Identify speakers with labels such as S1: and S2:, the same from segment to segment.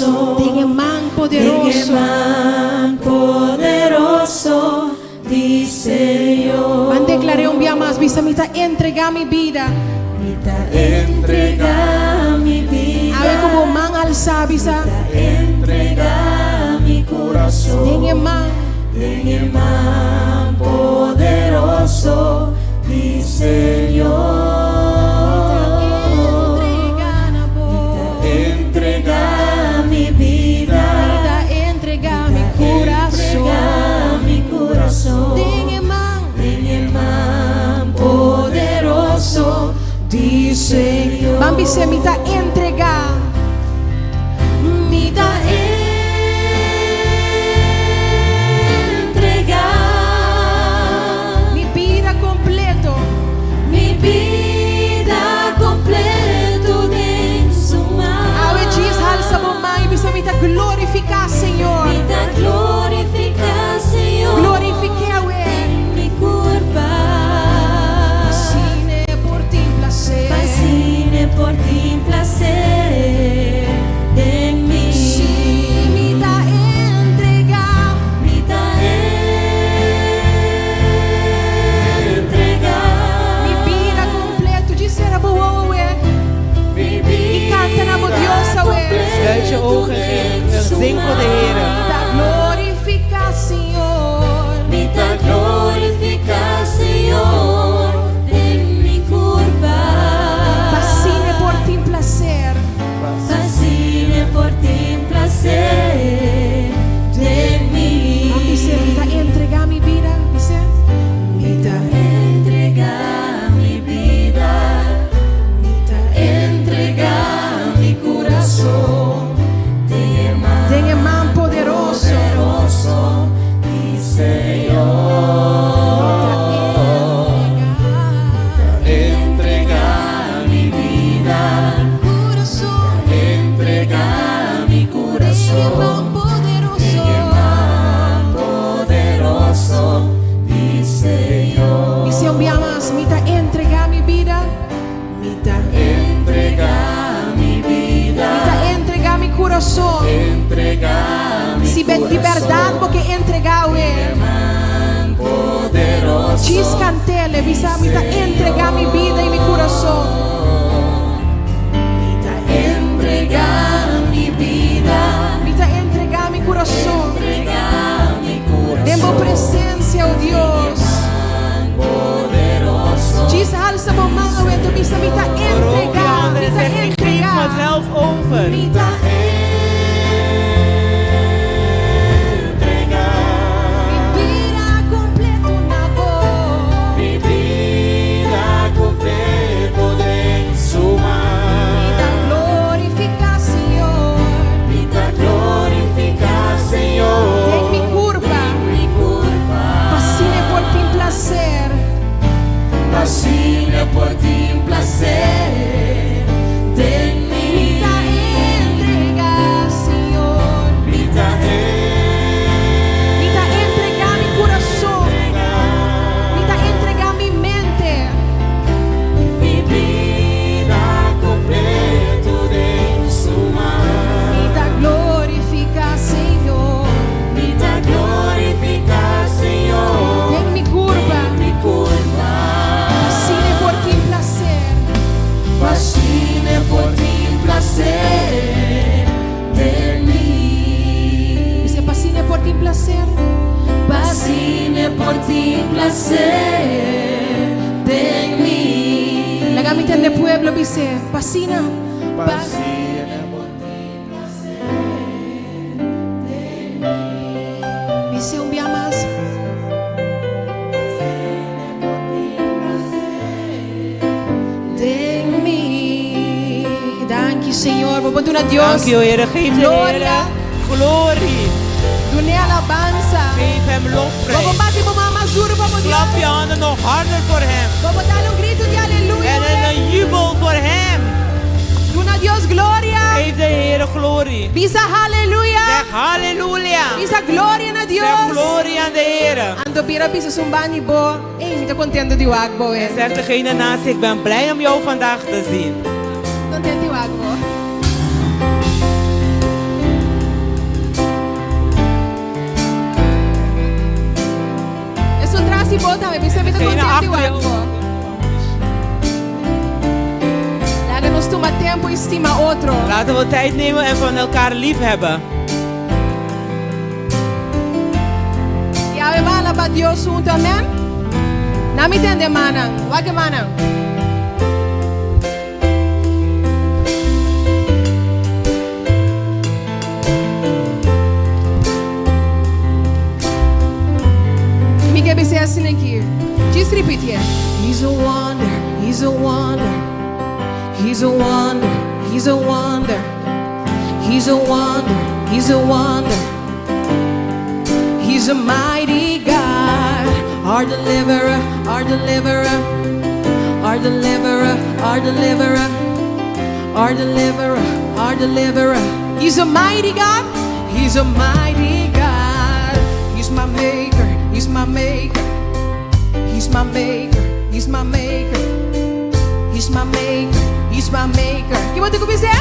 S1: kurason.
S2: Den e man
S1: Den e
S2: poderoso.
S1: man poderoso di Señor.
S2: Ban deklar'é un bia mas, bisa mi ta entregá mi bida.
S1: Mi ta entregá mi bida.
S2: Awe ku bo man alsá, bisa.
S1: Mi ta entregá mi kurason.
S2: Den e man.
S1: Den e man poderoso di Señor.
S2: Mi ta entregá na bo.
S1: Mi ta entregá mi bida.
S2: Mi ta entregá mi kurason.
S1: Entregá mi kurason.
S2: Den e man.
S1: Den e man poderoso di Señor.
S2: Ban bis'é mi ta entregá.
S1: Mi ta entregá.
S2: Mi bida kompleto.
S1: Mi bida kompleto den su man.
S2: Awe djis halsa bo man i bisa mi ta glorifiká Señor.
S1: Mi ta glorifiká Señor.
S2: Glorifik'é awe.
S1: Den mi kurpa.
S2: P'asina e por tin plaser.
S1: P'asina e por tin plaser den mi.
S2: Sí, mi ta entregá.
S1: Mi ta entregá.
S2: Mi bida kompleto. Djis sera bo wowo awe.
S1: Mi
S2: I kanta na bo Dios awe.
S3: Sluit je ogen en geef- zing voor de Heer.
S2: Mi ta glorifiká Señor.
S1: Mi ta glorifiká Señor den mi kurpa.
S2: P'asina e por tin plaser.
S1: P'asina e por tin plaser den mi.
S2: Ban bis'é mi ta entregá mi bida, bis'é.
S1: Mi ta entregá mi bida.
S2: Mi ta
S1: Entregá mi kurason. Den e man
S2: Den e man poderoso.
S1: poderoso di Señor.
S2: Entregá
S1: Entregá mi bida.
S2: kurason.
S1: Entregá mi
S2: Den e
S1: kurason.
S2: man poderoso.
S1: Poderoso di Señor.
S2: Bis'é un bia mas, mi ta entregá mi bida. Mi ta
S1: Entregá mi bida.
S2: Mi ta entregá mi kurason.
S1: Entregá mi
S2: Si di bèrdat bo ke entregá awe.
S1: Man poderoso.
S2: Djis kant'é, bisa mi ta entregá mi bida i mi kurason.
S1: Mi ta entregá mi bida.
S2: Mi ta entregá mi kurason.
S1: Entregá mi kurason.
S2: Den bo presensia, oh Dios.
S1: Poderoso.
S2: Djis halsa bo man awe, tu bisa mi ta
S3: Roep je
S2: entregá,
S3: handen
S2: mi
S3: en
S2: ta
S3: zeg, ik geef
S2: entregá.
S3: mezelf over.
S2: Mi ta
S1: Entregá
S2: mi bida kompleto na bo.
S1: mi bida kompleto den su
S2: Mi
S1: man.
S2: ta glorifiká Señor.
S1: Mi ta glorifiká Señor.
S2: Den mi kurpa.
S1: Mi kurpa.
S2: P'asina e por tin plaser.
S1: P'asina e por tin plaser den mi.
S2: Mi ta entregá, Señor.
S1: Mi ta
S2: Mi ta entregá mi kurason. Mi ta entregá mi mente.
S1: Mi bida kompleto den su man.
S2: Mi ta glorifiká Señor.
S1: Mi ta glorifiká Señor.
S2: Den mi kurpa.
S1: Mi kurpa.
S2: P'asina e por tin plaser.
S1: P'asina e por tin plaser den mi.
S2: Bis'é p'asina e por tin plaser.
S1: P'asina e por tin plaser den mi.
S2: Laga mi tende pueblo bis'é. P'asina.
S1: P'asina e por tin plaser den mi.
S2: Bis'é un bia mas.
S1: P'asina e por tin plaser
S2: Den mi. Danki Señor. Bo duna Dios.
S3: Dank u, Heer. Geef de
S2: Gloria.
S3: Heer glorie.
S2: Dun'é alabansa.
S3: Geef hem lofprijs.
S2: Bo bati bo man mas duru pa Dios.
S3: Klap je handen nog harder voor hem.
S2: Bo dal un gritu di aleluya.
S3: En een jubel voor hem.
S2: Duna Dios gloria.
S3: Geef de Heer glorie.
S2: Bisa aleluya.
S3: Zeg halleluja.
S2: Bisa gloria na Dios.
S3: Zeg glorie aan de Heer.
S2: Anto bira bisa esun band'i bo. Ei, mi ta kontentu di wak bo.
S3: En zeg degene naast je, ik ben blij om jou vandaag te zien.
S2: Kontentu di wak bo. tambe, bisa mi ta
S3: Degene
S2: kontentu
S3: achter
S2: igual.
S3: jou.
S2: Laga nos tuma tempu i stima otro.
S3: Laten we tijd nemen en van elkaar lief hebben.
S2: I awe ban alabá Dios huntu, amèn? Na mi tende mannan, wak e mannan. Mi ke bis'é asina aki. Just repitié. He's a wonder, he's a wonder. He's a wonder, he's a wonder. He's a wonder, he's a wonder. He's a mighty God, our deliverer, our deliverer, our deliverer, our deliverer, our deliverer, our deliverer. He's a mighty God. He's a mighty God. He's my maker. He's my maker. He's my maker. He's my maker. He's my maker. He's my maker. Kiko bo bisa?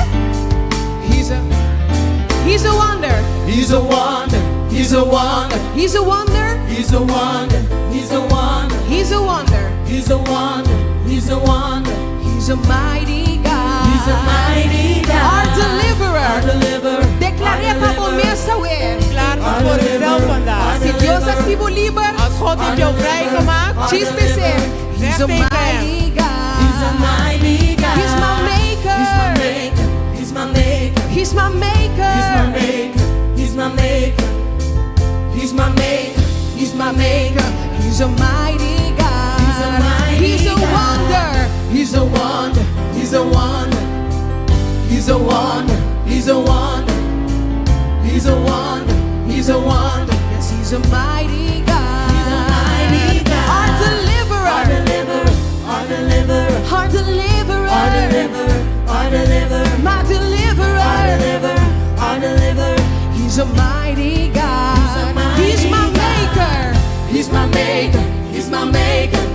S2: He's a wonder.
S3: He's a wonder. He's a wonder.
S2: He's a wonder.
S3: He's a wonder. He's a wonder.
S2: He's a wonder.
S3: He's a wonder. He's a wonder.
S2: He's a mighty God.
S3: He's a mighty God.
S2: Our deliverer.
S3: Our deliverer.
S2: Deklar'é pa bo mes awe.
S3: Verklaar het voor uzelf vandaag.
S2: Si Dios a hasi bo liber,
S3: Als God heeft jou vrijgemaakt,
S2: djis bis'é. He's
S3: Zeg
S2: a
S3: tegen hem.
S2: mighty God.
S1: He's a mighty God.
S2: He's my maker.
S1: He's my maker. He's my maker.
S2: He's my maker.
S1: He's my maker. He's my maker. He's my maker. He's my maker.
S2: He's a mighty God.
S1: He's a mighty
S2: He's a
S1: God.
S2: wonder.
S3: He's a wonder. He's a wonder. He's a wonder. He's a wonder. He's a wonder. He's a wonder.
S2: Yes, he's a mighty God.
S1: He's a mighty God.
S2: Our deliverer.
S1: Our deliverer. Our deliverer.
S2: Our deliverer.
S1: Our deliverer. Our deliverer.
S2: My deliverer.
S1: Our deliverer. Our deliverer.
S2: He's a mighty God.
S1: He's a mighty
S2: He's my
S1: God.
S2: maker.
S3: He's my maker. He's my maker.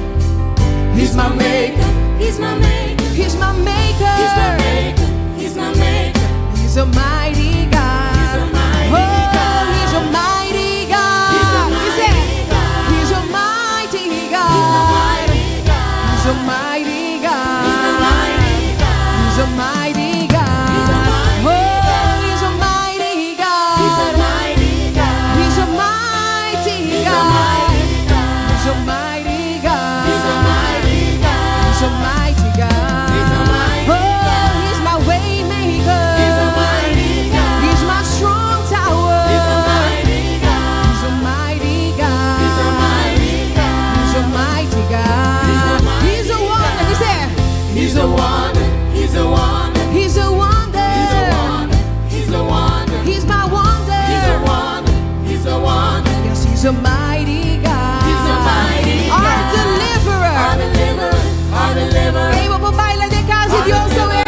S3: He's my maker.
S1: He's my maker.
S2: He's my maker.
S1: He's my maker. He's my maker.
S2: He's a mighty God.
S1: He's a mighty
S2: oh,
S1: God.
S2: he's a mighty God.
S1: He's a
S2: He
S1: mighty
S2: said,
S1: God.
S2: He's a mighty God.
S1: He's a mighty God.
S2: He's a mighty God.
S1: He's a mighty God.
S2: He's a mighty God.
S1: He's a mighty
S2: oh,
S1: God.
S2: he's a mighty God.
S1: He's a mighty God.
S2: He's a mighty
S1: He's a
S2: God.
S1: mighty God.
S2: He's a mighty God.
S1: He's a mighty God.
S2: He's a mighty God.
S1: He's a mighty
S2: oh,
S1: God.
S2: he's my way maker.
S1: He's a mighty God.
S2: He's my strong tower.
S1: He's a mighty God.
S2: He's a mighty God.
S1: He's a mighty God.
S2: He's a mighty God.
S1: He's a mighty
S2: He's a wonder. He said,
S3: He's a wonder. He's a wonder.
S2: He's a wonder.
S3: He's a wonder. He's a wonder.
S2: He's my wonder.
S3: He's a wonder. He's a wonder.
S2: Yes, he's a mighty God.
S1: He's a mighty
S2: Our
S1: God.
S2: deliverer.
S1: Our deliverer. Our deliverer.
S2: Ei, bo baila den kas di Dios, awe.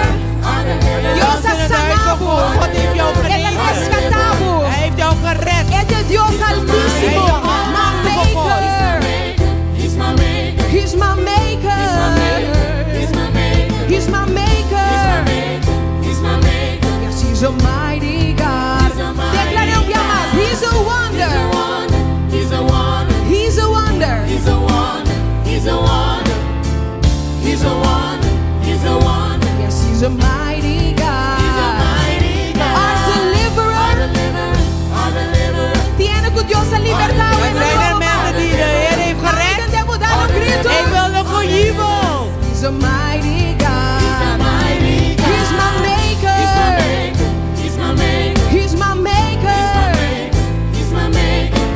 S1: Our deliverer.
S2: Dios a sana bo.
S3: God heeft jou
S2: El a
S3: genezen.
S2: reskatá bo.
S3: Hij heeft jou gered.
S2: E ta Dios Altísimo. My maker.
S1: He's my maker.
S2: He's my maker.
S1: He's my maker. He's my maker.
S2: He's my maker.
S1: He's my maker. He's my maker.
S2: Yes, he's a mighty God.
S1: He's a mighty
S2: Deklar'é un bia mas.
S1: God.
S2: He's a wonder.
S1: He's a wonder. He's a wonder.
S2: He's a wonder.
S1: He's a wonder. He's a wonder. He's a wonder. He's a wonder.
S2: Yes, he's a mighty God.
S1: He's a mighty God.
S2: Our deliverer.
S1: Our deliverer. Our deliverer.
S2: Tin ku Dios a libertá.
S3: Er zijn er mensen die de Heer heeft gered. Ik wil nog een jubel.
S2: He's a mighty God.
S1: He's a mighty God.
S2: He's my maker.
S1: He's my maker. He's my maker.
S2: He's my maker.
S1: He's my maker. He's my maker.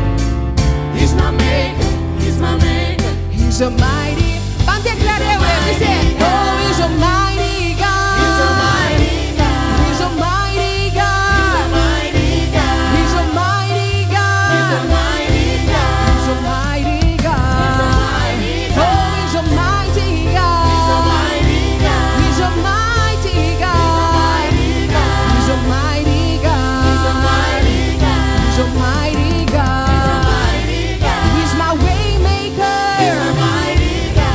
S1: He's my maker. He's my maker.
S2: He's a mighty. Ban deklar'é, bisa. Oh, he's a mighty God.
S1: He's a mighty God.
S2: He's a mighty
S1: He's a
S2: God.
S1: mighty God.
S2: He's a mighty God.
S1: He's a mighty God.
S2: He's a mighty God.
S1: He's a mighty God.
S2: Oh, he's a mighty God.
S1: He's a mighty God.
S2: He's a mighty God.
S1: He's a mighty
S2: He's a mighty
S1: God.
S2: God.
S1: He's a mighty God.
S2: He's a mighty God.
S1: He's a mighty God.
S2: He's my way maker.
S1: He's a mighty God.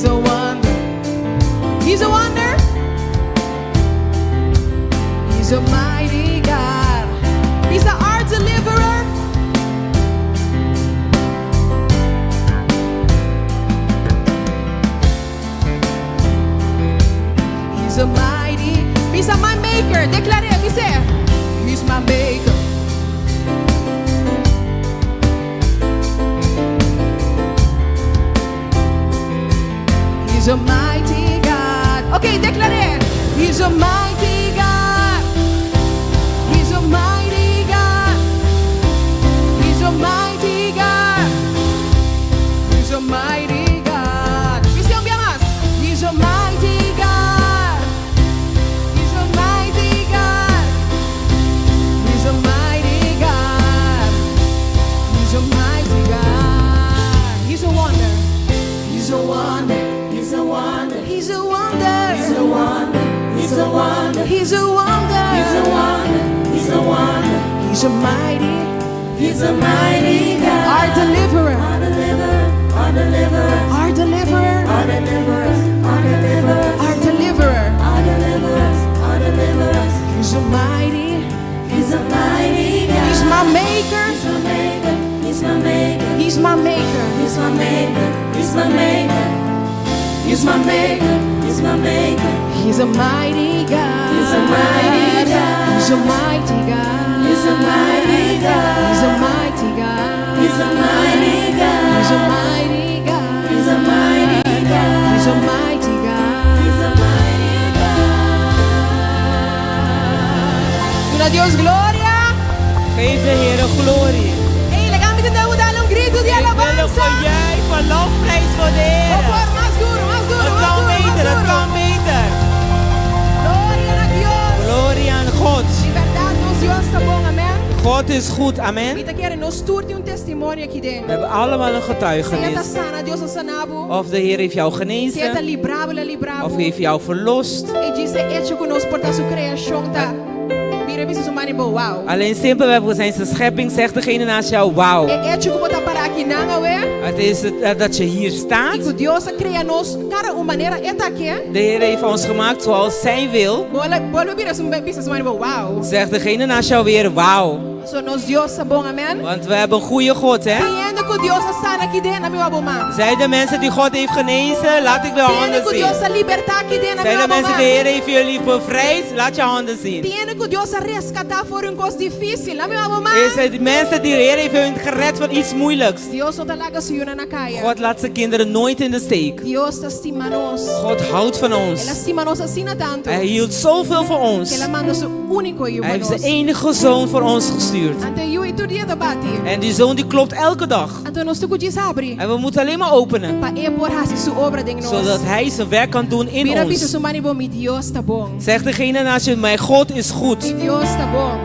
S3: He's a wonder.
S2: He's a wonder. He's a mighty God. He's our deliverer. He's a mighty. He's a my maker. Deklar'é, bis'é.
S3: He's my maker.
S2: He's a mighty God. Okay, deklar'é. He's a mighty God. He's a mighty God. He's a mighty God. He's a mighty God. Bis'é un bia mas. He's a mighty God. He's a mighty God. He's a mighty God. He's a mighty God. He's a wonder.
S1: He's a wonder. He's a wonder.
S2: He's a wonder.
S1: He's a wonder. He's a wonder.
S2: He's a wonder.
S1: He's a wonder. He's a wonder.
S2: He's a mighty,
S1: He's a mighty God.
S2: our deliverer,
S1: Our deliverer. Our deliverer.
S2: our deliverer,
S1: Our deliverer. Our deliverer.
S2: our deliverer.
S1: Our deliverer. Our deliverer.
S2: He's a mighty,
S1: He's a mighty God.
S2: He's my maker,
S1: He's my maker. He's my maker.
S2: He's my maker.
S1: He's my maker. He's my maker. He's my maker. He's my maker.
S2: He's a mighty God.
S1: He's a mighty God.
S2: He's a mighty God.
S1: He's a mighty God.
S2: He's a mighty God.
S1: He's a mighty God.
S2: He's a mighty God.
S1: He's a mighty God.
S2: He's a mighty God.
S1: He's a mighty God.
S2: Duna Dios gloria.
S4: Geef de Heer glorie.
S2: Hey, laga mi tende dal un gritu di
S4: Ik wil een
S2: alabansa.
S4: gejuich van lofprijs voor de Heer.
S2: Por mas duru, mas duru,
S4: Het
S2: mas
S4: kan
S2: duru, mas
S4: beter, het
S2: duru.
S4: kan beter.
S2: Gloria na Dios.
S4: Gloria aan God.
S2: Di berdat, nos Dios ta bon, amen.
S4: God is goed, amen.
S2: Mi ta kere nos tur tin un testimonio aki den.
S4: We hebben allemaal een
S2: Sea ta
S4: getuigenis.
S2: sana, Dios a sana bo.
S4: Of de Heer heeft jou
S2: Sea ta
S4: genezen,
S2: libra bo, El a libra bo.
S4: of heeft jou verlost.
S2: E djis e echo ku nos por ta su kreashon ta. Bira bisa esun band'i bo, wow.
S4: Alleen simpelweg voor zijn schepping zegt degene naast jou, wauw.
S2: E echo ku bo ta pará akinan awe.
S4: Het is het, dat je hier
S2: I
S4: staat.
S2: ku Dios a krea nos kada un manera E ta ke.
S4: De Heer heeft ons gemaakt zoals zijn wil.
S2: Bolbe bira esun bisa esun band'i bo, wow.
S4: Zegt degene naast jou weer, wauw.
S2: So nos Dios ta bon, amen.
S4: Want we hebben een goede God, hè?
S2: Tin hende ku Dios a sana aki den, laga mi wak bo man.
S4: Zijn de mensen die God heeft genezen? Laat ik mijn
S2: Tin hende
S4: handen
S2: ku
S4: zien.
S2: Dios a libertá aki den, laga
S4: Zijn
S2: mi
S4: de mensen
S2: wak
S4: die de
S2: bo man.
S4: Heer heeft jullie bevrijd? Laat je handen zien.
S2: Tin hende ku Dios a reskatá for di un kos difísil, laga mi wak bo man.
S4: Is het mensen die de Heer heeft hun gered van iets moeilijks?
S2: Dios no ta laga su yunan na kaya.
S4: God laat zijn kinderen nooit in de steek.
S2: Dios ta stima nos.
S4: God houdt van
S2: El a
S4: ons.
S2: stima nos asina tantu.
S4: Hij hield zoveel van ons.
S2: El a manda su úniko yu
S4: Hij
S2: pa
S4: heeft zijn
S2: nos.
S4: enige zoon voor ons gestuurd.
S2: Anto e yu ei tur dia ta bati.
S4: En die zoon die klopt elke dag.
S2: Anto nos tin ku djis habri.
S4: En we moeten alleen maar openen.
S2: Pa e por hasi su obra den nos.
S4: Zodat hij zijn werk kan doen in
S2: Bira bisa
S4: ons.
S2: esun band'i bo, mi Dios ta bon.
S4: Zegt degene naast je, mijn God is goed.
S2: Mi Dios ta bon.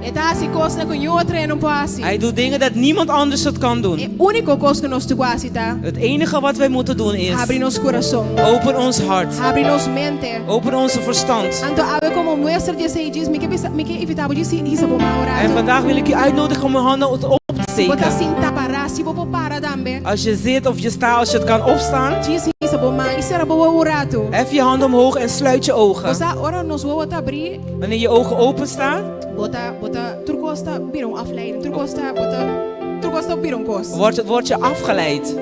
S2: E ta hasi kosnan ku niun otro no por hasi.
S4: Hij doet dingen dat niemand anders het kan
S2: E
S4: doen.
S2: úniko kos ku nos tin ku hasi ta.
S4: Het enige wat wij moeten doen is,
S2: Habri nos kurason.
S4: open ons hart.
S2: Habri nos mente.
S4: Open onze verstand.
S2: Anto awe komo muestra di esei djis mi ke bisa mi ke invitá bo djis hisa bo man
S4: En
S2: un ratu.
S4: vandaag wil ik u uitnodigen om uw handen op te
S2: Bo ta
S4: steken.
S2: sinta pará, si bo por para tambe.
S4: Als je zit of je staat, als je het kan opstaan,
S2: Djis hisa bo man i sera bo wowo un ratu.
S4: hef je hand omhoog en sluit je ogen.
S2: Bo sa ora nos wowo ta habrí,
S4: Wanneer je ogen open staan,
S2: bo ta bo ta tur kos ta bira un afleiding, tur kos ta bo ta tur kos ta bira un kos.
S4: wordt je afgeleid.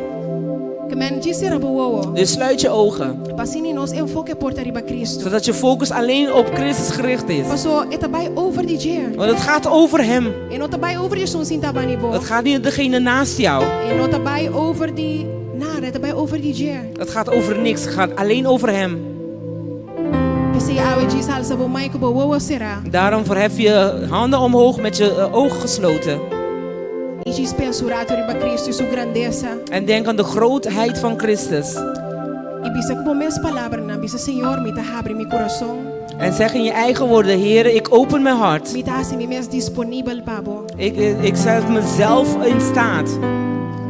S2: Ke men djis sera bo wowo.
S4: Dus sluit je ogen,
S2: Pa asina nos enfoke por ta riba Kristu.
S4: zodat je focus alleen op Christus gericht is.
S2: Paso e ta bai over di dje.
S4: Want het gaat over Hem.
S2: E no ta bai over di esun sintá band'i bo.
S4: Het gaat niet om degene naast jou.
S2: E no ta bai over di nada, e ta bai over di dje.
S4: Het gaat over niks. Het gaat alleen over Hem.
S2: P'esei awe djis alsa bo man ku bo wowo será.
S4: Daarom verhef je handen omhoog met je ogen gesloten.
S2: I djis pensa un ratu riba Kristu i su grandesa.
S4: En denk aan de grootheid van Christus.
S2: I bisa ku bo mes palabranan, bisa Señor, mi ta habri mi kurason.
S4: En zeg in je eigen woorden, Heer, ik open mijn hart.
S2: Mi ta hasi mi mes disponibel pa bo.
S4: Ik zet mezelf in staat.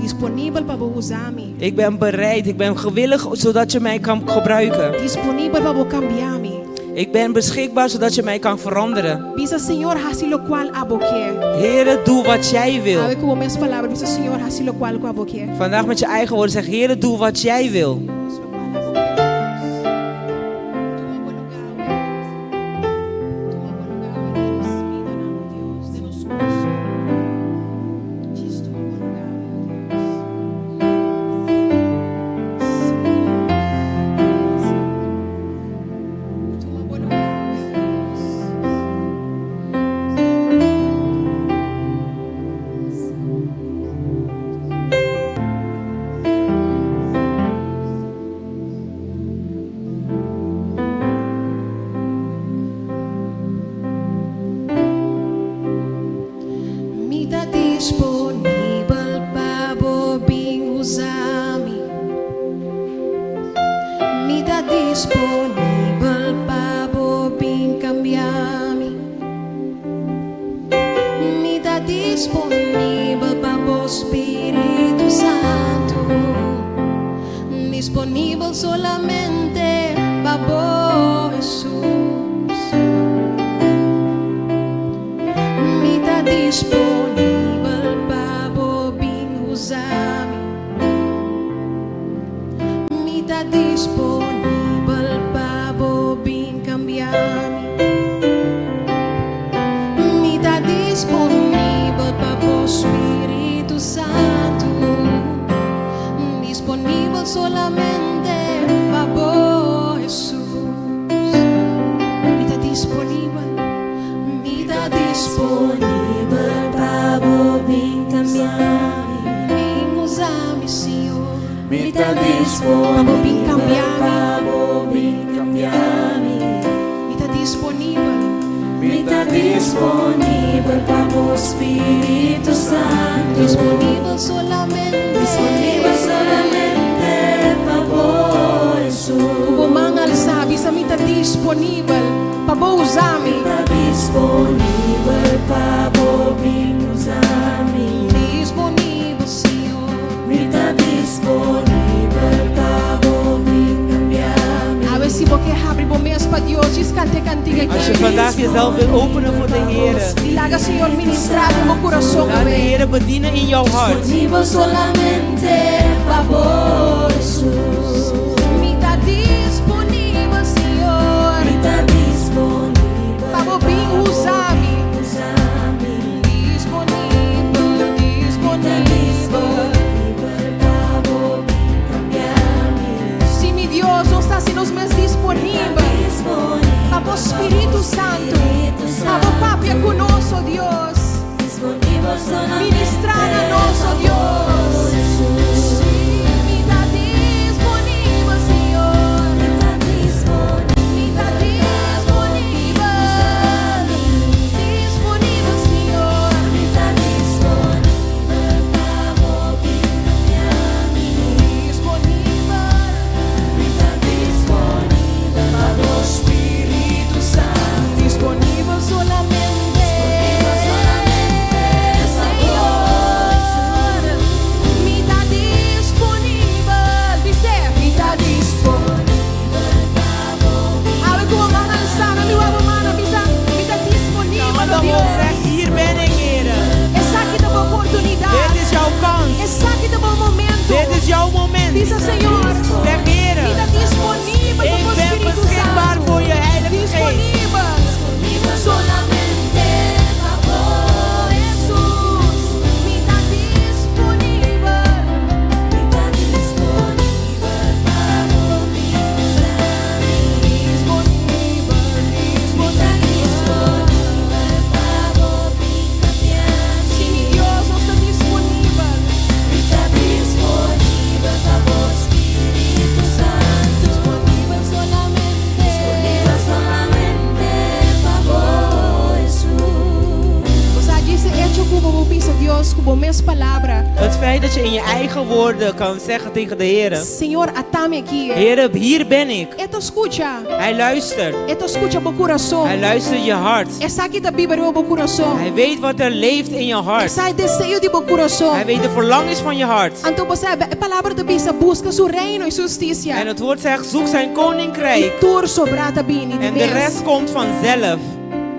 S2: Disponibel pa bo usa mi.
S4: Ik ben bereid, ik ben gewillig, zodat je mij kan gebruiken.
S2: Disponibel pa bo kambia mi.
S4: Ik ben beschikbaar zodat je mij kan veranderen.
S2: Bisa Señor, hasi lokual abo ke.
S4: Heere, doe wat jij wil.
S2: Awe ku bo mes palabra, bisa Señor, hasi lokual ku abo ke.
S4: Vandaag met je eigen woorden zeg, Heere, doe wat jij wil.
S2: Dios, lokual abo ke, Dios. Tuma bo lugá, Dios. Tuma bo lugá, den nos bidanan, o Dios, den nos kurason. Djis tuma bo lugá, o Dios. Sí, Dios. Tuma bo lugá, o Dios. Mi ta disponibel pa bo bin usa mi. Mi ta disponibel pa bo bin kambia mi. Mi ta disponibel pa bo Spiritu Santu. Disponibel solamente pa bo Hesus. Mi ta disponibel pa bo bin usa mi. Mi ta disponibel pa bo bin kambia mi. Mi ta disponibel pa bo Spiritu Santu. Disponibel solamente pa bo Hesus. Mi ta disponibel, mi ta disponibel
S1: pa bo bin kambia mi.
S2: Bin usa mi, Señor.
S1: Mi ta
S2: Pa bo bin
S1: disponibel
S2: kambia mi.
S1: pa bo bin kambia mi.
S2: Mi ta disponibel.
S1: Mi ta disponibel pa bo Spiritu Santu.
S2: Disponibel solamente.
S1: Disponibel solamente pa bo Hesus.
S2: Ku bo man alsá, bisa mi ta disponibel pa bo usa mi.
S1: Ta disponibel pa bo bin usa mi.
S2: Disponibel, Señor.
S1: Mi ta disponibel pa bo bin kambia mi.
S2: Awe si bo ke habri bo mes pa Dios, djis kanta e kantika
S4: Als je
S2: aki.
S4: vandaag jezelf wil openen voor de Heer.
S2: I laga Señor ministrá den bo kurason.
S4: Laat de Heer bedienen in jouw hart.
S1: Disponibel solamente pa bo Hesus.
S2: Mi ta disponibel, Señor.
S1: Mi ta disponibel
S2: Pa bo bin usa mi.
S1: usa mi.
S2: Disponibel, disponibel.
S1: Disponibel pa bo bin kambia mi.
S2: Si mi Dios, nos ta hasi nos mes disponibel.
S1: Disponibel
S2: Pa bo Spiritu Santu.
S1: Spiritu
S2: Pa bo papia ku nos, oh Dios.
S1: Disponibel solamente
S2: Ministrá na nos, oh Dios.
S1: Hesus.
S2: Mi ta disponibel, Señor.
S1: Mi ta disponibel
S2: Mi ta disponibel. Disponibel, Señor.
S1: Mi ta disponibel pa bo bin kambia mi.
S2: Disponibel.
S1: Mi ta disponibel pa bo Spiritu Santu.
S2: Disponibel solamente.
S1: Disponibel solamente
S2: Señor. bo mes palabra.
S4: Het feit dat je in je eigen woorden kan zeggen tegen de Heer.
S2: Señor, ata mi aki.
S4: Heer, hier ben ik.
S2: E ta skucha.
S4: Hij luistert.
S2: E ta skucha bo kurason.
S4: Hij luistert je hart.
S2: E sa ki ta biba riba bo kurason.
S4: Hij weet wat er leeft in je
S2: E
S4: hart.
S2: sa e deseo di bo kurason.
S4: Hij weet de verlangens van je hart.
S2: Anto bo sa, e palabra ta bisa, buska su reino i su hustisia.
S4: En het woord zegt, zoek zijn koninkrijk.
S2: I tur sobrá ta bini di
S4: En de
S2: mes.
S4: rest komt vanzelf.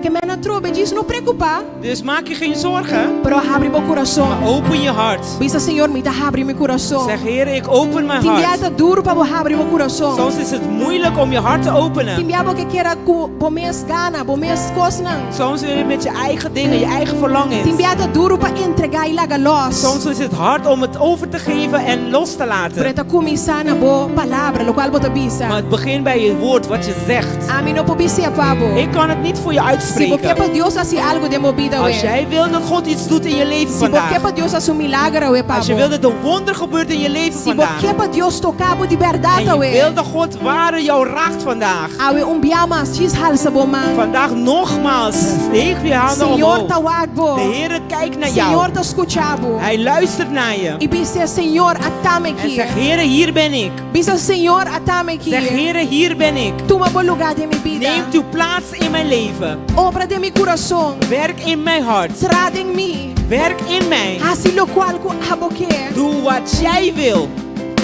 S2: Ke men atrobe djis no preokupá.
S4: Dus maak je geen zorgen.
S2: Pero habri bo kurason.
S4: Maar open je hart.
S2: Bisa Señor, mi ta habri mi kurason.
S4: Zeg, Heer, ik open mijn
S2: Tin bia
S4: hart.
S2: ta duru pa bo habri bo kurason.
S4: Soms is het moeilijk om je hart te openen.
S2: Tin bia bo ke kere ku bo mes gana, bo mes kosnan.
S4: Soms wil je met je eigen dingen, je eigen verlangens.
S2: Tin bia ta duru pa entregá i laga los.
S4: Soms is het hard om het over te geven en los te
S2: Pero
S4: laten.
S2: e ta kuminsá na bo palabra, lokual bo ta bisa.
S4: Maar het begint bij je woord, wat je zegt.
S2: Ami no por bis'é pa bo.
S4: Ik kan het niet voor je
S2: Si bo ke
S4: uitspreken.
S2: pa Dios hasi algu den bo bida
S4: Als
S2: awe.
S4: jij wil dat God iets doet in je leven
S2: Si bo ke
S4: vandaag.
S2: pa Dios hasi un milager awe pa
S4: Als je
S2: bo.
S4: wil dat een wonder gebeurt in je leven
S2: Si bo
S4: vandaag.
S2: ke pa Dios toka bo di bèrdat
S4: En je
S2: awe.
S4: wil dat God ware jou raakt vandaag.
S2: Awe un bia mas, djis halsa bo man.
S4: Vandaag nogmaals, steek je handen
S2: Señor ta
S4: omhoog.
S2: wak bo.
S4: De Heere kijkt naar jou.
S2: Señor ta skucha bo.
S4: Hij luistert naar je.
S2: I bis'é Señor, ata mi
S4: En
S2: aki.
S4: zeg, Heere, hier ben ik.
S2: Bisa Señor, ata mi aki.
S4: Zeg, Heere, hier ben ik.
S2: Tuma bo lugá den mi bida.
S4: Neemt uw plaats in mijn leven.
S2: Obra den mi kurason.
S4: Werk in mijn hart.
S2: Traha den mi.
S4: Werk in mij.
S2: Hasi lokual ku abo ke.
S4: Doe wat jij wil.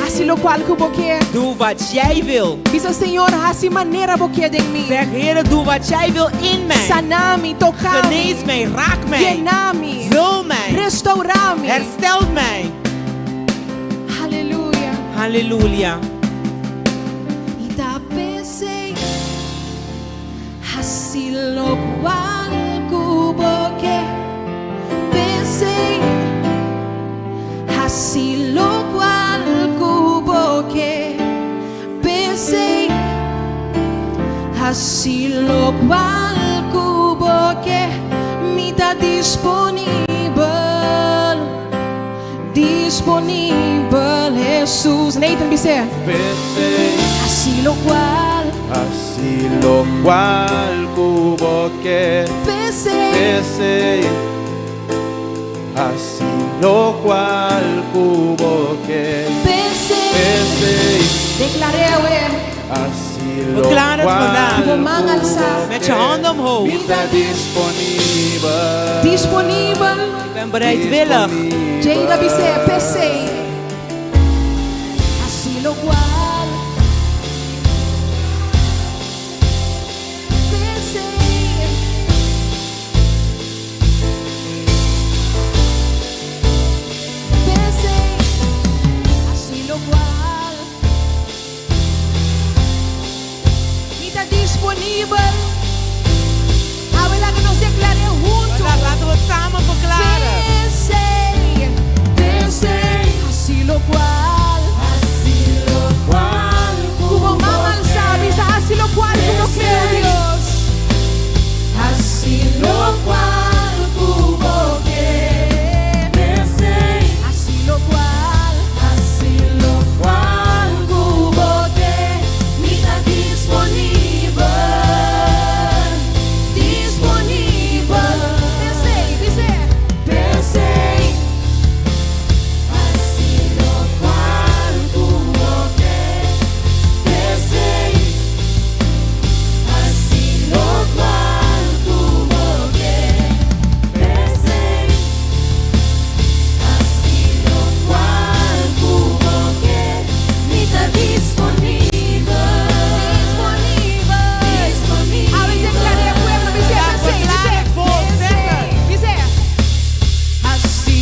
S2: Hasi lokual ku bo ke.
S4: Doe wat jij wil.
S2: Bisa Señor, hasi manera bo ke den mi.
S4: Zeg, Heere, doe wat jij wil in mij.
S2: Sana mi, toka mi.
S4: Genees mij, raak mij.
S2: Yena mi.
S4: Vul mij.
S2: Restourá mi.
S4: Herstel mij.
S2: Aleluya.
S4: Halleluja.
S2: I ta p'esei, hasi lokual ku bo ke. P'esei, hasi lokual ku bo ke. P'esei, hasi lokual ku bo ke. Mi ta disponibel, disponibel, Hesus. Nathan bis'é.
S5: P'esei.
S2: Hasi lokual.
S5: Hasi lokual ku bo ke.
S2: P'esei.
S5: P'esei. Hasi lokual ku bo ke.
S2: P'esei.
S5: P'esei.
S2: Deklar'é awe.
S5: Hasi
S4: Verklaar het vandaag.
S2: Ku bo man alsá.
S4: Met je handen omhoog.
S5: Mi ta disponibel.
S2: Disponibel.
S4: Ik ben bereidwillig.
S2: Jada bis'é p'esei. Hasi lokual. P'esei. P'esei. Hasi lokual. Mi ta disponibel. Awe laga nos deklar'é huntu.
S4: Vandaag laten we het samen verklaren.
S2: P'esei, p'esei, hasi lokual.
S1: Hasi lokual
S2: Ku bo man alsá, bisa hasi lokual ku bo ke, Dios.
S1: Hasi lokual ku bo ke. P'esei,
S2: Hasi lokual.
S1: hasi lokual ku bo ke. Mi ta disponibel, disponibel.
S2: P'esei, bis'é.
S1: P'esei, hasi lokual ku bo ke. P'esei, hasi lokual ku bo ke. P'esei, hasi lokual ku bo ke. Mi ta disponibel,
S2: Disponibel.
S1: disponibel.
S2: Awe deklar'é pueblo, bis'é, p'esei, bis'é.
S4: Verklaar het volk, zeg het.
S2: Bis'é. Hasi.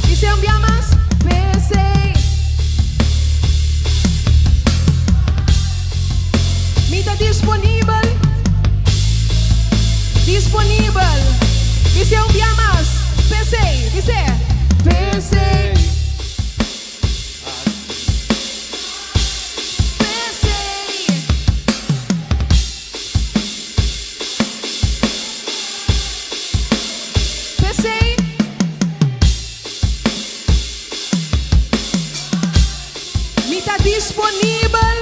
S2: Bis'é un bia mas. P'esei. Mi ta disponibel. Disponibel. Bis'é un bia mas. P'esei. Bis'é. P'esei. P'esei. P'esei. Mi ta disponibel.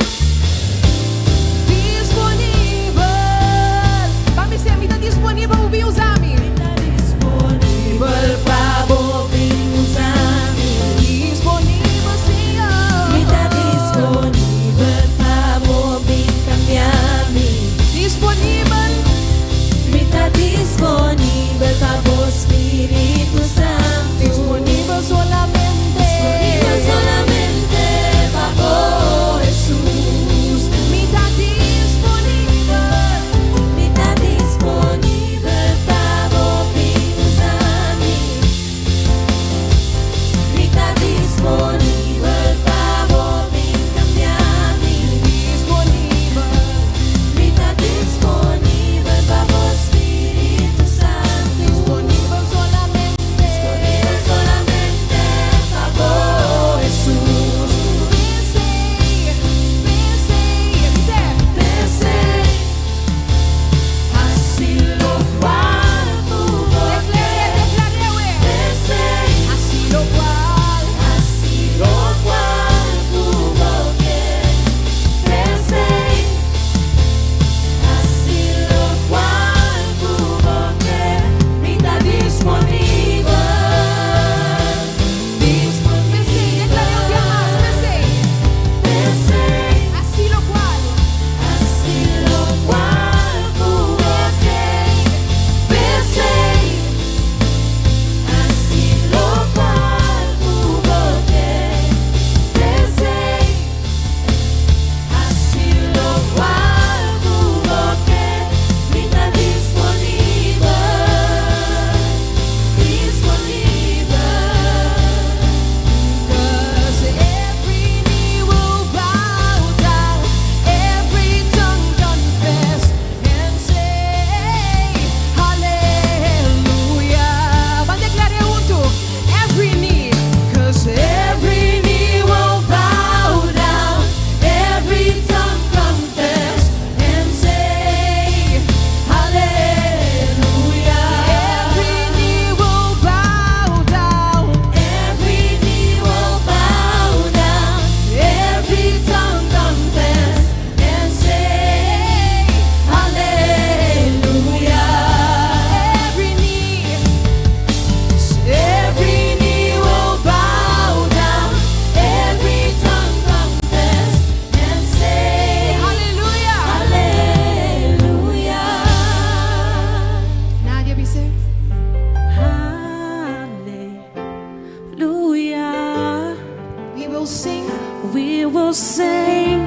S1: will sing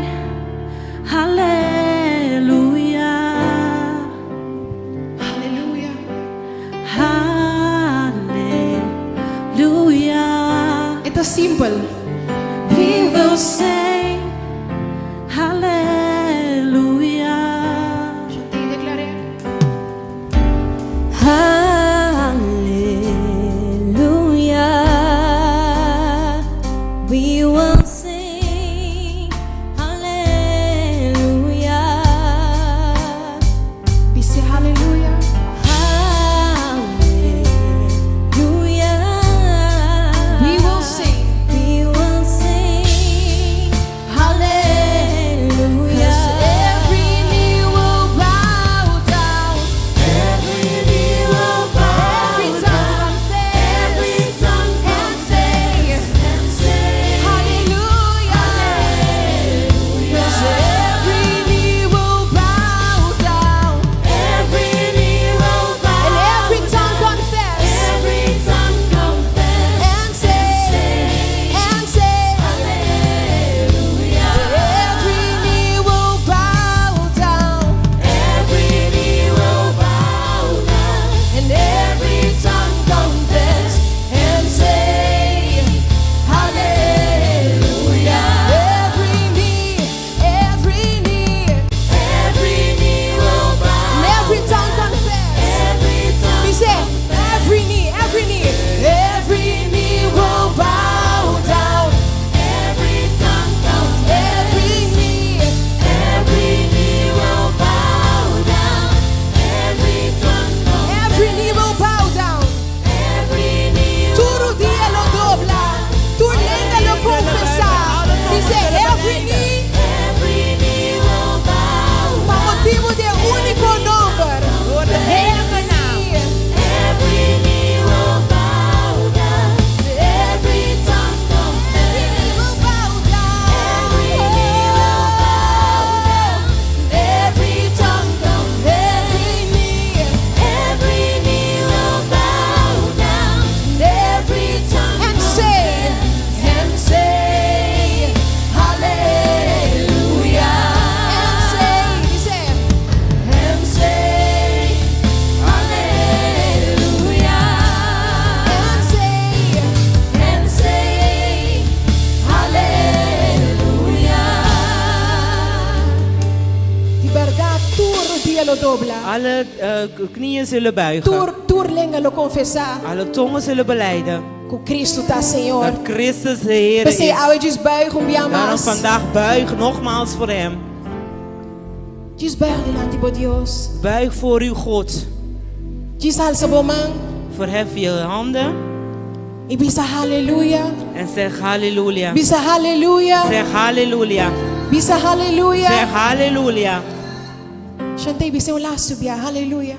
S1: hallelujah.
S2: Halleluya.
S1: Hallelujah.
S2: E ta simpel.
S1: We will sing hallelujah.
S2: Chantei deklar'é.
S6: Hallelujah. We will sing hallelujah.
S2: Bisa hallelujah.
S6: Hallelujah.
S2: We will sing.
S6: We will sing hallelujah.
S2: Every knee will bow down.
S1: Every knee will bow
S2: Every tongue confess.
S1: Every tongue
S2: And say,
S1: and say,
S2: Hallelujah. 'Cause every knee will bow down.
S1: Every knee will bow
S2: And every tongue confess.
S1: Every tongue confess
S2: And say, and say,
S1: Hallelujah.
S2: every knee will bow down.
S1: Every knee will bow down.
S2: And every tongue confess and say, Hallelujah. Every knee, every knee,
S1: Every knee will bow.
S2: and every tongue confess.
S1: Every tongue
S2: We say, every knee, every knee, every knee will bow down.
S1: Every tongue confess.
S2: Every knee,
S1: Every knee will bow down. Every tongue confess.
S2: every knee will bow down.
S1: Every knee
S2: Tur rudia lo dobla, tur lenga lo konfesá. Bisa, every knee,
S1: Every knee will bow
S2: pa motibu di úniko nòmber.
S4: Door de heilige naam.
S1: Every knee will bow down. Every tongue confess.
S2: Every knee will bow down.
S1: Every knee will bow down. Every tongue confess.
S2: Every knee,
S1: Every knee will bow down. Every tongue
S2: and say, and say,
S1: Hallelujah.
S2: And say, say,
S1: And say, Hallelujah.
S2: and say,
S1: And say, Hallelujah.
S2: Di berdat, tur rudia lo dobla.
S4: Alle knieën zullen buigen.
S2: Tur, tur lenga lo konfesá.
S4: Alle tongen zullen belijden.
S2: Ku Kristu ta Señor.
S4: Dat Christus de Heer
S2: P'esei
S4: is.
S2: awe djis buig un bia
S4: Daarom
S2: mas.
S4: vandaag buig nogmaals voor hem.
S2: Djis buig dilanti bo Dios.
S4: Buig voor uw God.
S2: Djis alsa bo man.
S4: Verhef je handen
S2: I bisa hallelujah.
S4: en zeg halleluja.
S2: Bisa hallelujah.
S4: Zeg halleluja.
S2: Bisa hallelujah.
S4: Zeg halleluja.
S2: Chantei bis'é un laatste bia. Hallelujah.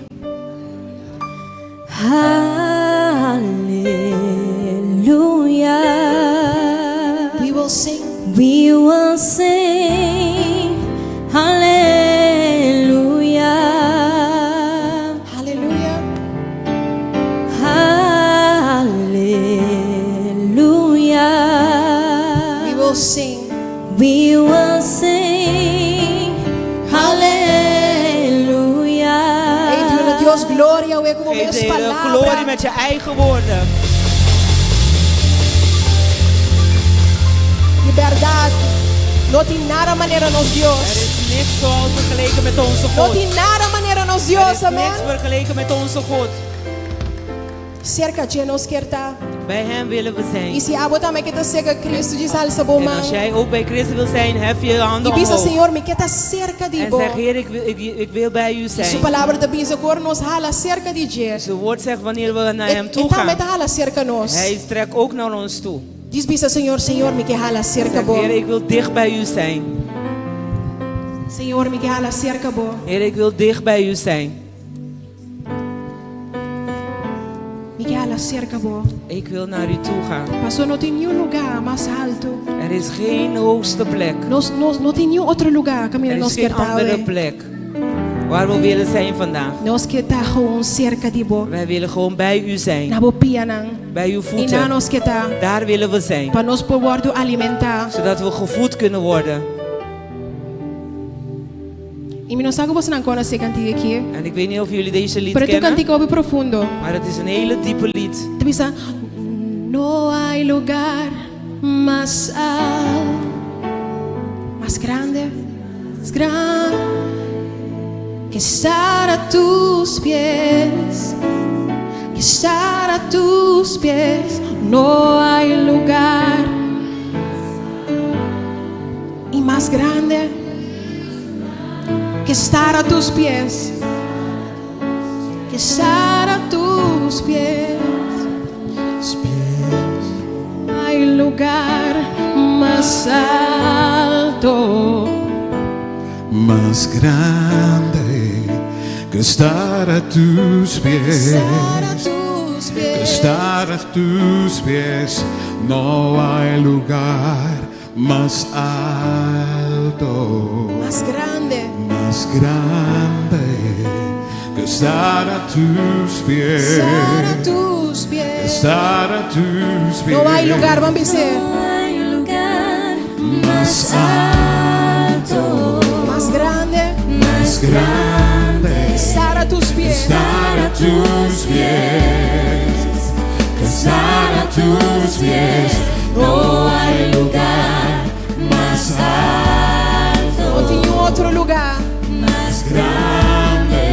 S6: Hallelujah.
S2: We will sing.
S6: We will sing hallelujah.
S2: Hallelujah.
S6: Hallelujah.
S2: We will sing.
S6: We will sing hallelujah.
S2: Hey, duna Dios gloria, we ku
S4: Geef
S2: mes
S4: de Heer
S2: palabra.
S4: glorie met je eigen woorden.
S2: Di berdat, no tin nada manera nos
S4: Er
S2: Dios.
S4: is niks zoals vergeleken met onze
S2: No
S4: God.
S2: tin nada manera nos
S4: Er
S2: Dios,
S4: is niks
S2: amen.
S4: vergeleken met onze God.
S2: Serka dje nos kier ta.
S4: Bij hem willen we zijn.
S2: I si abo tambe ke ta serka Kristu, djis alsa bo
S4: En
S2: man.
S4: als jij ook bij Christus wil zijn, hef je handen
S2: I bisa,
S4: omhoog.
S2: Señor, mi ke ta serka di
S4: En
S2: bo.
S4: zeg, Heer, ik wil bij u
S2: Su
S4: zijn.
S2: palabra ta bisa ku ora nos hala serka di dje.
S4: Zijn woord zegt wanneer we naar hem
S2: E
S4: toe
S2: tambe
S4: gaan.
S2: ta hala serka nos.
S4: Hij trekt ook naar ons toe.
S2: Djis bisa, Señor, Señor, mi ke hala serka
S4: Zeg,
S2: bo.
S4: Heer, ik wil dicht bij u zijn.
S2: Señor, mi ke hala serka bo.
S4: Heer, ik wil dicht bij u zijn.
S2: Mi ke hala serka bo.
S4: Ik wil naar u toe gaan.
S2: Pasó no tin niun lugá mas haltu.
S4: Er is geen hoogste plek.
S2: Nos, nos, no tin niun otro lugá
S4: Er
S2: kaminda
S4: is
S2: nos
S4: geen
S2: ke ta.
S4: andere plek. Waar we willen zijn vandaag.
S2: Nos ke ta gewoon serka di bo.
S4: Wij willen gewoon bij u zijn.
S2: Na bo pianan.
S4: Bij uw
S2: Einan
S4: voeten.
S2: nos ke ta.
S4: Daar willen we zijn.
S2: Pa nos por wòrdu alimentá.
S4: Zodat we gevoed kunnen worden.
S2: I mi no sa ku bosonan konosé e kantika akí.
S4: En ik weet niet of jullie deze lied
S2: Pero e ta un
S4: kennen.
S2: kantika hopi profundo.
S4: Maar het is een hele diepe lied.
S2: Ta bisa, No hay lugar mas al, mas grande, mas grande que estar a tus pies, que estar a tus pies. No hay lugar y mas grande que estar a tus pies, que estar a tus pies. No hay lugar mas alto.
S3: Mas grande que estar a tus pies.
S2: Estar a tus
S3: Que
S2: pies.
S3: estar a tus pies. No hay lugar mas alto.
S2: Mas grande.
S3: Mas grande que estar a tus pies.
S2: Estar a tus pies.
S3: Estar a tus pies.
S2: No hay lugar, ban bisa.
S6: No hay lugar
S3: Mas
S6: mas alto,
S2: Mas grande.
S6: mas
S3: grande.
S2: Estar a tus pies.
S3: Estar a tus pies. Estar a tus pies.
S6: No hay lugar mas
S2: No
S6: alto,
S2: tin otro lugá.
S6: mas grande.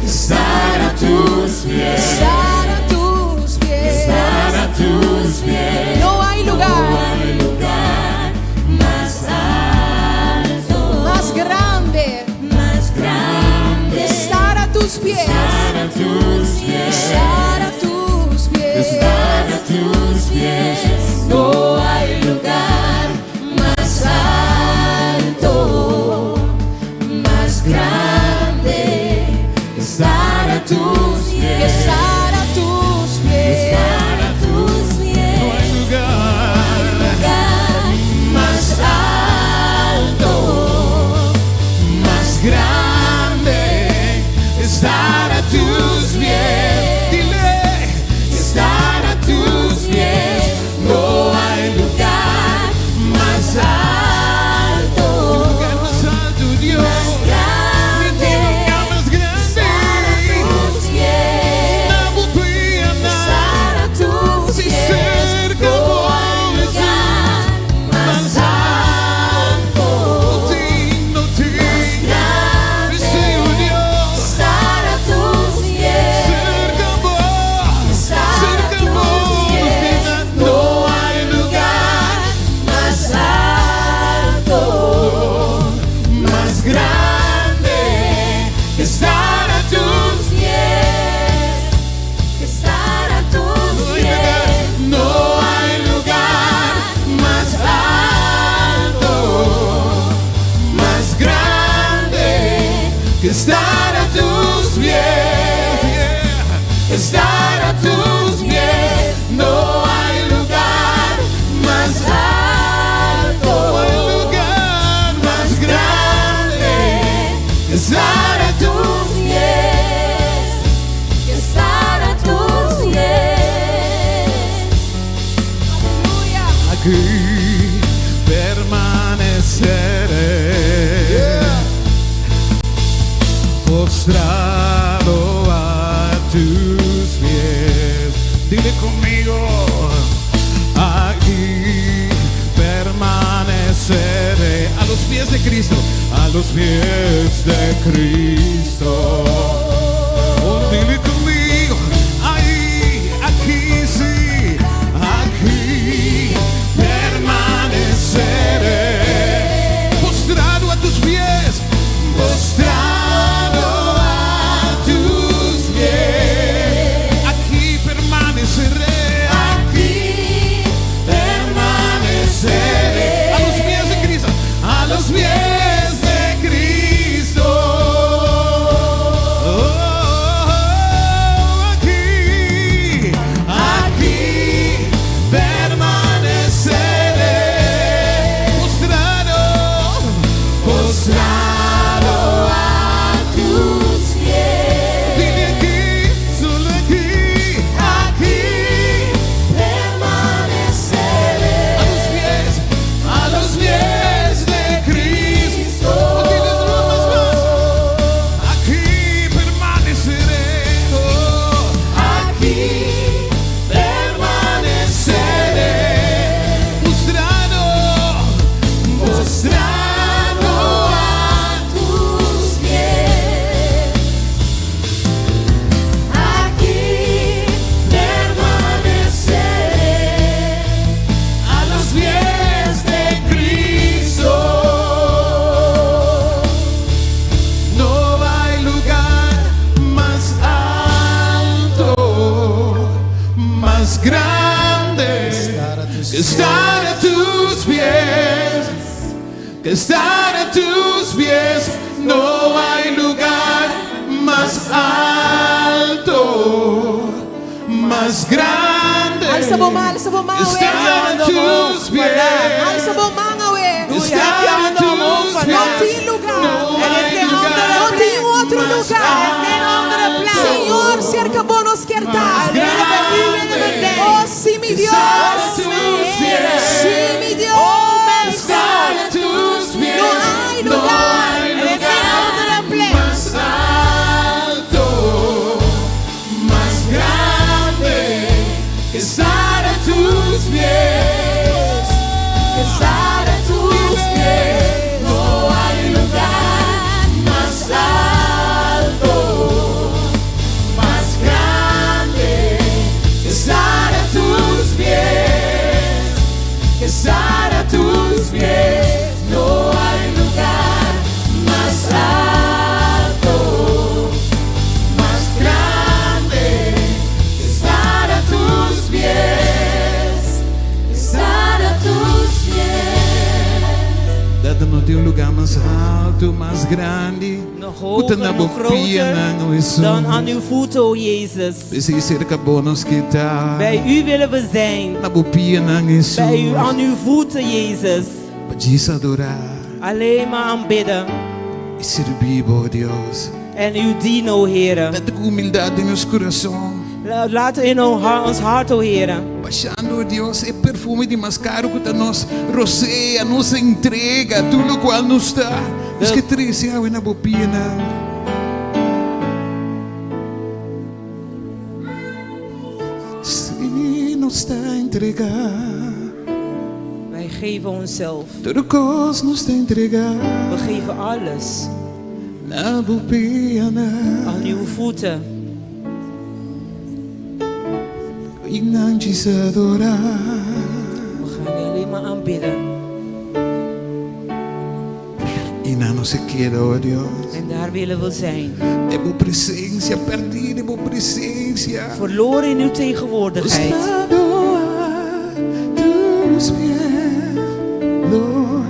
S3: Estar a tus pies.
S2: Estar a tus pies.
S3: Estar a tus pies.
S2: No hay lugar
S6: No hay lugar mas alto,
S2: mas grande.
S6: mas grande.
S2: Estar a tus pies.
S3: Estar a tus pies.
S2: Estar a tus pies.
S3: Estar a tus pies.
S6: No hay lugar mas alto, mas grande.
S3: Estar a tus pies.
S2: Estar a tus pies.
S6: Estar a tus pies.
S3: No hay lugar
S6: Lugar mas alto,
S3: mas grande. Estar a tus pies. Dile, estar a tus pies. No hay lugar mas
S6: alto,
S3: lugar mas alto, Dios.
S6: grande.
S3: Lugar mas grande.
S6: Estar a tus pies.
S3: Na bo pianan.
S6: Estar a tus
S3: Si
S6: pies.
S3: serka
S6: No
S3: bo,
S6: hay lugar mas alto,
S3: No tin, no tin.
S6: grande.
S3: Señor Dios.
S6: Estar a tus pies.
S3: Serka bo,
S6: Estar a
S3: serka
S6: tus
S3: bo,
S6: pies.
S3: No hay lugar
S6: Mas alto,
S3: mas grande que estar a tus
S6: pies. Estar a tus pies.
S3: No hay lugar mas alto, mas grande que estar a tus pies. Yeah. Estar a tus pies. No hay lugar mas
S6: Alto,
S3: No hay lugar mas grande que estar a tus
S6: pies. Estar a tus pies.
S2: Aleluya.
S3: Aquí permaneceré postrado a tus pies. Dile conmigo, aquí permaneceré a los pies de Cristo, a los pies de Cristo. Oh, dile conmigo, ahí, aquí sí, aquí permaneceré, postrado a tus pies, postrado a tus pies, aquí permaneceré, aquí permaneceré, a los pies de Cristo, a los pies de Cristo. Oh, Que estar a tus pies, que estar a tus pies, no hay lugar más alto, más grande.
S2: Alsa bo man, alsa bo man,
S3: Estar a tus pies,
S2: Alsa bo man, awe.
S3: estar a tus
S2: No
S3: pies,
S2: tin lugá.
S3: no
S1: Er is
S3: hay
S1: geen
S3: lugar
S1: andere
S2: No tin otro
S3: más
S2: lugá.
S1: Geen andere plaats.
S2: Señor, serka bo nos ke ta.
S1: Alleen bij u willen we zijn.
S2: Oh, sí, mi
S3: Estar a
S2: Dios.
S3: tus pies,
S2: Sí, mi Dios.
S3: estar a tus pies,
S2: No hay
S3: no
S2: lugar.
S3: hay
S1: Er is geen
S3: lugar
S1: andere plek.
S3: más alto, más grande que estar a tus pies,
S6: Que estar a tus pies. No hay lugar más alto,
S3: más grande que estar a tus pies, que estar a tus pies.
S6: No hay lugar más alto,
S3: Más grande que estar a tus pies.
S6: estar a tus pies.
S3: Tata, no tin un lugá mas haltu, mas grandi.
S4: Nog hoger, nog groter dan aan uw voeten, o Jezus.
S3: P'esei serka bo nos ke ta.
S4: Bij u willen we zijn.
S3: Na bo pianan,
S4: Bij u,
S3: Hesus.
S4: aan uw voeten, Jezus.
S3: Pa djis adorá.
S4: Alleen maar aanbidden.
S3: I sirbi bo, Dios.
S4: En u dienen, o Heer.
S3: Tata, ku humildat den nos kurason.
S4: Laat in ons hart, o Heer.
S3: Bashando, Dios, e perfume di mas karu ku ta nos rosea, nos entrega, tur loke nos ta. Nos ke trese awe na bo pianan. Sí, nos ta entregá.
S4: Wij geven onszelf.
S3: Tur kos nos ta entregá.
S4: We geven alles
S3: Na bo pianan.
S4: aan uw voeten.
S3: I djis adorá.
S4: We gaan u alleen maar aanbidden.
S3: Einan nos ke keda, oh Dios.
S4: En daar willen we zijn.
S3: Den bo presensia, pèrdí den bo presensia.
S4: Verloren in uw tegenwoordigheid.
S3: Postrado a tus pies, Lord,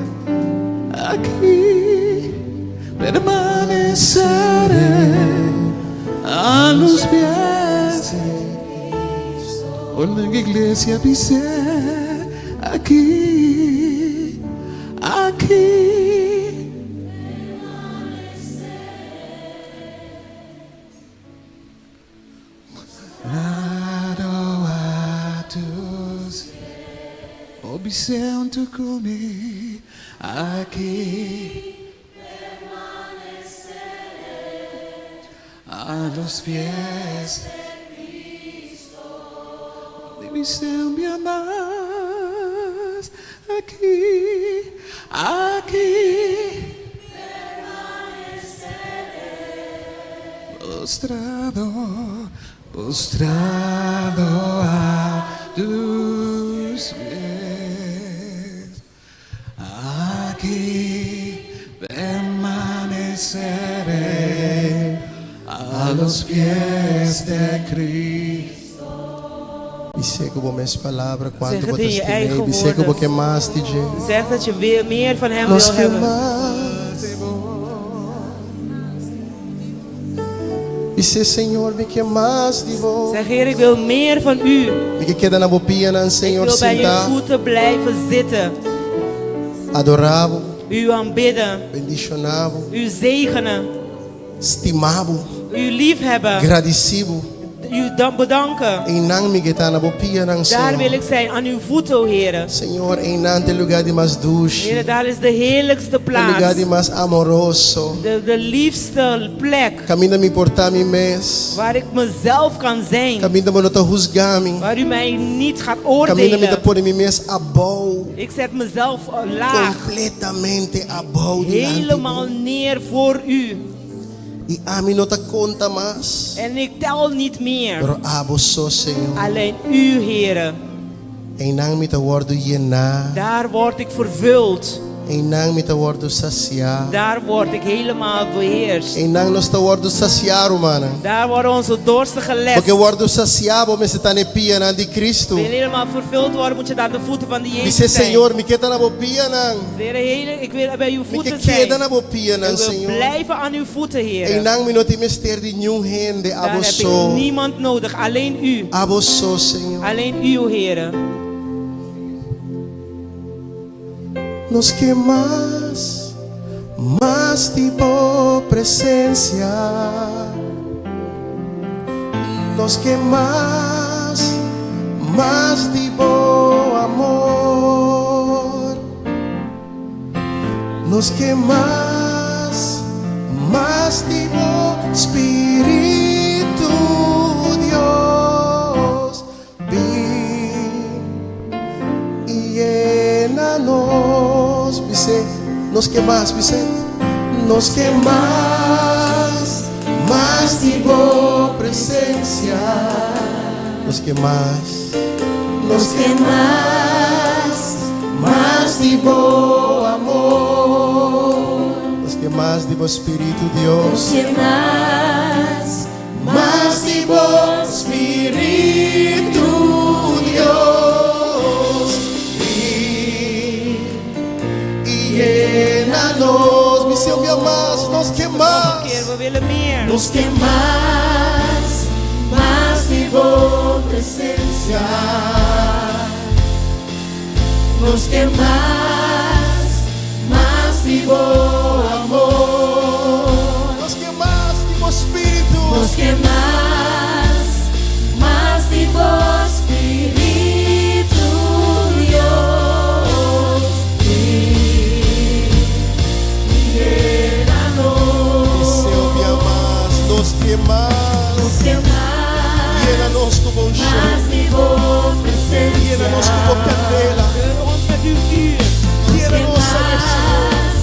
S3: aquí permaneceré a los pies. Oh, la iglesia dice, aquí, aquí. Postrado a tus Observo comigo aquí a los pies de mi ser más aquí, aquí postrado, postrado a tus pies. Aquí permaneceré a los pies de Cristo.
S7: Bis'é ku bo mes palabra kuantu
S4: Zeg het
S7: bo ta
S4: in je eigen
S7: Bis'é ku bo
S4: woorden.
S7: ke mas di dje.
S4: Zeg dat je weer meer van hem
S7: Nos
S4: wil
S7: ke
S4: hebben.
S7: mas. Bis'é Señor, mi ke mas di bo.
S4: Zeg Heer, ik wil meer van u.
S7: Mi ke keda na bo pianan,
S4: Ik
S7: Señor,
S4: wil bij uw
S7: sintá.
S4: voeten blijven zitten.
S7: Adorá bo,
S4: U aanbidden.
S7: bendishoná bo,
S4: U zegenen.
S7: stima bo,
S4: U liefhebben.
S7: gradisí bo.
S4: U dan bedanken.
S7: Einan mi ke ta na bo pianan,
S4: Daar wil
S7: Señor.
S4: ik zijn, aan uw voeten, o Heer.
S7: Señor, einan ta e lugá di mas dushi.
S4: Heer, daar is de heerlijkste
S7: E lugá
S4: plaats.
S7: di mas amoroso.
S4: De liefste plek.
S7: Kaminda mi por ta mi mes.
S4: Waar ik mezelf kan zijn.
S7: Kaminda bo no ta husga mi.
S4: Waar u mij niet gaat
S7: Kaminda mi ta
S4: oordelen.
S7: pone mi mes abou.
S4: Ik zet mezelf laag.
S7: Kompletamente abou dilanti
S4: Helemaal neer voor u.
S7: I ami no ta konta mas.
S4: En ik tel niet meer.
S7: Pero abo so, Señor.
S4: Alleen u, Heer.
S7: Einan mi ta wòrdu yená.
S4: Daar word ik vervuld.
S7: Einan mi ta wòrdu sasiá.
S4: Daar word ik helemaal beheerst.
S7: Einan nos ta wòrdu sasiá, rumannan.
S4: Daar worden onze dorsten gelest.
S7: Bo ke wòrdu sasiá, bo mester ta na e pianan di Kristu.
S4: Wil je helemaal vervuld worden, moet je daar de voeten van de Jezus
S7: Bis'é,
S4: zijn.
S7: Señor, mi ke ta na bo pianan.
S4: Heer, hele, ik wil bij uw
S7: Mi ke
S4: voeten zijn.
S7: keda na bo pianan,
S4: Ik wil
S7: Señor.
S4: blijven aan uw voeten, Heer.
S7: Einan mi no tin mester di niun hende,
S4: Daar
S7: abo
S4: heb ik
S7: so.
S4: niemand nodig, alleen u.
S7: Abo so, Señor.
S4: Alleen u, o Heer.
S7: Nos ke mas, mas di bo presencia. Nos ke mas, mas di bo amor. Nos ke mas, mas di bo Spiritu Dios. Bin i yena nos. Bis'é, nos ke mas, bis'é. Nos ke mas, mas di bo presensia. Nos ke mas, nos ke mas, mas di bo amor. Nos ke mas di bo spiritu, Dios.
S6: Nos ke mas,
S7: Mas di bo Spiritu Dios bin i yena nos. Mi Señor mi mas, nos ke mas.
S4: We willen meer.
S7: Nos ke
S6: mas, mas di bo presencia. Nos ke mas, mas di bo amor.
S7: Nos ke mas di bo spiritu.
S6: Nos ke mas, mas di bo spiritu, Dios. Bin i yena nos.
S7: Bis'é un bia mas, nos ke mas.
S6: Nos ke mas.
S7: Yena nos ku bo unshon.
S6: Mas di bo presencia.
S7: Yena nos ku bo kandela.
S4: Vul ons met uw vuur.
S7: Yena nos, Señor.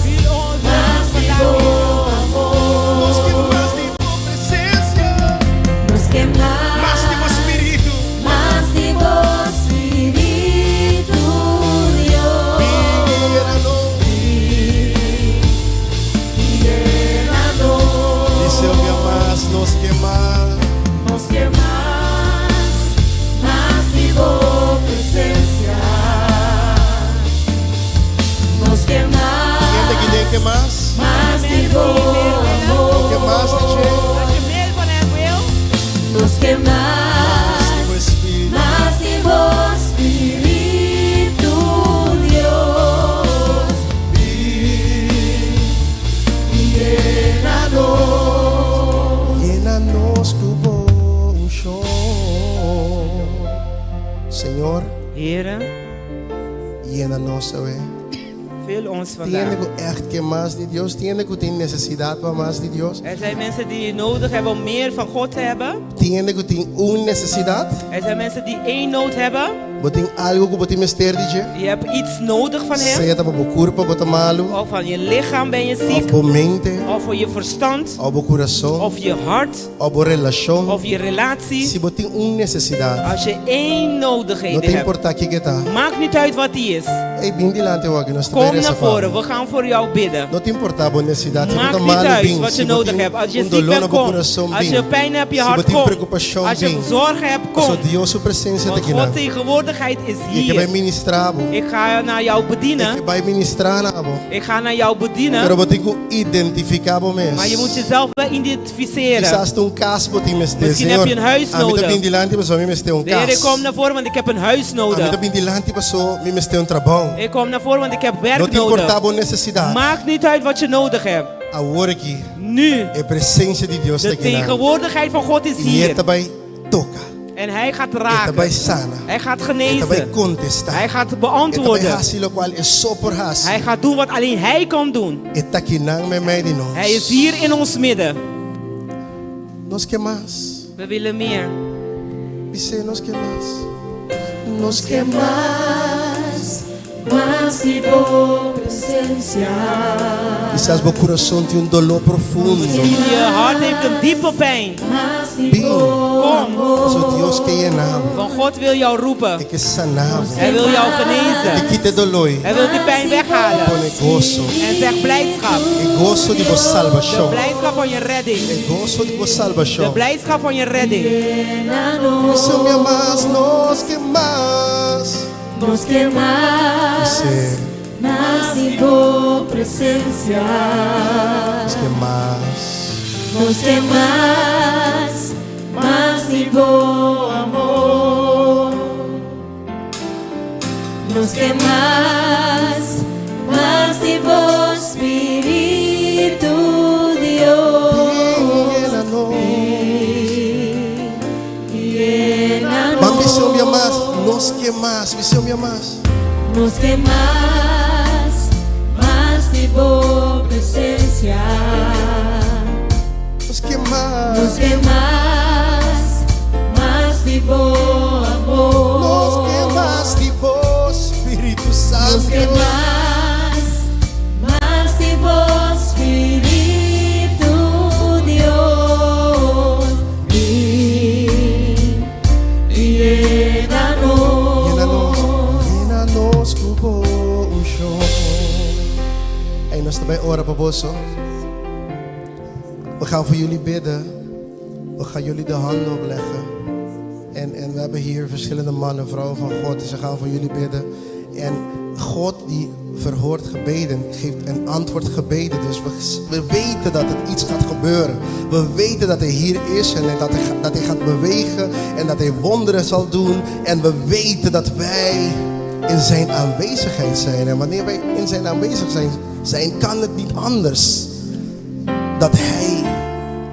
S4: Vul ons
S6: Mas di
S4: vandaag
S6: bo
S4: weer.
S6: amor.
S7: Nos ke mas di bo presencia.
S6: Nos ke mas.
S7: Mas di bo spiritu.
S6: Mas di bo spiritu, Dios.
S7: Bin i yena nos.
S6: Yena nos.
S7: Bis'é un bia mas, nos ke mas.
S6: Nos ke mas, mas di bo presencia. Nos ke mas.
S7: Hende aki den ke mas?
S6: Mas di bo amor.
S7: Ke mas di dje?
S4: Als je meer van hem wil.
S6: Nos ke mas,
S7: Mas di bo spiritu.
S6: mas di bo spiritu, Dios.
S7: Bin i yena nos. Yena nos ku bo unshon. Señor.
S4: Here.
S7: Yena nos awe.
S4: Vul ons
S7: Tin hende
S4: vandaag.
S7: ku ègt ke mas di Dios? Tin hende ku tin nesesidat pa mas di Dios?
S4: Er zijn mensen die nodig hebben om meer van God te hebben.
S7: Tin hende ku tin un nesesidat?
S4: Er zijn mensen die één nood hebben.
S7: Bo tin algu ku bo tin mester di dje?
S4: Je hebt iets nodig van hem.
S7: Sea ta pa bo kurpa bo ta malu.
S4: Of van je lichaam ben je ziek.
S7: Of bo mente.
S4: Of voor je verstand.
S7: Of bo kurason.
S4: Of je hart.
S7: Of bo relashon.
S4: Of je relatie.
S7: Si bo tin un nesesidat.
S4: Als je één nodigheden
S7: No ta
S4: hebt.
S7: importá kiko e ta.
S4: Maakt niet uit wat die is.
S7: Ey, bin dilanti awor aki, nos ta bai
S4: Kom
S7: resa
S4: naar
S7: pa bo.
S4: voren, we gaan voor jou bidden.
S7: No ta importá bo nesesidat, si bo ta
S4: Maakt niet
S7: malu,
S4: uit
S7: bin.
S4: wat je
S7: Si bo
S4: nodig
S7: tin
S4: hebt. Als je
S7: un
S4: ziek
S7: doló
S4: bent,
S7: na bo
S4: kom.
S7: kurason,
S4: Als
S7: bin.
S4: je pijn hebt, je
S7: Si bo
S4: hart,
S7: tin
S4: kom.
S7: preokupashon,
S4: Als je
S7: bin.
S4: zorgen hebt, kom.
S7: Pasobra Dios su presensia ta
S4: Want
S7: akinan.
S4: God tegenwoordigheid is
S7: I e ke bai
S4: hier.
S7: ministrá bo.
S4: Ik ga naar jou
S7: E
S4: bedienen.
S7: ke bai ministrá na bo.
S4: Ik ga naar jou bedienen.
S7: Pero bo tin ku identifiká bo mes.
S4: Maar je moet jezelf wel identificeren.
S7: Kisas ta un kas bo tin mester.
S4: Misschien heb
S7: Señor,
S4: je een huis
S7: ami ta
S4: nodig.
S7: bin dilanti pasobra mi mester un
S4: De Heer, ik
S7: kas.
S4: kom naar voren, want ik heb een huis
S7: Ami ta
S4: nodig.
S7: bin dilanti paso mi mester un trabou.
S4: Ik kom naar voren, want ik heb werk
S7: No ta importá
S4: nodig.
S7: bo nesesidat.
S4: Maakt niet uit wat je nodig hebt.
S7: Awor aki
S4: Nu.
S7: e presensia di Dios ta
S4: De
S7: akinan.
S4: tegenwoordigheid van God is
S7: I e
S4: hier.
S7: ta bai toka.
S4: En hij gaat
S7: E ta bai
S4: raken.
S7: sana.
S4: Hij gaat
S7: E ta bai
S4: genezen.
S7: kontestá.
S4: Hij gaat
S7: E ta bai
S4: beantwoorden.
S7: hasi lokual e so por hasi.
S4: Hij gaat doen wat alleen hij kan doen.
S7: E ta akinan meimei di nos.
S4: Hij is hier in ons midden.
S7: Nos ke mas.
S4: We willen meer.
S7: Bis'é nos ke mas. Nos ke
S6: mas. Mas di bo presencia.
S7: Kisas bo kurason tin un doló profundo.
S4: Misschien je hart heeft een diepe pijn.
S7: Bin.
S4: Kom.
S7: Pasobra Dios ke yena bo.
S4: Want God wil jou roepen.
S7: E ke sana bo.
S4: Hij wil jou
S7: E
S4: genezen.
S7: kita e doló ei.
S4: Hij wil die pijn weghalen.
S7: Pone goso.
S4: En zeg blijdschap.
S7: E goso di bo
S4: De
S7: salbashon.
S4: blijdschap van je redding.
S7: E goso di bo
S4: De
S7: salbashon.
S4: blijdschap van je redding.
S7: Bisa mi mas, nos ke mas.
S6: Nos ke mas,
S7: Bis'é.
S6: mas di bo presencia.
S7: Nos ke mas.
S6: Nos ke mas, mas di bo amor. Nos ke mas, mas di bo spiritu, Dios.
S7: Yena nos.
S6: Yena
S7: Ban bis'é un bia mas,
S6: nos.
S7: nos ke mas, bis'é un bia mas.
S6: Nos ke mas, mas di bo presencia.
S7: Nos ke mas.
S6: Nos ke mas, mas di bo amor.
S7: Nos ke mas di bo Spiritu
S6: Nos ke
S7: Santu.
S6: mas, mas di bo Spiritu Dios. Bin yena nos.
S7: Yena nos, yena nos ku bo unshon. Ey, nos ta bai ora pa boso. We gaan voor jullie bidden. We gaan jullie de handen opleggen. En we hebben hier verschillende mannen, vrouwen van God. Ze gaan voor jullie bidden. En God die verhoort gebeden, geeft een antwoord gebeden. Dus we weten dat het iets gaat gebeuren. We weten dat hij hier is en dat hij gaat bewegen. En dat hij wonderen zal doen. En we weten dat wij in zijn aanwezigheid zijn. En wanneer wij in zijn aanwezigheid zijn, kan het niet anders dat hij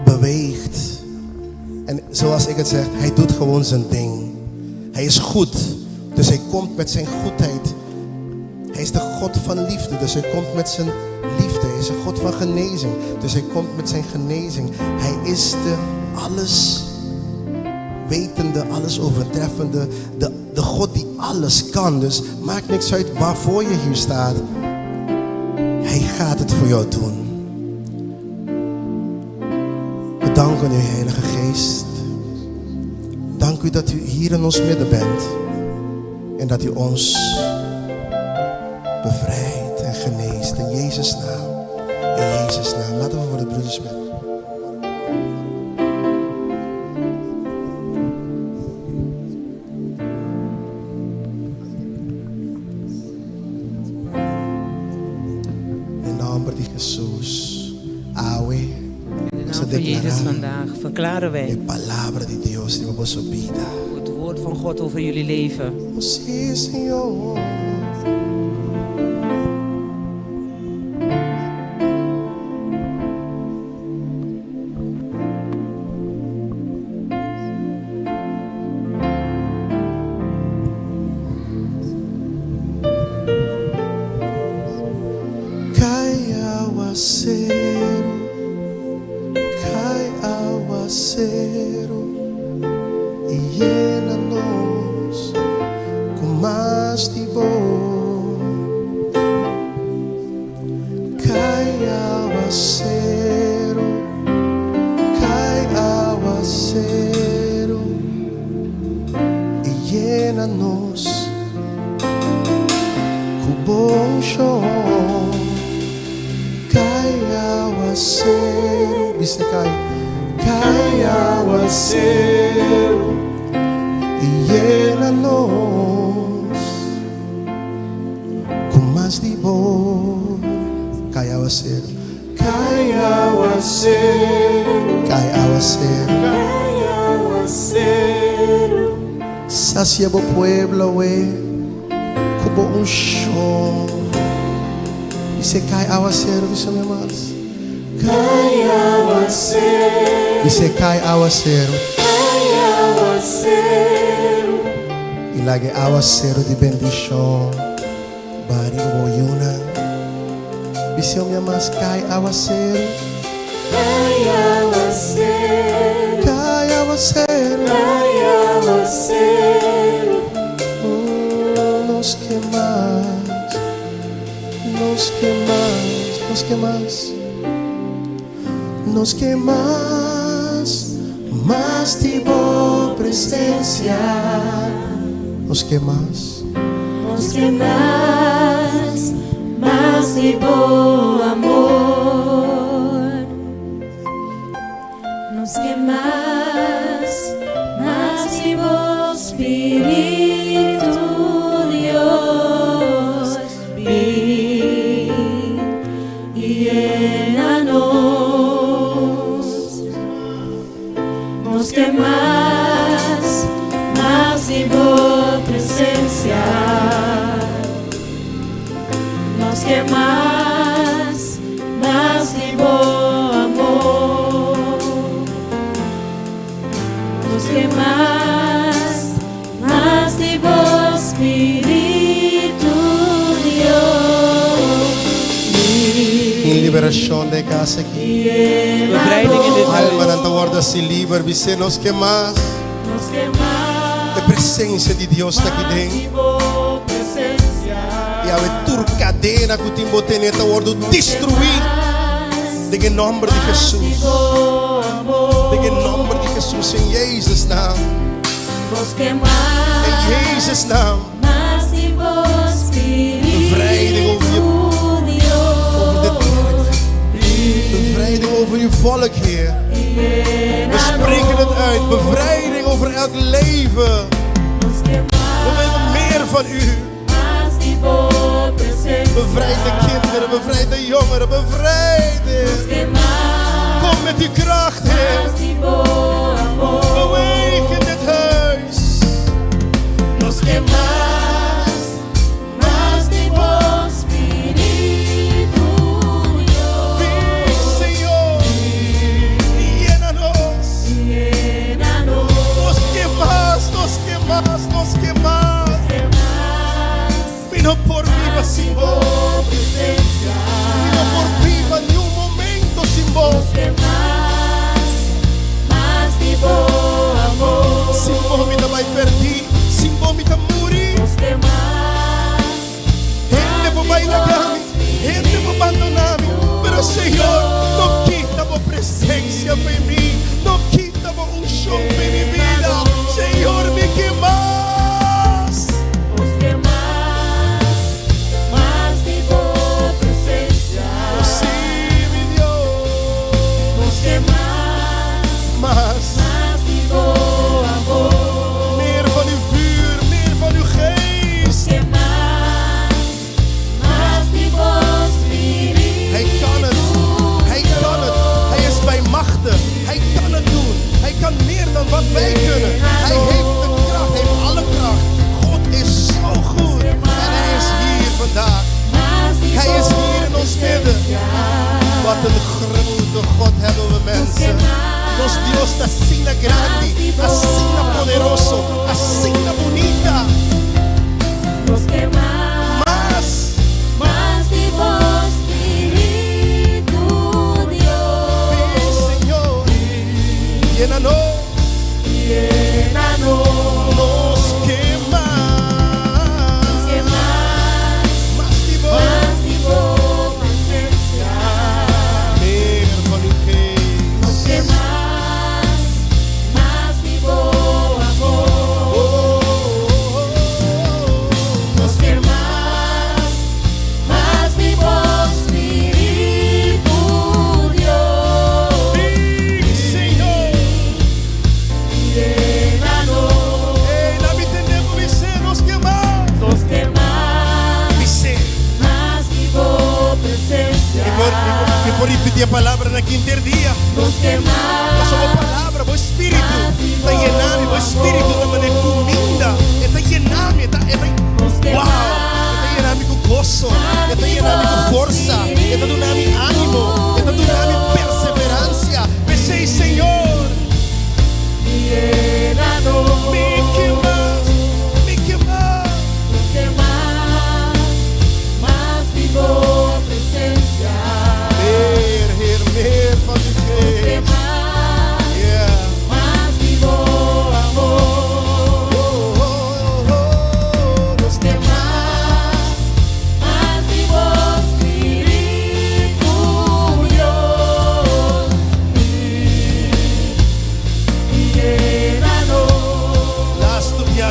S7: beweegt. En zoals ik het zeg, hij doet gewoon zijn ding. Hij is goed, dus hij komt met zijn goedheid. Hij is de God van liefde, dus hij komt met zijn liefde. Hij is de God van genezing, dus hij komt met zijn genezing. Hij is de alles wetende, alles overtreffende, de God die alles kan. Dus maakt niks uit waarvoor je hier staat. Hij gaat het voor jou doen. We danken u, Heilige Geest. Dank u dat u hier in ons midden bent. En dat u ons bevrijdt en geneest. In Jezus' naam. In Jezus' naam. Laten we voor de broeders bidden. In nòmber di Jesus. Awe.
S4: In de naam van Jezus vandaag verklaren wij.
S7: E palabra di Dios riba boso bida.
S4: Het woord van God over jullie leven.
S7: Sí, Señor. Kai awaseru, kai awaseru, i yena nos ku mas di bo. Kai awaseru, kai awaseru, i yena nos ku bo unshon. Kai awaseru, bisa kai, kai awaseru, i yena nos ku mas di bo. Kai awaseru, kai awaseru, kai awaseru,
S1: kai awaseru.
S7: Sasia bo pueblo awe ku bo unshon. Bisa kai awaseru, bisa mi mas.
S1: Kai awaseru.
S7: Bisa kai awaseru.
S1: Kai awaseru.
S7: I laga e awaseru di bendishon. Bari bo yunan. Bisa mi mas kai awaseru.
S1: Kai awaseru.
S7: Kai awaseru.
S1: Kai awaseru.
S7: Nos ke mas. Nos ke mas. Nos ke mas, mas di bo presensia. Nos ke mas.
S6: Nos ke mas, mas di bo amor. Nos ke mas, mas di bo spiritu, Dios. Bin i yena nos. Nos ke mas, mas di bo presensia. Nos ke mas, mas di bo amor. Nos ke mas, mas di bo spiritu, Dios.
S7: Tin liberashon den kas aki.
S4: Bevrijding in dit huis.
S7: Almanan ta wòrdu hasí liber. Bis'é, nos ke mas.
S1: Nos ke mas.
S7: E presensia di Dios ta aki den. I awe tur kadena ku tin bo tene ta wòrdu destruí den e nòmber di Hesus. Den e nòmber di Hesus, in Jezus naam. In Jezus naam. Bevrijding over je, over dit kerk. Bevrijding over uw volk, Heer. We spreken het uit. Bevrijding over elk leven. We willen meer van u. Bevrijd de kinderen, bevrijd de jongeren, bevrijd, Heer. Kom met uw kracht, Heer. Beweeg in dit huis.
S1: Nos ke mas, mas di bo spiritu, Dios.
S7: Ven, Señor, llénanos.
S1: Llénanos.
S7: Nos ke mas, nos ke mas, nos ke mas. Mi no por biba sin bo. Mi no por biba ni un momento sin bo.
S1: Mas, mas di bo amor.
S7: Sin bo mi ta bai pèrdí, sin bo mi ta muri.
S1: Nos ke mas,
S7: Hende por bai laga mi, hende por bandoná mi. Pero Señor, no kita bo presensia for di mi, no kita bo unshon for di mi bida. Señor, mi ke mas.
S1: Nos ke mas, mas di bo presensia.
S7: Oh, sí, mi Dios.
S1: Nos ke mas,
S7: Mas,
S1: mas di bo amor.
S7: Meer van uw vuur, meer van uw geest.
S1: Nos ke mas, mas di bo spiritu.
S7: Hij kan het. Hij kan het. Hij is bij machte. Hij kan het doen. Hij kan meer dan wat wij kunnen. Hij heeft de kracht. Hij heeft alle kracht. God is zo goed. En hij is hier vandaag. Hij is hier in ons midden. Wat een grote God hebben we, mensen. Nos Dios ta asina grandi, asina poderoso, asina bunita.
S1: Nos ke mas,
S7: Mas,
S1: mas di bo spiritu, Dios.
S7: Ven, Señor, llénanos.
S1: Llénanos.
S7: Nos ke mas.
S1: Nos ke mas,
S7: Mas di bo.
S1: Mas di bo presensia.
S7: Meer van uw geest.
S1: Nos ke mas, mas di bo amor.
S7: Oh.
S1: Nos ke mas, mas di bo spiritu, Dios.
S7: Ven, Señor.
S1: Llénanos.
S7: Ei, laga mi tende bo bisa, nos ke mas.
S1: Nos ke mas,
S7: Bis'é.
S1: Mas di bo presensia.
S7: Mi por ripití e palabra na henter dia.
S1: Nos ke mas,
S7: Mas bo palabra, bo spiritu, ta yena mi, bo spiritu ta manera kuminda, ta yena mi, ta, wow, ta yena mi ku goso, ta yena mi ku forsa, ta duna mi ánimo, ta duna mi perseveransia. P'esei, Señor,
S1: Llénanos.
S7: Mi ke mas, mi ke mas.
S1: Nos ke mas, mas di bo presensia.
S7: Meer, Heer, meer van uw
S1: Nos ke
S7: geest.
S1: Mas.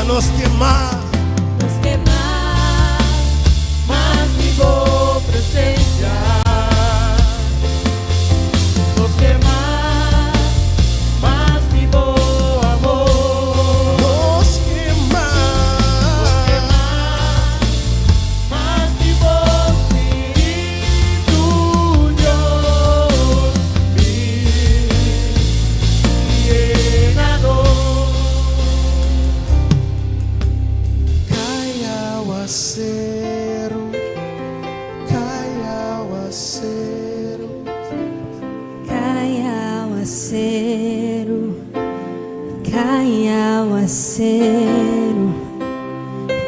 S7: Nos ke mas.
S6: Nos ke mas,
S1: mas di bo presensia. Nos ke mas, mas di bo amor.
S7: Nos ke mas.
S1: Mas di bo spiritu, Dios, bin yena nos.
S7: Kai awaseru, kai awaseru.
S6: Kai awaseru, kai awaseru,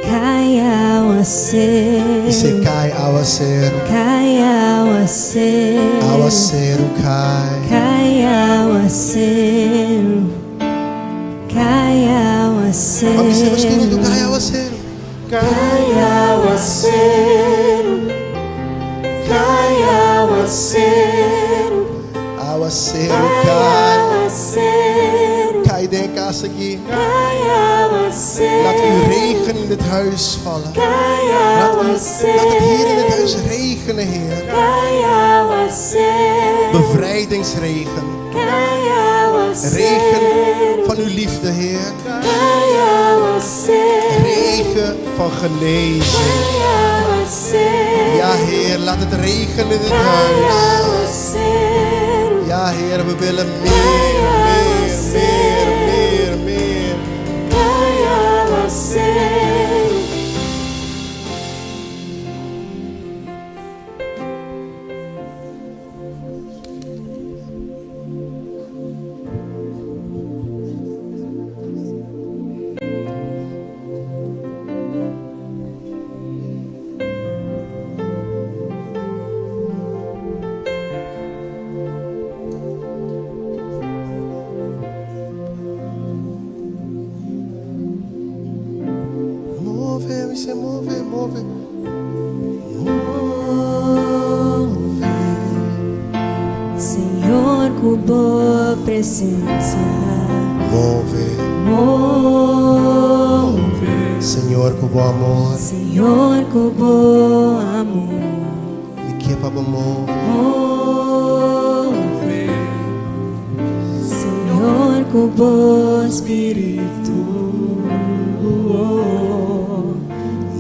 S6: kai awaseru.
S7: Say kai awaseru,
S6: Kai awaseru,
S7: awaseru kai.
S6: Kai awaseru, kai
S7: Vamos dizer,
S6: awaseru,
S7: kai awaseru.
S6: Kai awaseru, kai awaseru,
S7: Awaseru kai.
S6: awaseru,
S7: Kai den kas aki.
S6: kai awaseru,
S7: Laat uw regen in dit huis vallen.
S6: kai
S7: Laat, u, laat het hier in dit huis
S6: awaseru,
S7: regenen, Heer.
S6: kai awaseru,
S7: Bevrijdingsregen.
S6: kai awaseru,
S7: Regen van uw liefde, Heer.
S6: kai awaseru.
S7: Regen van genezing. Ja, Heer, laat het regenen in dit huis. Ja, Heer, we willen meer, meer, meer, meer, meer.
S6: Kai awaseru.
S7: Move, se move, move. Move.
S6: Señor, ku bo presensia.
S7: Move.
S6: Move.
S7: Señor, ku bo amor.
S6: Señor, ku bo amor.
S7: Mi ke pa bo move.
S6: Move. Señor, ku bo spiritu.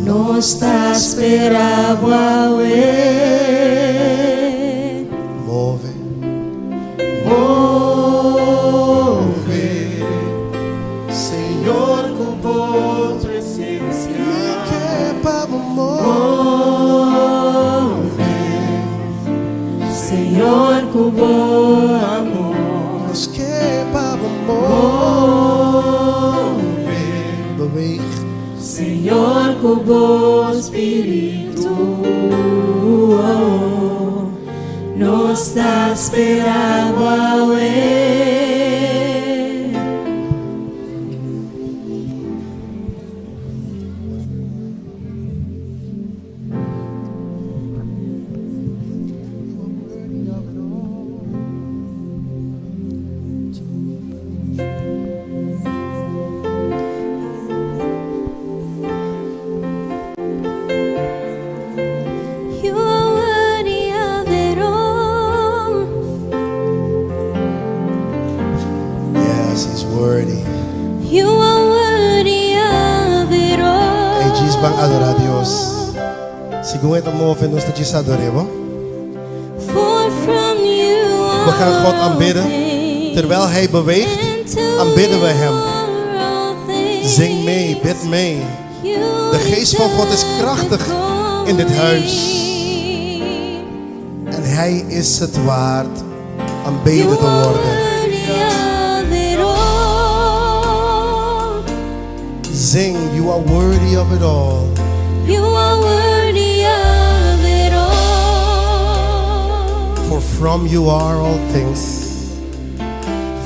S6: Nos ta spera bo.
S7: Move. Move.
S5: Señor, ku bo presensia.
S7: Mi ke pa bo move.
S6: Señor, ku bo amor.
S7: Nos ke pa bo move. Beweeg.
S6: Señor, ku bo spiritu. Nos ta spera bo. You are worthy of it all.
S7: Yes, he's worthy.
S6: You are worthy of it all.
S7: Hey, djis ban adorá Dios. Segun e ta move, nos ta djis ador'é.
S6: For from you
S7: We gaan God aanbidden. Terwijl Hij beweegt, aanbidden we Hem. Zing mee, bid mee. De geest van God is krachtig in dit huis. En Hij is het waard aanbeden te worden. Zing, you are worthy of it all.
S6: You are worthy of it all.
S7: For from you are all things.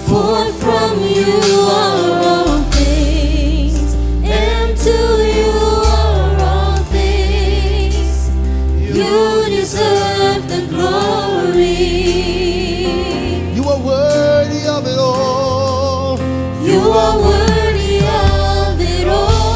S6: For from you are all things, and to you are all things. You deserve the glory.
S7: You are worthy of it all.
S6: You are worthy of it all.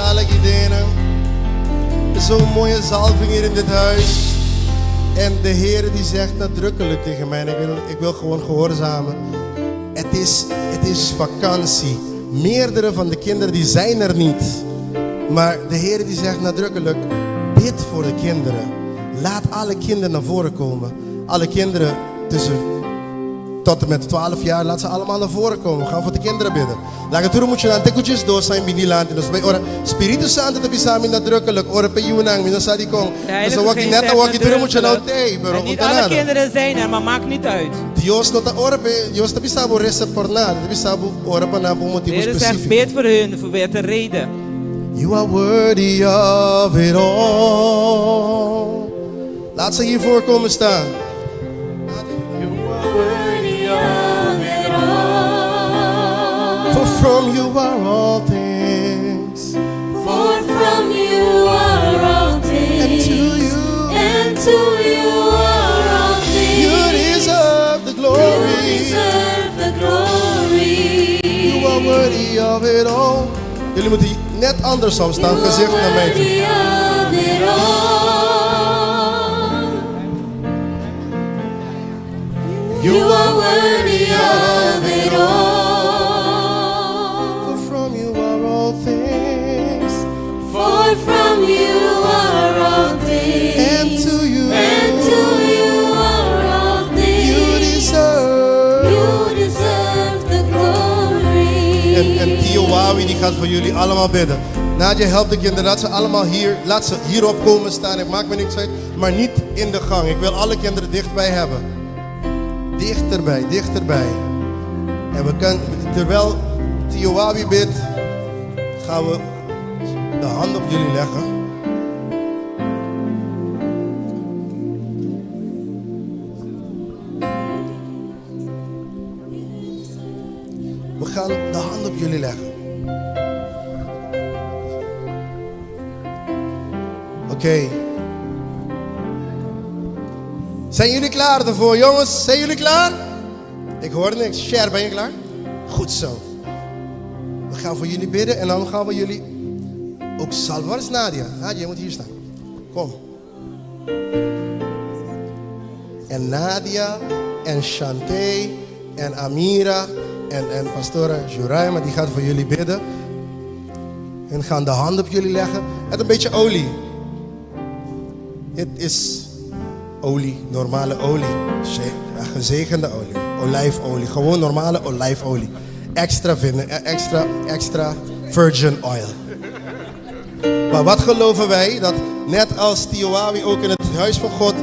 S7: sala aki den. Er is zo'n mooie zalving hier in dit huis. En de Heer die zegt nadrukkelijk tegen mij, en ik wil, ik wil gewoon gehoorzamen. Het is, het is vakantie. Meerdere van de kinderen die zijn er niet. Maar de Heer die zegt nadrukkelijk, bid voor de kinderen. Laat alle kinderen naar voren komen. Alle kinderen tussen tot en met 12 jaar, laat ze allemaal naar voren komen. We gaan voor de kinderen bidden. Laga tur muchanan te ku 12 aña bini dilanti. Nos bai ora. Spiritu Santu ta bisa mi nadrukkelijk ora pa e yunan. Mi no sa dikon.
S4: De
S7: Nos
S4: Heilige
S7: a waki
S4: Geest
S7: net
S4: zegt
S7: a waki tur e muchanan
S4: nadrukkelijk.
S7: tei, pero
S4: En
S7: un
S4: niet
S7: ta
S4: alle
S7: nada.
S4: kinderen zijn er, maar maakt niet uit.
S7: Dios no ta ora pa e, Dios ta bisa bo resa por nan. E ta bisa bo ora pa nan pa un
S4: De
S7: motibu
S4: Heer zegt,
S7: spesífiko.
S4: bid voor hun, voor met een reden.
S7: You are worthy of it all. Laat ze hiervoor komen staan. For from you are all things.
S6: For from you are all
S7: And to
S6: things,
S7: you,
S6: and to you are all
S7: you
S6: things.
S7: deserve the
S6: You
S7: glory.
S6: deserve the glory.
S7: You are worthy of it all. Jullie moeten net andersom staan,
S6: You are
S7: gezicht naar mij toe.
S6: worthy of it all. You are worthy of it all.
S7: For from you are all things.
S6: For from you are all things.
S7: And to you,
S6: And to you are all things.
S7: you deserve.
S6: You deserve the glory.
S7: En, en Tio Wawi die gaat voor jullie allemaal bidden. Nadia helpt de kinderen, laat ze allemaal hier, laat ze hierop komen staan. Het maakt me niks uit, maar niet in de gang. Ik wil alle kinderen dichtbij hebben. Dichterbij, dichterbij. En we kan, terwijl Tio Wawi bidt, gaan we de hand op jullie leggen. We gaan de hand op jullie leggen. Oké. Zijn jullie klaar ervoor, jongens? Zijn jullie klaar? Ik hoor niks. Cher, ben je klaar? Goed zo. We gaan voor jullie bidden en dan gaan we jullie ook salven. Waar is Nadia? Nadia, je moet hier staan. Kom. En Nadia en Chanté en Amira en, en pastora Juraima, die gaat voor jullie bidden. En gaan de hand op jullie leggen. Met een beetje olie. Het is olie, normale olie. Gezegende olie. Olijfolie, gewoon normale olijfolie. Extra, vinden, eh, extra, extra virgin oil. Maar wat geloven wij? Dat net als Tioawi ook in het huis van God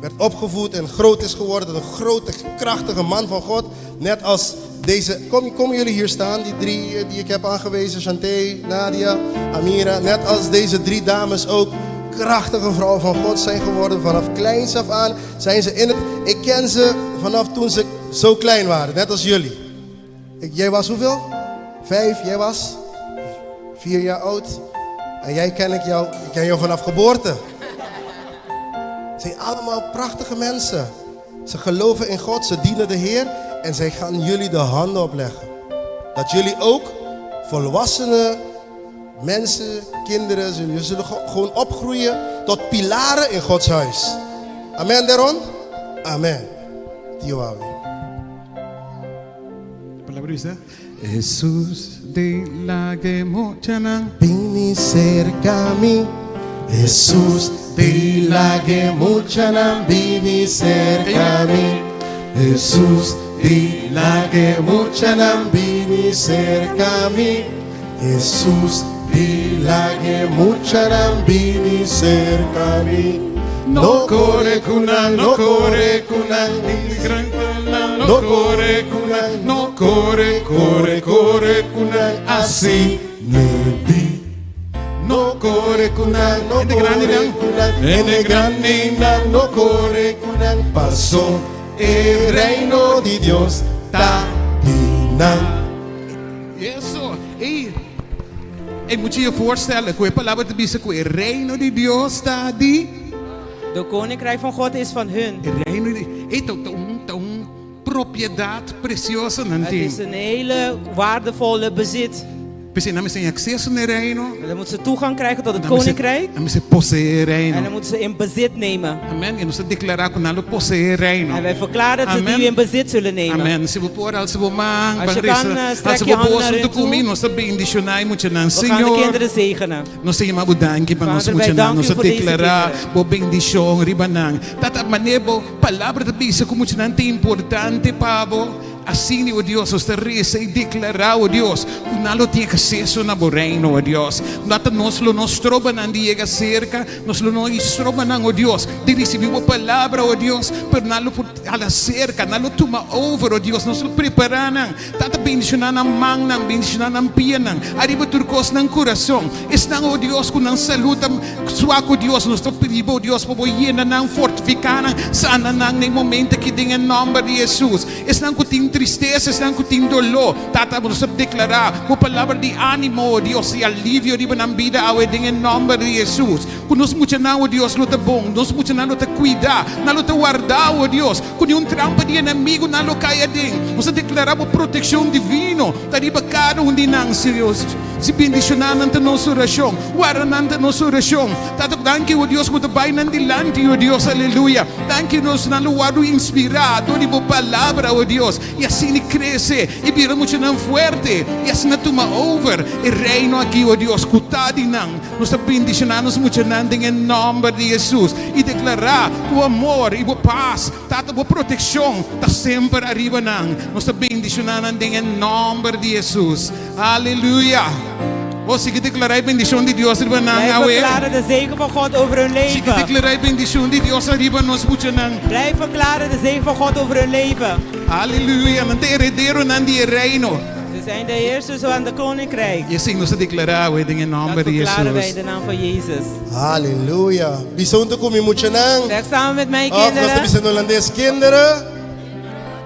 S7: werd opgevoed en groot is geworden. Een grote, krachtige man van God. Net als deze. Kom, komen jullie hier staan, die drie eh, die ik heb aangewezen: Chanté, Nadia, Amira. Net als deze drie dames ook krachtige vrouwen van God zijn geworden. Vanaf kleins af aan zijn ze in het. Ik ken ze vanaf toen ze zo klein waren, net als jullie. Ik, jij was hoeveel? Vijf, jij was? Vier jaar oud. En jij ken ik jou, ik ken jou vanaf geboorte. Ze zijn allemaal prachtige mensen. Ze geloven in God, ze dienen de Heer en zij gaan jullie de handen opleggen. Dat jullie ook volwassenen, mensen, kinderen, zullen, zullen gewoon opgroeien tot pilaren in Gods huis. Amen, Deron? Amen. Tio Awi.
S8: Palabra bisa, Jesus di lag'e muchanan.
S7: Bini serka mi, Jesus di lag'e muchanan bini serka mi. Jesus di lag'e muchanan bini serka mi. Jesus di lag'e muchanan bini serka mi. No kore ku nan, no kore ku nan,
S8: No kore ku nan, no kore, kore, kore ku nan, asina di. No kore ku nan,
S7: no
S8: hende grandi
S7: kore
S8: nan,
S7: ku nan,
S8: hende grandi nan,
S7: no kore ku nan, paso e reino di Dios ta di nan.
S8: Eso, ey, ey, moet je je voorstellen, ku e palabra ta bisa ku e reino di Dios ta di.
S4: De koninkrijk van God is van hun.
S8: E reino di, ey, ta un, ta un propiedat presioso
S4: Het
S8: nan tin.
S4: is een hele waardevolle bezit.
S8: P'esei nan mester tin akseso na e reino.
S4: Dan moeten ze toegang krijgen tot het
S8: Nan mester,
S4: koninkrijk.
S8: nan mester poseé e
S4: En
S8: reino.
S4: dan moeten ze in bezit nemen.
S8: Amen. I nos ta deklará ku nan lo poseé e reino.
S4: En wij verklaren dat ze
S8: Amen.
S4: die in bezit zullen nemen.
S8: Amen. Si bo por alsa bo man,
S4: Als
S8: ban
S4: je
S8: resa,
S4: kan, strek
S8: alsa
S4: je
S8: bo
S4: handen
S8: bos
S4: naar
S8: huntu
S4: hun
S8: ku mi,
S4: toe.
S8: nos ta bendishoná e muchanan.
S4: We gaan de
S8: Señor,
S4: kinderen zegenen.
S8: nos ta yama bo danki pa nos
S4: Vader, wij
S8: muchanan.
S4: danken
S8: Nos
S4: u
S8: ta
S4: voor deze
S8: deklará
S4: kinderen.
S8: bo bendishon riba nan. Tata, manera bo palabra ta bisa ku muchanan ta importante pa bo, Asina, o Dios, nos ta resa i deklará, o Dios, ku nan lo tin akseso na bo Reino, o Dios. Nata nos lo no stroba nan di yega serka, nos lo no stroba nan, o Dios, di risibí bo Palabra, o Dios, pero nan lo por hala serka, nan lo tuma over, o Dios. Nos lo prepará nan. Tata, bendishoná nan mannan, bendishoná nan pianan, ariba tur kos nan kurason. Esnan, o Dios, ku nan salú ta suak, o Dios, nos ta pidi bo, o Dios, pa bo yena nan, fortifiká nan, sana nan na e momento aki den e nòmber di Hesus. Esnan ku tin tristesa, esnan ku tin doló, Tata, nos ta deklará Bo palabra di ánimo, o Dios, i alivio riba nan bida awe den e nòmber di Hesus. Ku nos muchanan, o Dios, lo ta bon, nos muchanan lo ta kuidá, nan lo ta wardá, o Dios, ku niun trampa di enemigu nan lo kai aden. Nos ta deklará Bo protekshon divino ta riba kada un di nan, Señor. Si bendishoná nan ta nos orashon, warda nan ta nos orashon. Tata, danki, o Dios, ku Bo ta bai nan dilanti, o Dios, aleluya. Danki, nos nan lo wòrdu inspirá dor di Bo Palabra, o Dios, i asina krese i bira muchanan fuerte i asina tuma over e reino aki, o Dios, ku ta di nan. Nos ta bendishoná nos muchanan den e nòmber di Hesus i deklará ku Bo amor i Bo pas, Tata, Bo protekshon ta semper ariba nan. Nos ta bendishoná nan den e nòmber di Hesus. Aleluya! Bo sigui deklará e bendishon di Dios riba nan
S4: Blijf
S8: awe.
S4: verklaren de zegen van God over hun
S8: Sigui
S4: leven.
S8: deklará e bendishon di Dios ariba nos muchanan.
S4: Blijf verklaren de zegen van God over hun leven.
S8: Aleluya! Nan ta herederonan di e reino.
S4: Ze zijn de heersers van de koninkrijk.
S8: I esei nos ta deklará awe den e
S4: Dat
S8: nòmber di
S4: verklaren wij
S8: Hesus.
S4: in de naam van Jezus.
S7: Aleluya! Bisa huntu ku mi muchanan.
S4: Zeg samen met mij
S7: Of nos ta
S4: kinderen.
S7: bisa na Holandes, kinderen.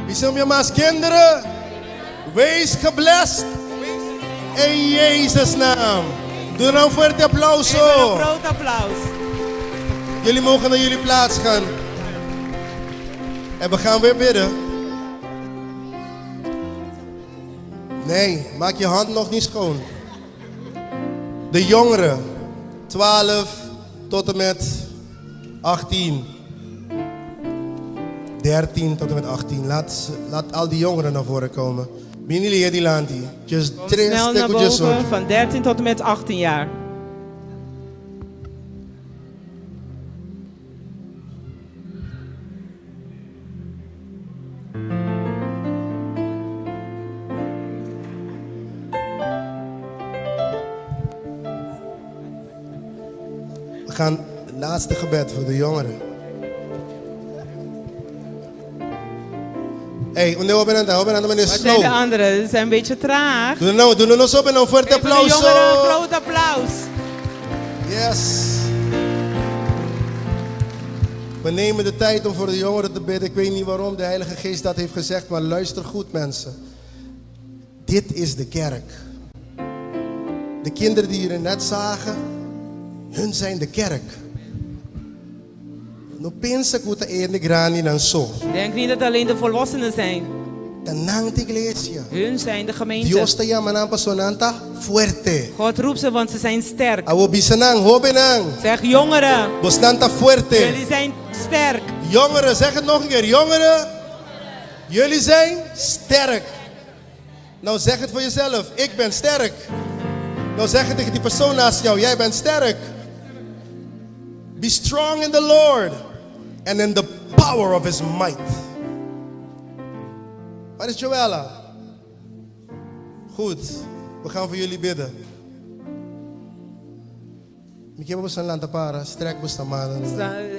S7: Bisa un bia mas, kinderen. Wees geblessed in Jezus naam. Doe een fuerte
S4: Geef hen een
S7: aplauso.
S4: groot applaus.
S7: Jullie mogen naar jullie plaats gaan. En we gaan weer bidden. Nee, maak je hand nog niet schoon. De jongeren, 12 tot en met 18. 13 tot en met 18. Laat, laat al die jongeren naar voren komen. Bini lihe dilanti. Just
S4: Kom
S7: tres
S4: snel naar
S7: te ku
S4: boven
S7: ocho.
S4: van 13 tot en met 18 jaar.
S7: We gaan het laatste gebed voor de jongeren. Hey, unda hobennan ta? Hobennan ta meneer
S4: Wat zijn de
S7: slow.
S4: anderen? Ze zijn een beetje traag.
S7: Doe nou, doe nou zo een fuerte
S4: Geef de jongeren een
S7: aplauso.
S4: groot applaus.
S7: Yes. We nemen de tijd om voor de jongeren te bidden. Ik weet niet waarom de Heilige Geest dat heeft gezegd, maar luister goed mensen. Dit is de kerk. De kinderen die jullie net zagen, hun zijn de kerk. No pensa ku ta e hende grandinan so.
S4: Denk niet dat alleen de volwassenen zijn.
S7: Ta nan ta iglesia.
S4: Hun zijn de gemeente.
S7: Dios ta yama nan paso nan ta fuerte.
S4: God roept ze, want ze zijn sterk.
S7: Awo bisa nan, hobennan.
S4: Zeg jongeren,
S7: Bosnan ta fuerte.
S4: jullie zijn sterk.
S7: Jongeren, zeg het nog een keer. Jongeren, jullie zijn sterk. Nou zeg het voor jezelf. Ik ben sterk. Nou zeg het tegen die persoon naast jou. Jij bent sterk. Be strong in the Lord and in the power of his might. Waar is Joella? Goed, we gaan voor jullie bidden. Mi ke pa lanta para, strek boso mannan.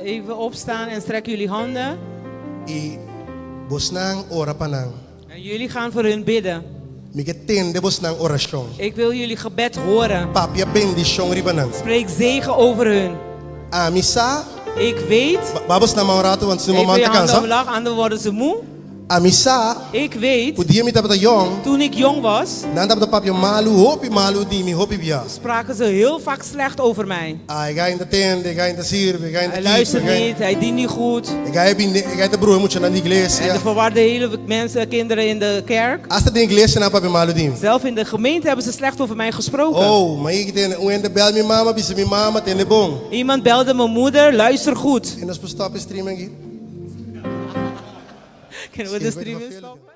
S4: Even opstaan en strek jullie handen.
S7: I bosnan ora pa nan.
S4: En jullie gaan voor hun bidden.
S7: Mi ke tende bosnan orashon.
S4: Ik wil jullie gebed horen.
S7: Papia bendishon riba nan.
S4: Spreek zegen over hun.
S7: Ami sa,
S4: Ik weet.
S7: Baha bosnan man un ratu, want sino
S4: Even
S7: man
S4: je
S7: ta
S4: handen
S7: kansa.
S4: omlaag, anders worden ze moe.
S7: Ami sa,
S4: Ik weet,
S7: ku dia mi tabata yong,
S4: toen ik jong was,
S7: nan tabata papia malu, hopi malu di mi, hopi bia.
S4: spraken ze heel vaak slecht over mij.
S7: Ah, e guy no ta tende, e guy no ta sirbi, e guy
S4: Hij
S7: no ta
S4: luistert
S7: kiko, e guy-
S4: niet, hij dient niet goed.
S7: E guy bin, e guy ta bruha muchanan di
S4: En
S7: iglesia.
S4: de verwarde hele mensen, kinderen in de kerk.
S7: Asta den iglesia nan a papia malu di mi.
S4: Zelf in de gemeente hebben ze slecht over mij gesproken.
S7: Oh, ma yega tende, un hende a bel mi mama, bisa mi mama, tende bon.
S4: Iemand belde mijn moeder, luister goed.
S7: En nos por stop e streaming aki?
S4: Kunnen we de streaming stoppen?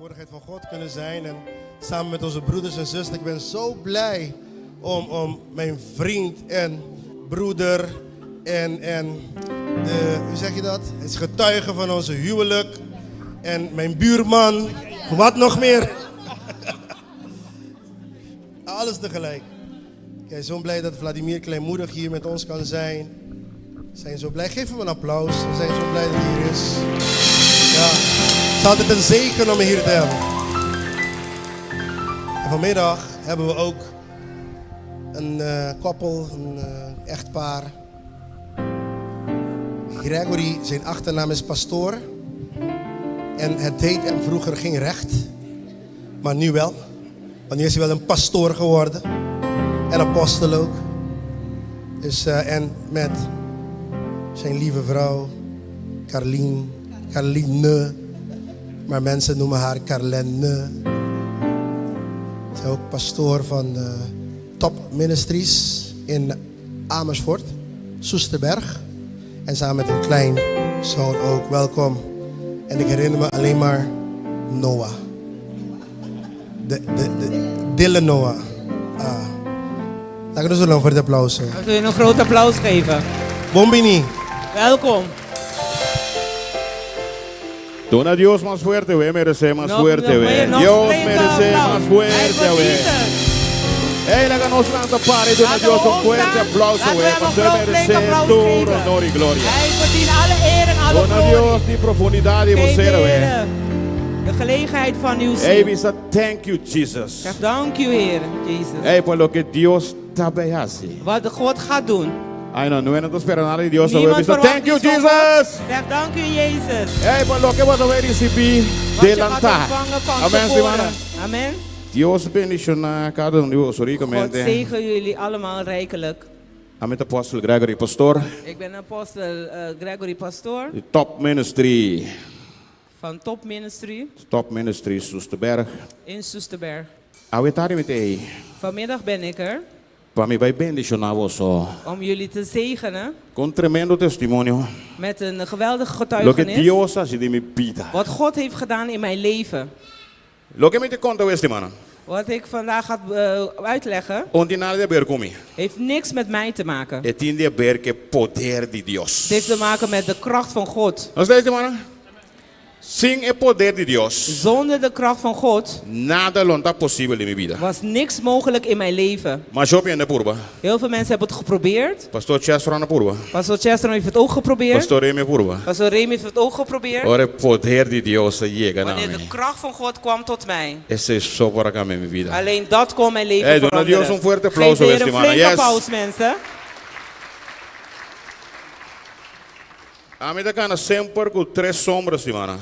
S7: tegenwoordigheid van God kunnen zijn. En samen met onze broeders en zusters. Ik ben zo blij om, om mijn vriend en broeder en, en de, hoe zeg je dat? Het is getuige van onze huwelijk. En mijn buurman. Wat nog meer? Alles tegelijk. Ik ben zo blij dat Vladimir Kleinmoedig hier met ons kan zijn. We zijn zo blij. Geef hem een applaus. We zijn zo blij dat hij hier is. Ja, het is altijd een zegen om hem hier te hebben. En vanmiddag hebben we ook een eh, koppel, een eh, echtpaar. Gregory, zijn achternaam is Pastoor. En het deed hem vroeger geen recht, maar nu wel. Want nu is hij wel een pastoor geworden. En apostel ook. Dus, eh, en met zijn lieve vrouw, Carlien, Carline. Maar mensen noemen haar Carlene. Zij is ook pastoor van eh, Top Ministries in Amersfoort, Soesterberg. En samen met een klein zoon ook. Welkom. En ik herinner me alleen maar Noah. De, de, de, Dylan Noah. Ah. Laat ik dus voor het applaus.
S4: We zullen een groot applaus geven.
S7: Bombini.
S4: Welkom.
S5: Dona Dios mas fuerte, we merece mas
S4: Nog-
S5: fuerte,
S4: nog
S5: we.
S4: meer, nog
S5: Dios
S4: flink
S5: merece
S4: applaus.
S5: mas fuerte,
S4: Hij
S5: we.
S4: verdient het.
S5: Hey, la ganó Santa Pare, dona
S4: Laten we
S5: Dios un
S4: opstaan.
S5: fuerte aplauso,
S4: Laten we
S5: we.
S4: hem een
S5: Pastor
S4: groot flink
S5: merece
S4: applaus
S5: todo
S4: geven.
S5: honor y gloria.
S4: Hij verdient alle eer en alle
S5: Dona
S4: glorie.
S5: Dios di profundidad y
S4: Geef de
S5: vocero, we.
S4: Heer de gelegenheid van uw
S5: Hey,
S4: ziel.
S5: bisa, thank you, Jesus.
S4: Zeg dank u, Heer, Jezus.
S5: Hey, por lo que Dios está hace.
S4: Wat de God gaat doen.
S5: Ay, no, no, no te espera nada de Dios, we.
S4: Niemand
S5: Bisa,
S4: verwacht
S5: thank you,
S4: iets van God.
S5: Jesus.
S4: Zeg dank u, Jezus.
S5: Hey, por lo que vas a ver recibir
S4: Wat je gaat
S5: delanta.
S4: ontvangen van
S5: Amen,
S4: tevoren.
S5: hermana.
S4: Amen.
S5: Dios bendiciona cada uno de vosotros
S4: God
S5: ricamente.
S4: zegen jullie allemaal rijkelijk.
S5: Amen, apostel Gregory Pastor,
S4: Ik ben apostel eh, Gregory Pastoor
S5: de Top Ministry,
S4: van Top Ministry
S5: Top Ministry Soesterberg.
S4: in Soesterberg.
S5: Awetari met
S4: Vanmiddag ben ik er
S5: Pa mi vai bendicionar vos
S4: om jullie te zegenen
S5: con tremendo testimonio.
S4: met een geweldige
S5: Lo que
S4: getuigenis.
S5: Dios hace de mi vida.
S4: Wat God heeft gedaan in mijn leven.
S5: Lo que me te conto esta semana.
S4: Wat ik vandaag ga eh, uitleggen,
S5: No tiene nada de ver conmigo.
S4: heeft niks met mij te maken.
S5: E tiene de ver que poder de Dios.
S4: Het heeft te maken met de kracht van God.
S5: ¿No está semana? Sin el poder de Dios,
S4: Zonder de kracht van God
S5: nada lo está posible en mi vida.
S4: was niks mogelijk in mijn leven.
S5: Maar yo pienso purba.
S4: Heel veel mensen hebben het geprobeerd.
S5: Pastor Chester na purba.
S4: Pastor Chester heeft het ook geprobeerd.
S5: Pastor Remy purba.
S4: Pastor Remy heeft het ook geprobeerd.
S5: Ahora el poder de Dios llega a
S4: Wanneer de
S5: mí.
S4: kracht van God kwam tot mij.
S5: Ese es solo para cambiar mi vida.
S4: Alleen dat kon mijn leven
S5: Hey, doe
S4: veranderen.
S5: Dios een fuerte applaus,
S4: Geef de Heer een
S5: estimada.
S4: flink
S5: Yes.
S4: applaus, mensen.
S5: A mí te gana siempre con tres sombras, hermana.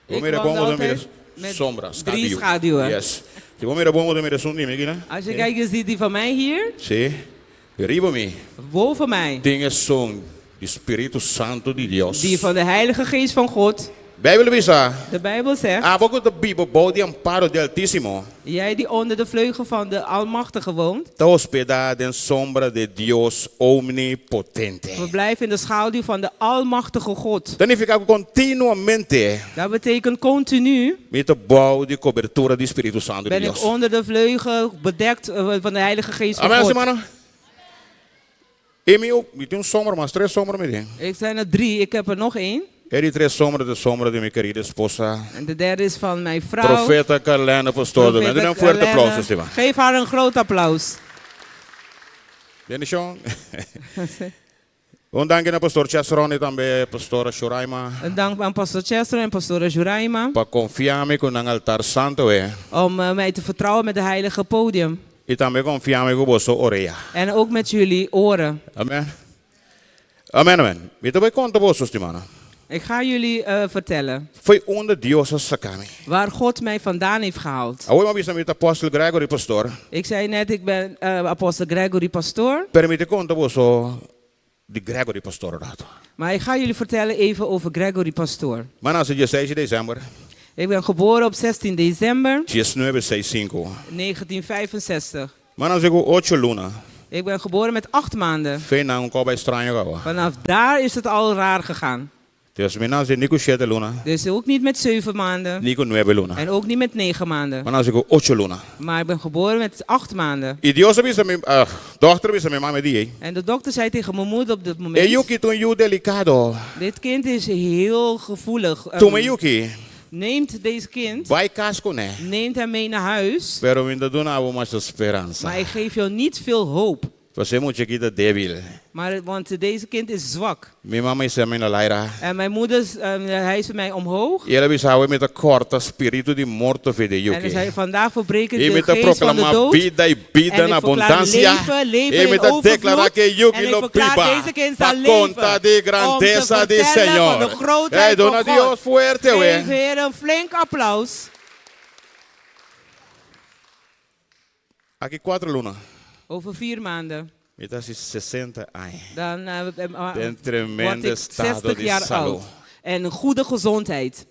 S4: Ik
S5: Mira,
S4: wandel
S5: vamos mira
S4: altijd met
S5: sombras.
S4: drie schaduwen.
S5: Yes. Si vos mira, vamos mira son dime, ¿no?
S4: Als je kijkt, je ziet die van mij hier,
S5: Sí. Arriba mi.
S4: boven mij.
S5: Tiene son de Espíritu Santo de Dios.
S4: Die van de Heilige Geest van God.
S5: Bijbel bisa.
S4: De Bijbel zegt,
S5: A poco te vivo body de amparo del Altísimo.
S4: jij die onder de vleugel van de Almachtige woont,
S5: Está hospedada en sombra de Dios omnipotente.
S4: we blijven in de schaduw van de Almachtige God.
S5: Significa que continuamente
S4: Dat betekent continu
S5: me te bouw de cobertura de Espíritu Santo de
S4: ben ik
S5: Dios.
S4: onder de vleugel bedekt eh, van de Heilige Geest van
S5: Amén,
S4: God.
S5: hermano. E mi, mi tiene un sombra más, tres sombras me tiene.
S4: Ik zijn er drie, ik heb er nog één.
S5: Eri tres sombras de sombra de mi querida esposa.
S4: En de derde is van mijn vrouw.
S5: Profeta Carlena Pastor.
S4: Profeta
S5: Doe een fuerte
S4: Carlene.
S5: aplauso, Esteban.
S4: Geef haar een groot applaus.
S5: Bendición. Un dank aan pastor Chasron y también pastora Shoraima.
S4: Een dank aan pastor Chester en pastora Juraima
S5: Para confiarme con un altar santo. Eh.
S4: om eh, mij te vertrouwen met de heilige podium.
S5: Y también confiarme con vos oreja.
S4: En ook met jullie oren.
S5: Amén. Amén, amén. Mi te voy contar vos, estimado.
S4: Ik ga jullie eh, vertellen
S5: Foi onde Dios sacame.
S4: waar God mij vandaan heeft gehaald.
S5: Hoy me avisa mi apóstol Gregory pastor.
S4: Ik zei net, ik ben eh, apostel Gregory Pastoor.
S5: Permite contar vos de Gregory pastor rato.
S4: Maar ik ga jullie vertellen even over Gregory Pastoor.
S5: Maar nace 16 de december,
S4: Ik ben geboren op 16 december
S5: 1965.
S4: 1965.
S5: Maar nace com 8 luna.
S4: Ik ben geboren met acht maanden.
S5: Fez não um coba estranho agora.
S4: Vanaf daar is het al raar gegaan.
S5: Dus mi nase ni ku shete luna.
S4: Dus ook niet met zeven maanden.
S5: Ni ku nuebe luna.
S4: En ook niet met negen maanden.
S5: M'a nase ku ocho luna.
S4: Maar ik ben geboren met acht maanden.
S5: I Dios a bisa mi, dòkter a bisa mi mama di ei.
S4: En de dokter zei tegen mijn moeder op dat moment.
S5: E yu ki ta un yu delikado.
S4: Dit kind is heel gevoelig.
S5: Tuma e yu ki.
S4: Neemt deze kind.
S5: Bai kas kuné.
S4: Neemt hem mee naar huis.
S5: Pero mi ta duna bo masha speransa.
S4: Maar ik geef jou niet veel hoop.
S5: Pasobra e mucha aki ta débil.
S4: Maar want deze kind is zwak.
S5: Mi mama a hisa mi na laira.
S4: En mijn moeder hijste mij omhoog.
S5: I el a bisa awe mi ta kòrta spiritu di morto for di e yu
S4: En hij zei, vandaag verbreek ik
S5: I mi
S4: de
S5: ta
S4: geest van de
S5: proklamá
S4: dood.
S5: bida i bida
S4: En
S5: na
S4: ik verklaar
S5: abundansia.
S4: leven, leven
S5: I mi
S4: in
S5: ta deklará
S4: overvloed.
S5: ku e yu
S4: En
S5: ki
S4: ik
S5: lo
S4: verklaar,
S5: biba
S4: deze kind
S5: pa
S4: zal leven
S5: konta di
S4: om te
S5: grandesa di
S4: vertellen
S5: Señor.
S4: van de grootheid
S5: Hey, duna
S4: van God.
S5: Dios fuerte, we.
S4: Geef Heer een flink applaus.
S5: Aki kuater luna.
S4: Over vier maanden.
S5: Mi ta hasi sesenta aña.
S4: Dan eh,
S5: Den
S4: word
S5: tremendo
S4: ik
S5: estado
S4: 60
S5: di
S4: jaar
S5: salú.
S4: oud. En een goede gezondheid.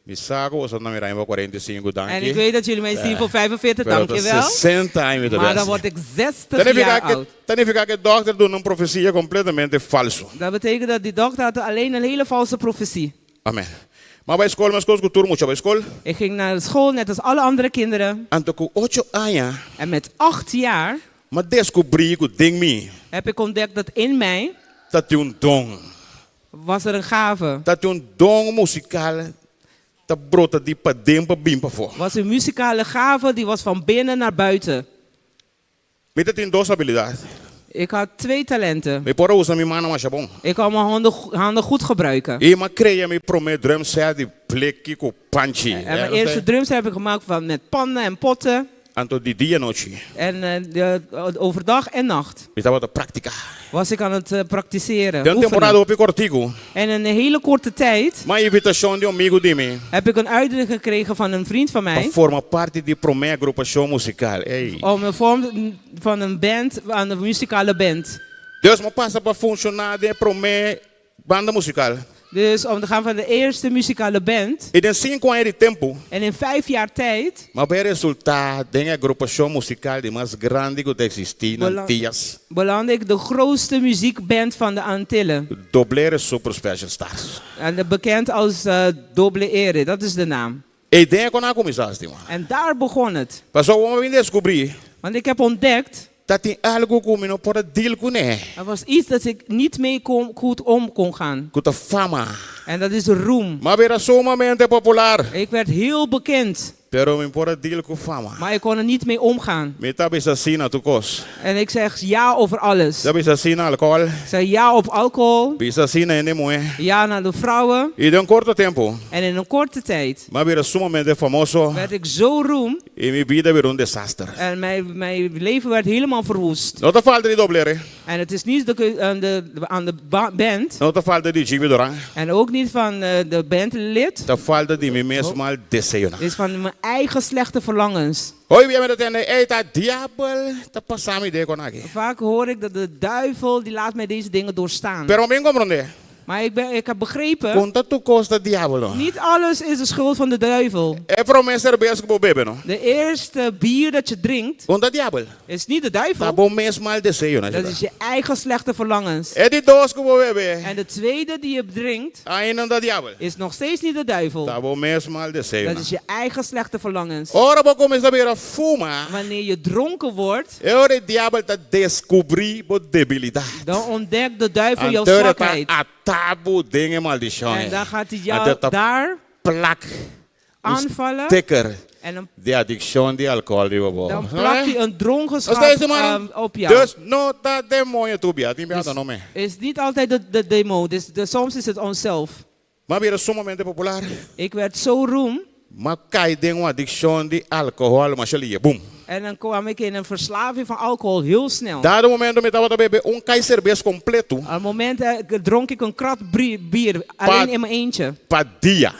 S5: Mi sa ku boso ta mira mi pa kuarenta i sinku, danki.
S4: En ik weet dat jullie mij zien voor 45,
S5: Pero ta
S4: dankjewel.
S5: sesenta aña mi ta
S4: Maar dan
S5: besi.
S4: word ik
S5: Ta
S4: 60
S5: nifiká
S4: jaar
S5: ku
S4: oud.
S5: ta nifiká ku e dòkter duna un profesia kompletamente falsu.
S4: Dat betekent dat die dokter had alleen een hele valse profetie.
S5: Amen. M'a bai skol meskos ku tur mucha bai skol.
S4: Ik ging naar school net als alle andere kinderen.
S5: Anto ku ocho aña.
S4: En met 8 jaar.
S5: M'a deskubrí ku den mi.
S4: Heb ik ontdekt dat in mij.
S5: Ta tin un don.
S4: Was er een gave.
S5: Ta tin un don musikal ta brota di paden pa bin pafó.
S4: Was een muzikale gave die was van binnen naar buiten.
S5: Mi ta tin dos abilidat.
S4: Ik had twee talenten.
S5: Mi por a usa mi mannan masha bon.
S4: Ik kon mijn handen, handen goed gebruiken.
S5: I m'a krea mi promé drumset di pleki ku panchi.
S4: En mijn eerste drums heb ik gemaakt van, met pannen en potten.
S5: Anto di dia anochi.
S4: En eh, de, overdag en nacht.
S5: Mi tabata praktiká.
S4: Was ik aan het eh, praktiseren.
S5: Den un temporada
S4: oefenen.
S5: hopi kòrtiku.
S4: En in een hele korte tijd.
S5: M'a invitashon di un amigu di mi.
S4: Heb ik een uitnodiging gekregen van een vriend van
S5: Pa
S4: mij.
S5: forma parti di promé agrupashon musikal. Ey.
S4: Om een vorm van een band, aan een muzikale band.
S5: Dus m'a pasa pa funshoná den promé banda musikal.
S4: Dus om te gaan van de eerste muzikale band.
S5: I den sinku aña di tempu.
S4: En in vijf jaar tijd.
S5: M'a bai resultá den e agrupashon musikal di mas grandi ku ta eksistí na Antillas.
S4: Belandde ik de grootste muziekband van de Antillen.
S5: Doble R Super Special Stars.
S4: En de bekend als eh, Doble R, dat is de naam.
S5: Ei den e kon a kuminsá, stima.
S4: En daar begon het.
S5: Pasobra mi a bin deskubrí.
S4: Want ik heb ontdekt.
S5: Ta tin algu ku mi no por a deal kuné.
S4: Er was iets dat ik niet mee kon, goed om kon gaan.
S5: Ku ta fama.
S4: En dat is roem.
S5: M'a bira sumamente popular.
S4: Ik werd heel bekend.
S5: Pero mi por a deal ku fama.
S4: Maar ik kon er niet mee omgaan.
S5: Mi ta bisa sí na tur kos.
S4: En ik zeg ja over alles.
S5: Ta bisa sí na alkohòl.
S4: Ik zeg ja op alcohol.
S5: Bisa sí na hende muhé.
S4: Ja naar de vrouwen.
S5: I den un korto tempu.
S4: En in een korte tijd.
S5: M'a bira sumamente famoso.
S4: Werd ik zo roem.
S5: I mi bida a bira un desaster.
S4: En mijn, mijn leven werd helemaal verwoest.
S5: No ta falta di Doble R.
S4: En het is niet de, aan de, aan de band.
S5: No ta falta di Jimmy Doran.
S4: En ook niet van eh, de bandlid.
S5: Ta falta di mi mes mal deseonan.
S4: Het is van mijn eigen slechte verlangens.
S5: Hopi bia mi ta tende, ey, ta diabel ta pasa mi den e kon aki.
S4: Vaak hoor ik dat de duivel die laat mij deze dingen doorstaan.
S5: Pero mi a komprondé.
S4: Maar ik, ben, ik heb begrepen.
S5: Ku n' ta tur kos ta diabel no.
S4: Niet alles is de schuld van de duivel.
S5: E promé serbes ku bo bebe no.
S4: De eerste bier dat je drinkt.
S5: Ku n' ta diabel.
S4: Is niet de duivel.
S5: Ta bo mes mal deseo no.
S4: Dat is je eigen slechte verlangens.
S5: E di dos ku bo bebe.
S4: En de tweede die je drinkt.
S5: Ainda n' ta diabel.
S4: Is nog steeds niet de duivel.
S5: Ta bo mes mal deseo.
S4: Dat is je eigen slechte verlangens.
S5: Ora bo kuminsá bira fuma.
S4: Wanneer je dronken wordt.
S5: E ora e diabel ta deskubrí bo debilidat.
S4: Dan ontdekt de duivel jouw
S5: Anto e ta
S4: zwakheid.
S5: ata bo den e maldishon.
S4: En dan gaat hij jou
S5: Anto e ta
S4: daar
S5: plak
S4: aanvallen.
S5: Sticker
S4: En dan
S5: di adikshon di alkohòl riba bo.
S4: Dan plakt hij een dronkenschap
S5: Nos ta esei, man?
S4: ehm, op jou.
S5: Dus no ta demoño tur bia, tin bia ta nos mes.
S4: Is niet altijd de, de demon, dus de, soms is het onszelf.
S5: M'a bira sumamente popular.
S4: Ik werd zo roem.
S5: M'a kai den un adikshon di alkohòl, masha lihe, bum.
S4: En dan kwam ik in een verslaving van alcohol heel snel.
S5: Dado momento mi tabata bebe un kai serbes kompleto.
S4: Op het moment eh, dronk ik een krat bier, alleen in mijn eentje.
S5: Pa dia.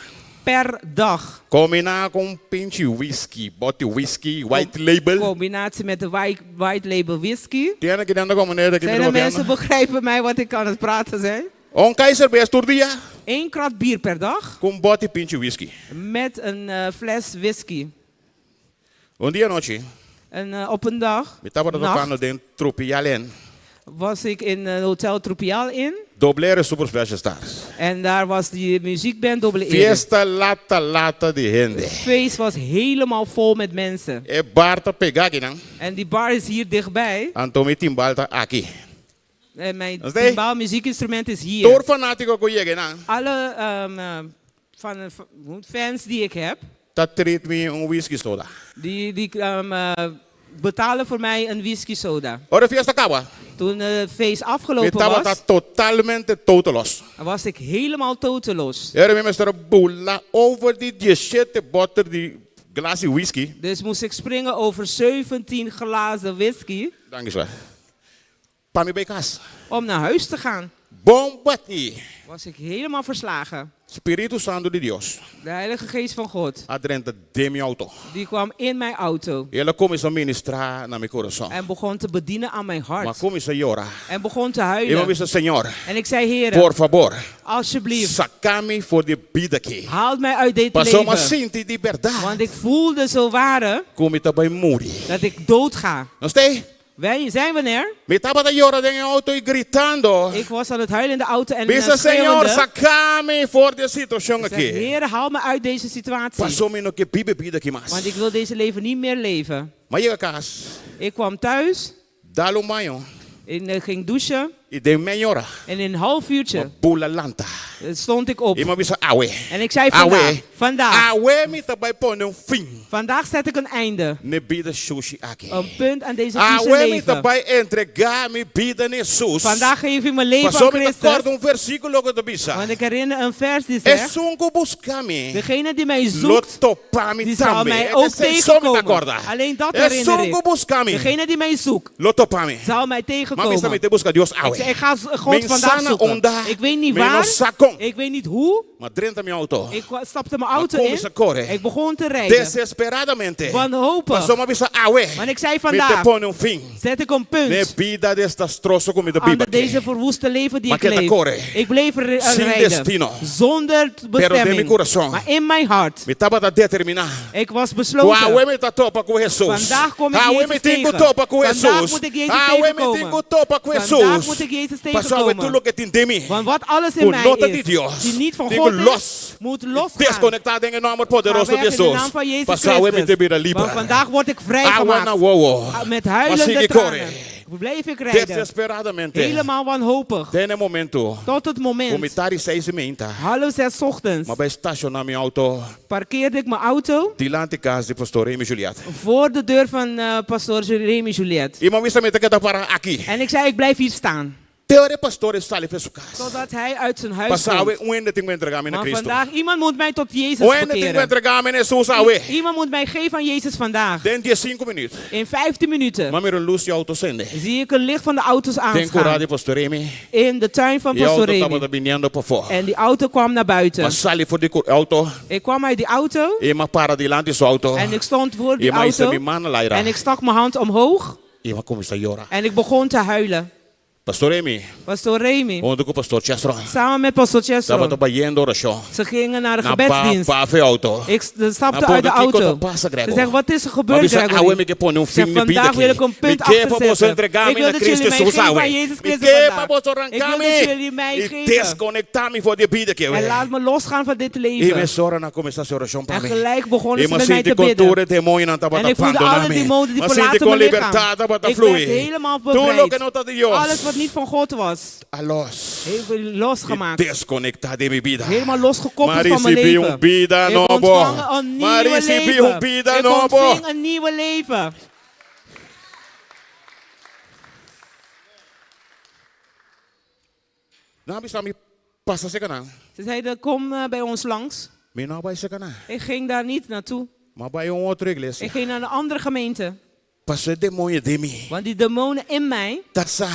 S4: Per dag.
S5: Kombiná ku un pinchi whisky, bòti whisky, white label.
S4: Combinatie met de white, white label whisky.
S5: Tin hende ku ta komprondé ki
S4: Zijn er mensen begrijpen mij wat ik aan het praten zijn?
S5: Un kai serbes tur dia.
S4: Eén krat bier per dag.
S5: Ku un bòti pinchi whisky.
S4: Met een eh, fles whisky.
S5: Un dia anochi.
S4: En eh, op een dag
S5: Mi tabata
S4: nacht,
S5: tokando den Trupial Inn.
S4: was ik in eh, Hotel Trupial Inn.
S5: Doble R Super Special Stars.
S4: En daar was die muziekband Doble R.
S5: Fiesta lata lata di hende.
S4: Het feest was helemaal vol met mensen.
S5: E bar ta pegá akinan.
S4: En die bar is hier dichtbij.
S5: Anto mi timbal ta aki.
S4: En mijn
S5: Nos dei?
S4: timbal muziekinstrument is hier.
S5: Tur fanátiko ku yega einan.
S4: Alle van, fans die ik heb.
S5: Ta treat mi un whisky soda.
S4: Die, die betalen voor mij een whisky soda.
S5: Ora e fiesta kaba.
S4: Toen het feest
S5: Mi
S4: afgelopen
S5: tabata
S4: was,
S5: totalmente totelos.
S4: was ik helemaal totelos.
S5: E ora mi mester a bula over di dieshete boter di glas di whisky.
S4: Dus moest ik springen over 17 glazen whisky.
S5: Danki swa. Pa mi bai kas.
S4: Om naar huis te gaan.
S5: Bon batí.
S4: Was ik helemaal verslagen.
S5: Spiritu Santu di Dios.
S4: De Heilige Geest van God.
S5: A drenta den mi auto.
S4: Die kwam in mijn auto.
S5: I el a kuminsá ministrá na mi kurason.
S4: En begon te bedienen aan mijn hart.
S5: M'a kuminsá yora.
S4: En begon te
S5: I m'a
S4: huilen.
S5: bisa, Señor.
S4: En ik zei, Heere.
S5: Por fabor.
S4: Alsjeblieft.
S5: Saka mi for di e bida aki.
S4: Haal mij uit dit
S5: Pasobra m'a
S4: leven.
S5: sinti di bèrdat.
S4: Want ik voelde zo ware.
S5: Ku mi ta bai muri.
S4: Dat ik dood ga.
S5: Nos t'ei?
S4: Wij zijn wanneer?
S5: Mi tabata yora den e auto i gritando.
S4: Ik was aan het huilen in de auto en
S5: Bisa,
S4: schreeuwende.
S5: Señor, saca mi for di e situacion
S4: Ik zei,
S5: aki.
S4: Heer, haal me uit deze situatie.
S5: Paso mi no ke biba e bida aki mas.
S4: Want ik wil deze leven niet meer leven.
S5: M'a yega cas.
S4: Ik kwam thuis.
S5: Dal un baño.
S4: Ik ging douchen.
S5: I den mei ora.
S4: En in een half uurtje.
S5: M'a bula lanta.
S4: Stond ik op.
S5: I m'a bisa awe.
S4: En ik zei vandaag.
S5: Awe.
S4: Vandaag.
S5: Awe mi ta bai pone un fin.
S4: Vandaag zet ik een einde.
S5: N'e bida shushi aki.
S4: Een punt aan deze vieze
S5: Awe mi ta
S4: leven.
S5: bai entregá mi bida na Hesus.
S4: Vandaag geef ik mijn leven
S5: Paso
S4: aan
S5: mi ta
S4: Christus.
S5: kòrda un versíkulo ku ta bisa.
S4: Want ik herinner een vers die zegt.
S5: Esun ku buska mi.
S4: Degene die mij
S5: Lo
S4: zoekt.
S5: topa mi
S4: Die zal
S5: tambe.
S4: mij ook
S5: Esei so mi ta
S4: tegenkomen.
S5: kòrda.
S4: Alleen dat
S5: Esun
S4: herinner
S5: ku
S4: ik.
S5: buska mi.
S4: Degene die mij zoekt.
S5: Lo topa mi.
S4: Zal mij
S5: Ma mi
S4: tegenkomen.
S5: sa mi ta buska Dios awe.
S4: Ik zei, ik ga God
S5: Mi
S4: vandaag
S5: sa na
S4: zoeken.
S5: unda.
S4: Ik weet niet
S5: Mi no
S4: waar.
S5: sa kon.
S4: Ik weet niet hoe.
S5: M'a drenta mi auto.
S4: Ik stapte mijn auto
S5: M'a
S4: in.
S5: kuminsá kore.
S4: Ik begon te rijden.
S5: Desesperadamente.
S4: Wanhopig.
S5: Paso m'a bisa awe.
S4: Want ik zei
S5: Mi ta
S4: vandaag.
S5: pone un fin.
S4: Zet ik een punt.
S5: N'e bida desastroso ku mi ta biba
S4: Aan
S5: aki.
S4: deze verwoeste leven die
S5: Ma
S4: ik
S5: keda
S4: leef.
S5: kore.
S4: Ik bleef
S5: Sin
S4: rijden.
S5: destino.
S4: Zonder
S5: Pero den mi
S4: bestemming.
S5: kurason.
S4: Maar in mijn hart.
S5: Mi tabata determiná.
S4: Ik was
S5: Ku
S4: besloten.
S5: awe mi ta topa ku Hesus.
S4: Vandaag kom ik
S5: Awe
S4: Jezus
S5: mi tin ku
S4: tegen.
S5: topa ku
S4: Vandaag
S5: Hesus.
S4: moet ik Jezus
S5: Awe mi tin
S4: tegenkomen.
S5: ku topa ku
S4: Vandaag
S5: Hesus.
S4: moet ik Jezus
S5: Paso awe
S4: tegenkomen.
S5: tur loke tin den mi.
S4: Want wat alles in
S5: Ku
S4: mij
S5: no ta
S4: is,
S5: di Dios.
S4: die niet van
S5: Tin ku
S4: God is,
S5: los.
S4: moet losgaan.
S5: Deskonektá den e nòmber poderoso
S4: Ga
S5: di
S4: weg in de
S5: Hesus.
S4: naam van Jezus
S5: Paso awe mi
S4: Christus.
S5: ta bira liber.
S4: Want vandaag word ik
S5: Awa
S4: vrijgemaakt.
S5: na wowo.
S4: Ah, Met
S5: Ma
S4: huilende
S5: sigui kore.
S4: tranen. Bleef ik rijden.
S5: Desesperadamente.
S4: Helemaal wanhopig.
S5: Te na e momento.
S4: Tot het
S5: Ku
S4: moment.
S5: mitar di seis i meinta.
S4: 5:30 ochtends.
S5: M'a bai stashoná mi auto.
S4: Parkeerde ik mijn auto.
S5: Dilanti kas di pastor Remy Juliet.
S4: Voor de deur van pastor Remy Juliet.
S5: I m'a bisa mi ta keda para aki.
S4: En ik zei, ik blijf hier staan.
S5: Te ora e pastor sali for su kas.
S4: Totdat hij uit zijn huis
S5: Paso awe
S4: komt.
S5: un hende tin ku entregá mi na
S4: Maar
S5: Cristo.
S4: vandaag, iemand moet mij tot Jezus
S5: Un hende tin ku
S4: bekeren.
S5: entregá mi na Hesus awe.
S4: Iemand moet mij geven aan Jezus vandaag.
S5: Den diesinku minüt.
S4: In 15 minuten.
S5: M'a mira lus di auto sende.
S4: Zie ik een licht van de auto's
S5: Den kurá
S4: aangaan.
S5: di pastor Remy.
S4: In de tuin van
S5: E auto
S4: pastor
S5: tabata
S4: Remy.
S5: biniendo pafó.
S4: En die auto kwam naar buiten.
S5: M'a sali for di auto.
S4: Ik kwam uit die auto.
S5: I m'a para dilanti su auto.
S4: En ik stond voor die
S5: I m'a hisa
S4: auto.
S5: mi man na laira.
S4: En ik stak mijn hand omhoog.
S5: I m'a kuminsá yora.
S4: En ik begon te huilen.
S5: Pastor Remy.
S4: Pastor Remy.
S5: Huntu ku pastor Chestron.
S4: Samen met pastor Chestron.
S5: Tabata bayendo orashon.
S4: Ze gingen naar de
S5: Nan a
S4: gebedsdienst.
S5: baha for e auto.
S4: Ik stapte
S5: Nan
S4: uit de
S5: puntra kiko ta
S4: auto.
S5: pasa, Gregory.
S4: Ze zeggen, wat is er
S5: Maar
S4: gebeurd,
S5: bisa,
S4: Gregory?
S5: awe mi ke pone un
S4: Ik zeg,
S5: fin na bida
S4: vandaag
S5: aki.
S4: wil ik een punt
S5: Mi ke pa boso
S4: achterzetten.
S5: entregá
S4: Ik
S5: mi
S4: wil
S5: na
S4: dat jullie
S5: Cristo
S4: mij
S5: Jesus
S4: geven
S5: awe.
S4: aan Jezus
S5: Mi
S4: Christus
S5: ke pa
S4: vandaag.
S5: boso
S4: Ik wil
S5: ranká
S4: dat
S5: mi.
S4: jullie mij
S5: I
S4: geven.
S5: deskonektá mi for di e bida aki,
S4: En laat me losgaan van dit
S5: I
S4: leven.
S5: mesora nan a kuminsá hasi orashon pa
S4: En
S5: mi.
S4: gelijk begonnen
S5: I
S4: ze
S5: m'a
S4: met mij
S5: sinti
S4: te
S5: kon
S4: bidden.
S5: tur e demoñonan tabata
S4: En ik voelde
S5: bandoná
S4: alle
S5: mi.
S4: demonen die
S5: M'a sinti
S4: verlaten
S5: kon
S4: mijn lichaam.
S5: libertat tabata
S4: Ik werd
S5: flui.
S4: helemaal
S5: Tur loke
S4: bevrijd.
S5: no ta di Dios.
S4: Alles wat niet van God was.
S5: A los.
S4: Heel losgemaakt.
S5: I deskonektá di mi bida.
S4: Helemaal losgekoppeld
S5: Ma
S4: van mijn
S5: risibí
S4: leven.
S5: un bida
S4: Ik
S5: nobo.
S4: ontvang een
S5: Ma
S4: nieuwe
S5: risibí
S4: leven.
S5: un bida
S4: Ik
S5: nobo.
S4: ontving een nieuwe leven.
S5: Nan a bisa mi pasa serka nan.
S4: Ze zeiden, kom bij ons langs.
S5: Mi no a bai serka nan.
S4: Ik ging daar niet naartoe.
S5: M'a bai un otro iglesia.
S4: Ik ging naar een andere gemeente.
S5: Paso e demoño den mi.
S4: Want die demonen in mij,
S5: Ta sa.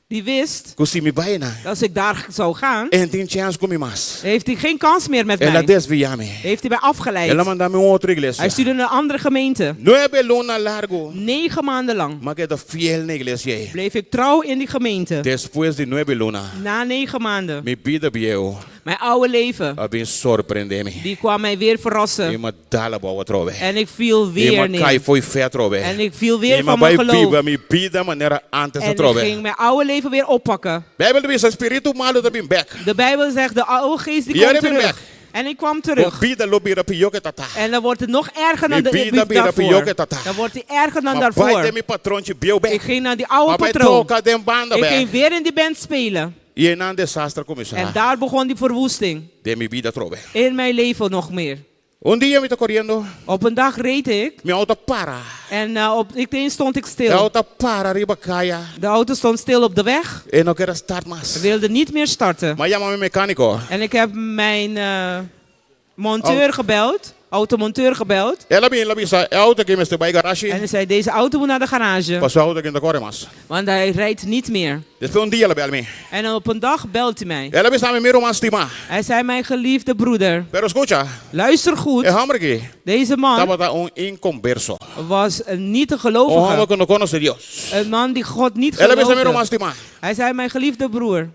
S4: die wist
S5: Ku si mi bai einan.
S4: dat als ik daar zou gaan,
S5: E n' tin chèns ku mi mas.
S4: heeft hij geen kans meer met
S5: El a
S4: mij.
S5: desviá mi.
S4: Heeft hij mij afgeleid.
S5: El a manda mi un otro iglesia.
S4: Hij stuurde naar een andere gemeente.
S5: Nuebe luna largu.
S4: 9 maanden lang.
S5: M'a keda fiel na e iglesia ei.
S4: Bleef ik trouw in die gemeente.
S5: Despues di nuebe luna.
S4: Na 9 maanden.
S5: Mi bida bieu.
S4: Mijn oude leven.
S5: A bin sorprendé mi.
S4: Die kwam mij weer
S5: I
S4: verrassen.
S5: m'a dal abou atrobe.
S4: En ik viel
S5: I
S4: weer
S5: m'a kai
S4: neer.
S5: fo'i fe atrobe.
S4: En ik viel weer
S5: I m'a
S4: van mijn
S5: bai biba
S4: geloof.
S5: mi bida manera antes
S4: En ik
S5: atrobe.
S4: ging mijn oude leven weer oppakken.
S5: Bijbel ta bisa spiritu malu ta bin bek.
S4: De Bijbel zegt, de oude geest die
S5: Ja,
S4: komt
S5: die ben
S4: terug.
S5: weg.
S4: En ik kwam
S5: Bo
S4: terug.
S5: bida lo bira pió ku e tabata.
S4: En dan wordt het nog erger dan
S5: Mi
S4: de
S5: bida bira
S4: daarvoor.
S5: pió ku e tabata.
S4: Dan wordt het erger dan
S5: M'a bai
S4: daarvoor.
S5: den mi patronchi bieu bek.
S4: Ik ging naar die oude
S5: M'a bai
S4: patroon.
S5: toka den banda
S4: Ik ging
S5: bek.
S4: weer in die band spelen.
S5: I einan desaster a kuminsá.
S4: En daar begon die verwoesting.
S5: Den mi bida atrobe.
S4: In mijn leven nog meer.
S5: Un dia mi ta koriendo.
S4: Op een dag reed ik.
S5: Mi auto a para.
S4: En eh, op, ineens stond ik
S5: E
S4: stil.
S5: auto a para riba kaya.
S4: De auto stond stil op de weg.
S5: E no ker a start mas.
S4: Wilde niet meer starten.
S5: M'a yama mi mekániko.
S4: En ik heb mijn eh, monteur gebeld. Automonteur gebeld.
S5: El a bin, el a bisa, e auto aki mester bai garashi.
S4: En hij zei, deze auto moet naar de garage.
S5: Pasobra e auto aki no ta kore mas.
S4: Want hij rijdt niet meer.
S5: Despues un dia el a bel mi.
S4: En op een dag belt hij mij.
S5: El a bisa mi, mi ruman stimá.
S4: Hij zei, mijn geliefde broeder.
S5: Pero skucha.
S4: Luister goed.
S5: E hòmber aki.
S4: Deze man
S5: Tabata un inkonverso.
S4: was een niet een
S5: Un hòmber
S4: gelovige.
S5: ku no konosé Dios.
S4: Een man die God niet
S5: El a bisa mi
S4: geloofde.
S5: ruman stimá.
S4: Hij zei, mijn geliefde broer.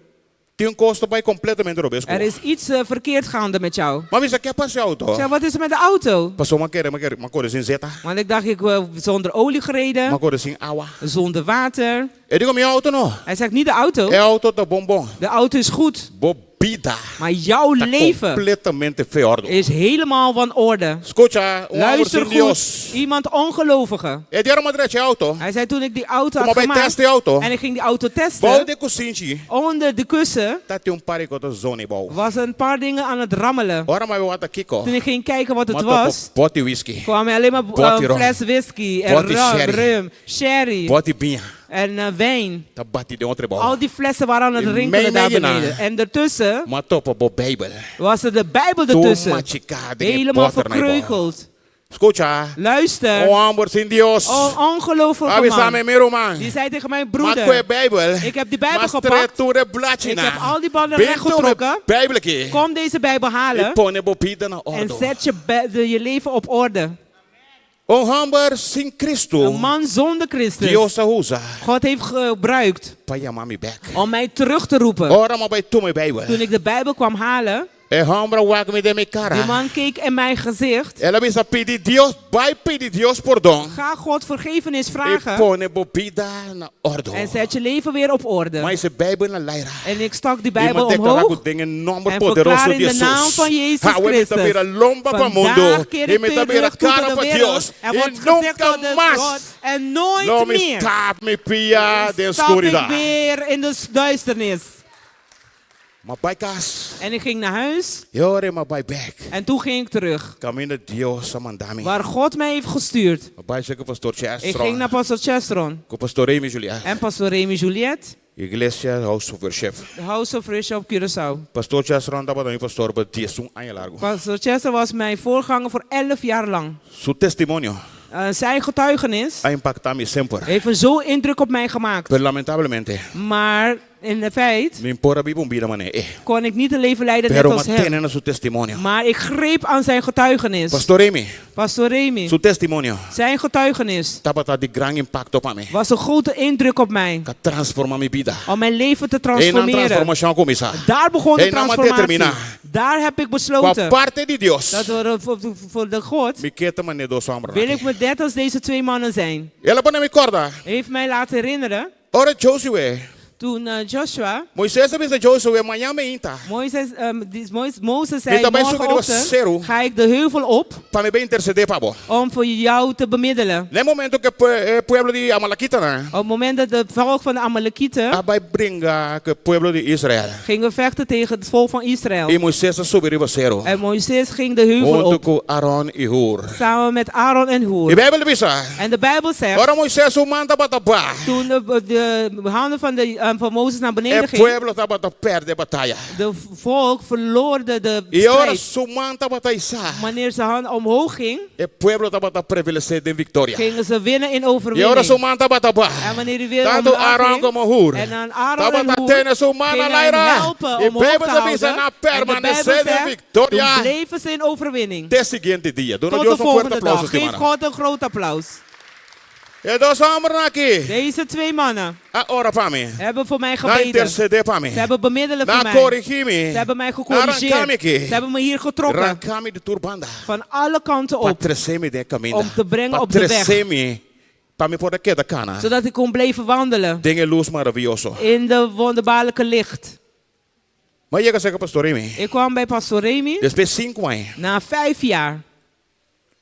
S5: Tin un kos ta bai kompletamente robes
S4: Er is iets eh, verkeerd gaande met jou.
S5: M'a bisa, ke a pasa e auto?
S4: Ik zei, wat is er met de auto?
S5: Pasobra m'a kere, m'a kere, m'a kore sin zeta.
S4: Want ik dacht, ik ben zonder olie gereden.
S5: M'a kore sin awa.
S4: Zonder water.
S5: E di ku mi, e auto no.
S4: Hij zegt, niet de auto.
S5: E auto ta bon bon.
S4: De auto is goed.
S5: Bo bida.
S4: Maar jouw
S5: Ta
S4: leven
S5: kompletamente fo'i òrdu.
S4: is helemaal van orde.
S5: Skucha, un hòmber
S4: Luister
S5: sin Dios.
S4: goed. Iemand ongelovige.
S5: E di ora m'a drecha e auto.
S4: Hij zei toen ik die auto
S5: Ku
S4: had
S5: m'a bai
S4: gemaakt.
S5: test e auto.
S4: En ik ging die auto
S5: Bou
S4: testen.
S5: di kusinchi.
S4: Onder de kussen
S5: Tabatin un par di kos ta zona bou.
S4: was een paar dingen aan het rammelen.
S5: Ora m'a bai wak kiko.
S4: Toen ik ging kijken wat het
S5: M'a topa
S4: was.
S5: Bòt'i whisky.
S4: Kwam er alleen maar
S5: Bòt'i
S4: een
S5: rum.
S4: fles whisky. En
S5: Bòt'i
S4: rum,
S5: sherry.
S4: rum, sherry.
S5: Bòt'i biña.
S4: En eh, wijn.
S5: Ta bati den otro bou.
S4: Al die flessen waren aan het
S5: I
S4: rinkelen daar
S5: mei mei
S4: beneden. En daartussen
S5: M'a topa bo Bijbel.
S4: was er de Bijbel
S5: Tur
S4: ertussen.
S5: machiká den e
S4: Helemaal
S5: bòternan bou.
S4: verkreukeld.
S5: Skucha.
S4: Luister.
S5: Un hòmber sin Dios.
S4: Oh, ongelooflijke
S5: A bisa
S4: man.
S5: mi, mi ruman.
S4: Die zei tegen mijn
S5: M'a kue
S4: broeder.
S5: Bijbel.
S4: Ik heb die Bijbel
S5: M'a
S4: gepakt.
S5: trek tur e blachi
S4: Ik
S5: nan.
S4: heb al die banden
S5: Bin
S4: rechtgetrokken.
S5: tuma e Bijbel aki.
S4: Kom deze Bijbel halen.
S5: I pone bo bida na
S4: En
S5: orde.
S4: zet je, be- de, je leven op orde.
S5: Un hòmber sin Kristu.
S4: Een man zonder Christus.
S5: Dios a usa.
S4: God heeft gebruikt
S5: Pa yama mi bèk.
S4: om mij terug te roepen.
S5: Ora m'a bai tuma e Bijbel.
S4: Toen ik de Bijbel kwam halen.
S5: E hòmber a wak mi den mi kara.
S4: Die man keek in mijn gezicht.
S5: El a bisa pidi Dios, bai pidi Dios pordon.
S4: Ga God vergevenis
S5: I
S4: vragen.
S5: pone bo bida na òrdu.
S4: En zet je leven weer op orde.
S5: M'a hisa e Bijbel na laira.
S4: En ik stak die
S5: I m'a
S4: Bijbel
S5: deklará
S4: omhoog.
S5: ku den e nòmber
S4: En
S5: poderoso
S4: verklaar in
S5: di
S4: de naam
S5: Jesus.
S4: van Jezus
S5: Awe mi ta
S4: Christus.
S5: bira lomba pa
S4: Vandaag
S5: mundu.
S4: keer
S5: I
S4: ik
S5: mi ta bira
S4: terug toe
S5: kara
S4: tot de
S5: pa
S4: wereld.
S5: Dios.
S4: Er
S5: I
S4: wordt gezegd
S5: nunka
S4: door de
S5: mas
S4: God. En nooit
S5: lo mi
S4: meer
S5: stap mi pia den
S4: stap ik
S5: skuridat.
S4: weer in de duisternis.
S5: M'a bai kas.
S4: En ik ging naar huis.
S5: I ora m'a bai bèk.
S4: En toen ging ik terug.
S5: Kaminda Dios a manda mi.
S4: Waar God mij heeft gestuurd.
S5: M'a bai serka pastor
S4: Ik ging naar pastor Chestron.
S5: Ku pastor Remy Juliet.
S4: En pastor Remy Juliet.
S5: Iglesia House of Worship.
S4: De House of Worship op Curaçao.
S5: Pastor Chestron tabata mi pastor pa 11 aña largu.
S4: Pastor Chester was mijn voorganger voor 11 jaar lang.
S5: Su testimonio
S4: Eh, zijn getuigenis
S5: a impaktá mi semper.
S4: heeft een zo indruk op mij gemaakt.
S5: Pero lamentablemente,
S4: Maar in de feit
S5: mi n por a biba un bida manera e.
S4: kon ik niet een leven leiden net
S5: Pero
S4: als
S5: m'a tene
S4: hem.
S5: na su testimonio.
S4: Maar ik greep aan zijn getuigenis.
S5: Pastor Remy,
S4: Pastor Remy,
S5: su testimonio
S4: zijn getuigenis
S5: tabata di gran impakto pa mi.
S4: was een grote indruk op mij.
S5: Ku a transformá mi bida.
S4: Om mijn leven te
S5: Einan
S4: transformeren.
S5: transformashon a kuminsá.
S4: Daar begon de
S5: Einan m'a
S4: transformatie.
S5: determiná.
S4: Daar heb ik
S5: Ku
S4: besloten.
S5: parte di Dios.
S4: Dat we voor, voor de God
S5: Mi ke ta manera e dos hòmber.
S4: wil ik me net als deze twee mannen zijn.
S5: El a pone mi kòrda.
S4: Heeft mij laten herinneren.
S5: Ora Josué.
S4: Toen eh, Joshua,
S5: Moises a bisa Josué, mañan mainta.
S4: Mozes, ehm, die- Mois- Mozes zei,
S5: Mi ta bai subi riba
S4: morgenochtend
S5: seru.
S4: ga ik de heuvel op
S5: Pa mi bai intersedé pa bo.
S4: om voor jou te bemiddelen.
S5: Na momento ku e pueblo di Amalekitanan
S4: Op het moment dat het volk van de Amalekieten
S5: a bai bringa ku e pueblo di Israel.
S4: gingen vechten tegen het volk van Israël.
S5: I Moises a subi riba seru.
S4: En Mozes ging de heuvel
S5: Huntu
S4: op
S5: ku Aaron i Hur.
S4: samen met Aaron en
S5: E
S4: Hur.
S5: Bijbel ta bisa.
S4: En de Bijbel zegt,
S5: Ora Moises su man tabata baha.
S4: toen de, de handen van, de, eh, van Mozes naar beneden
S5: E
S4: ging,
S5: pueblo tabata pèrdè bataya.
S4: de volk verloor de, de
S5: I ora
S4: strijd.
S5: su man tabata hisá.
S4: Wanneer zijn hand omhoog ging,
S5: E pueblo tabata prevalesé den viktoria.
S4: gingen ze winnen in
S5: I ora
S4: overwinning.
S5: su man tabata baha.
S4: En wanneer hij weer
S5: Tantu
S4: omlaag
S5: Aaron
S4: ging,
S5: komo Hur.
S4: en dan Aaron en
S5: Tabata
S4: Hur
S5: tene su man
S4: gingen
S5: na laira.
S4: hem helpen
S5: E
S4: omhoog te
S5: Bijbel ta bisa
S4: houden.
S5: nan a
S4: En de
S5: permanesé
S4: Bijbel
S5: den
S4: zegt,
S5: viktoria.
S4: toen bleven ze in overwinning.
S5: Te siguiente dia. Duna
S4: Tot
S5: Dios
S4: de
S5: un fuerte
S4: volgende
S5: aplauso,
S4: dag. Geef
S5: stimá.
S4: God een groot applaus.
S5: E dos hòmbernan aki.
S4: Deze twee mannen.
S5: A ora pa mi.
S4: Hebben voor mij
S5: Nan a
S4: gebeden.
S5: intercedé pa mi.
S4: Ze hebben bemiddelen
S5: Nan
S4: voor
S5: a
S4: mij.
S5: korigí mi.
S4: Ze hebben mij
S5: Nan a ranká mi
S4: gecorrigeerd.
S5: aki.
S4: Ze hebben me hier getrokken.
S5: Ranká mi di tur banda.
S4: Van alle kanten
S5: Pa
S4: op.
S5: tresé mi den e kaminda.
S4: Om te brengen
S5: Pa
S4: op de weg.
S5: tresé mi pa mi por a keda kana.
S4: Zodat ik kon blijven wandelen.
S5: Den e lus maravioso.
S4: In de wonderbaarlijke licht.
S5: Mi a yega serka Pastor Remy.
S4: Ik kwam bij Pastor Remy.
S5: Despues sinku aña.
S4: Na vijf jaar.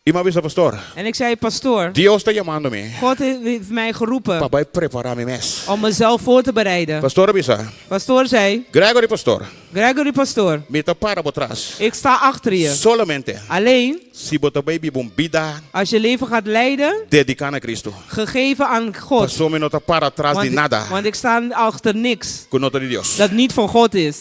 S5: I mi a bisa pastor.
S4: En ik zei, pastoor.
S5: Dios ta yamando mi.
S4: God heeft mij geroepen.
S5: Pa bai prepará mi mes.
S4: Om mezelf voor te bereiden.
S5: Pastor a bisa.
S4: Pastoor zei.
S5: Gregory pastor.
S4: Gregory pastoor.
S5: Mi ta para bo tras.
S4: Ik sta achter je.
S5: Solamente.
S4: Alleen.
S5: Si bo ta bai biba un bida.
S4: Als je leven gaat leiden.
S5: Dediká na Cristo.
S4: Gegeven aan God.
S5: Paso mi no ta para tras di nada.
S4: Want ik sta achter niks.
S5: Ku no ta di Dios.
S4: Dat niet van God is.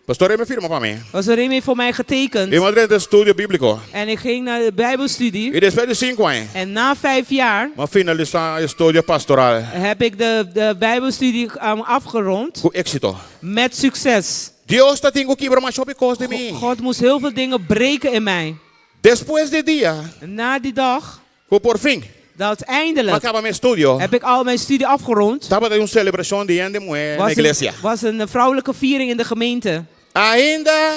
S5: Pastor Remy firma pa mi.
S4: Pastor Remy heeft voor mij getekend.
S5: I m'a drenta estudio bíbliko.
S4: En ik ging naar de Bijbelstudie.
S5: I despues di sinku aña.
S4: En na vijf jaar.
S5: M'a finalisá estudio pastoral.
S4: Heb ik de, de Bijbelstudie afgerond.
S5: Ku éksito.
S4: Met succes.
S5: Dios ta tin ku kibra masha hopi kos den mi.
S4: God moest heel veel dingen breken in mij.
S5: Despues di dia.
S4: Na die dag.
S5: Ku por fin.
S4: Dat eindelijk.
S5: M'a kaba mi estudio.
S4: Heb ik al mijn studie afgerond.
S5: Tabata un selebrashon di hende muhé na iglesia.
S4: Was een vrouwelijke viering in de gemeente.
S5: Ainda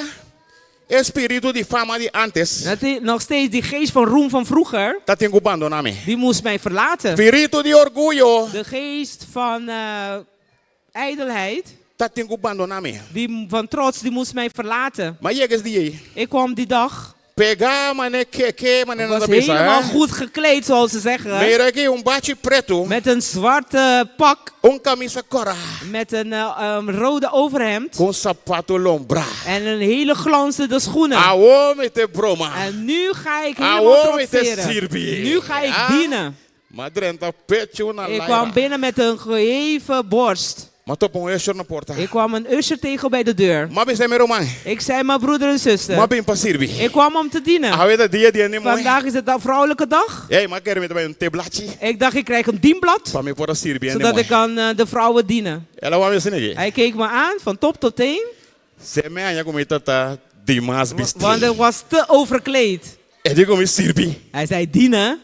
S5: e spiritu di fama di antes.
S4: Dat i, nog steeds die geest van roem van vroeger.
S5: Ta tin ku bandoná mi.
S4: Die moest mij verlaten.
S5: Spiritu di orguyo.
S4: De geest van ijdelheid.
S5: Ta tin ku bandoná mi.
S4: Die van trots, die moest mij verlaten.
S5: Ma yega es dia ei.
S4: Ik kwam die dag.
S5: Pegá mané keke mané
S4: Ik
S5: nan
S4: was
S5: ta bisa,
S4: helemaal
S5: hè?
S4: goed gekleed, zoals ze zeggen.
S5: Mira aki un bachi pretu.
S4: Met een zwarte pak.
S5: Un camisa kòrá.
S4: Met een rode overhemd.
S5: Ku sapato lombrá.
S4: En een hele glanzende schoenen.
S5: Awor mi ta broma.
S4: En nu ga ik helemaal
S5: Awor mi ta
S4: trotseren.
S5: sirbi.
S4: Nu ga ik
S5: Ah.
S4: dienen.
S5: M'a drenta pechu na
S4: Ik
S5: laira.
S4: kwam binnen met een geheven borst.
S5: M'a topa un usher na porta.
S4: Ik kwam een usher tegen bij de deur.
S5: M'a bis'é mi ruman.
S4: Ik zei mijn broeder en zuster.
S5: M'a bin pa sirbi.
S4: Ik kwam om te dienen.
S5: Awe ta dia di hende muhé.
S4: Vandaag is het de vrouwelijke dag.
S5: Hey, m'a kere mi ta bai un teblachi.
S4: Ik dacht ik krijg een dienblad.
S5: Pa mi por a sirbi hende
S4: Zodat
S5: muhé.
S4: ik kan de vrouwen dienen.
S5: El a wak mi asina aki.
S4: Hij keek me aan van top tot teen.
S5: Se mi haña ku mi ta ta dimas bisti.
S4: Want ik was te overkleed.
S5: E di ku mi sirbi.
S4: Hij zei dienen.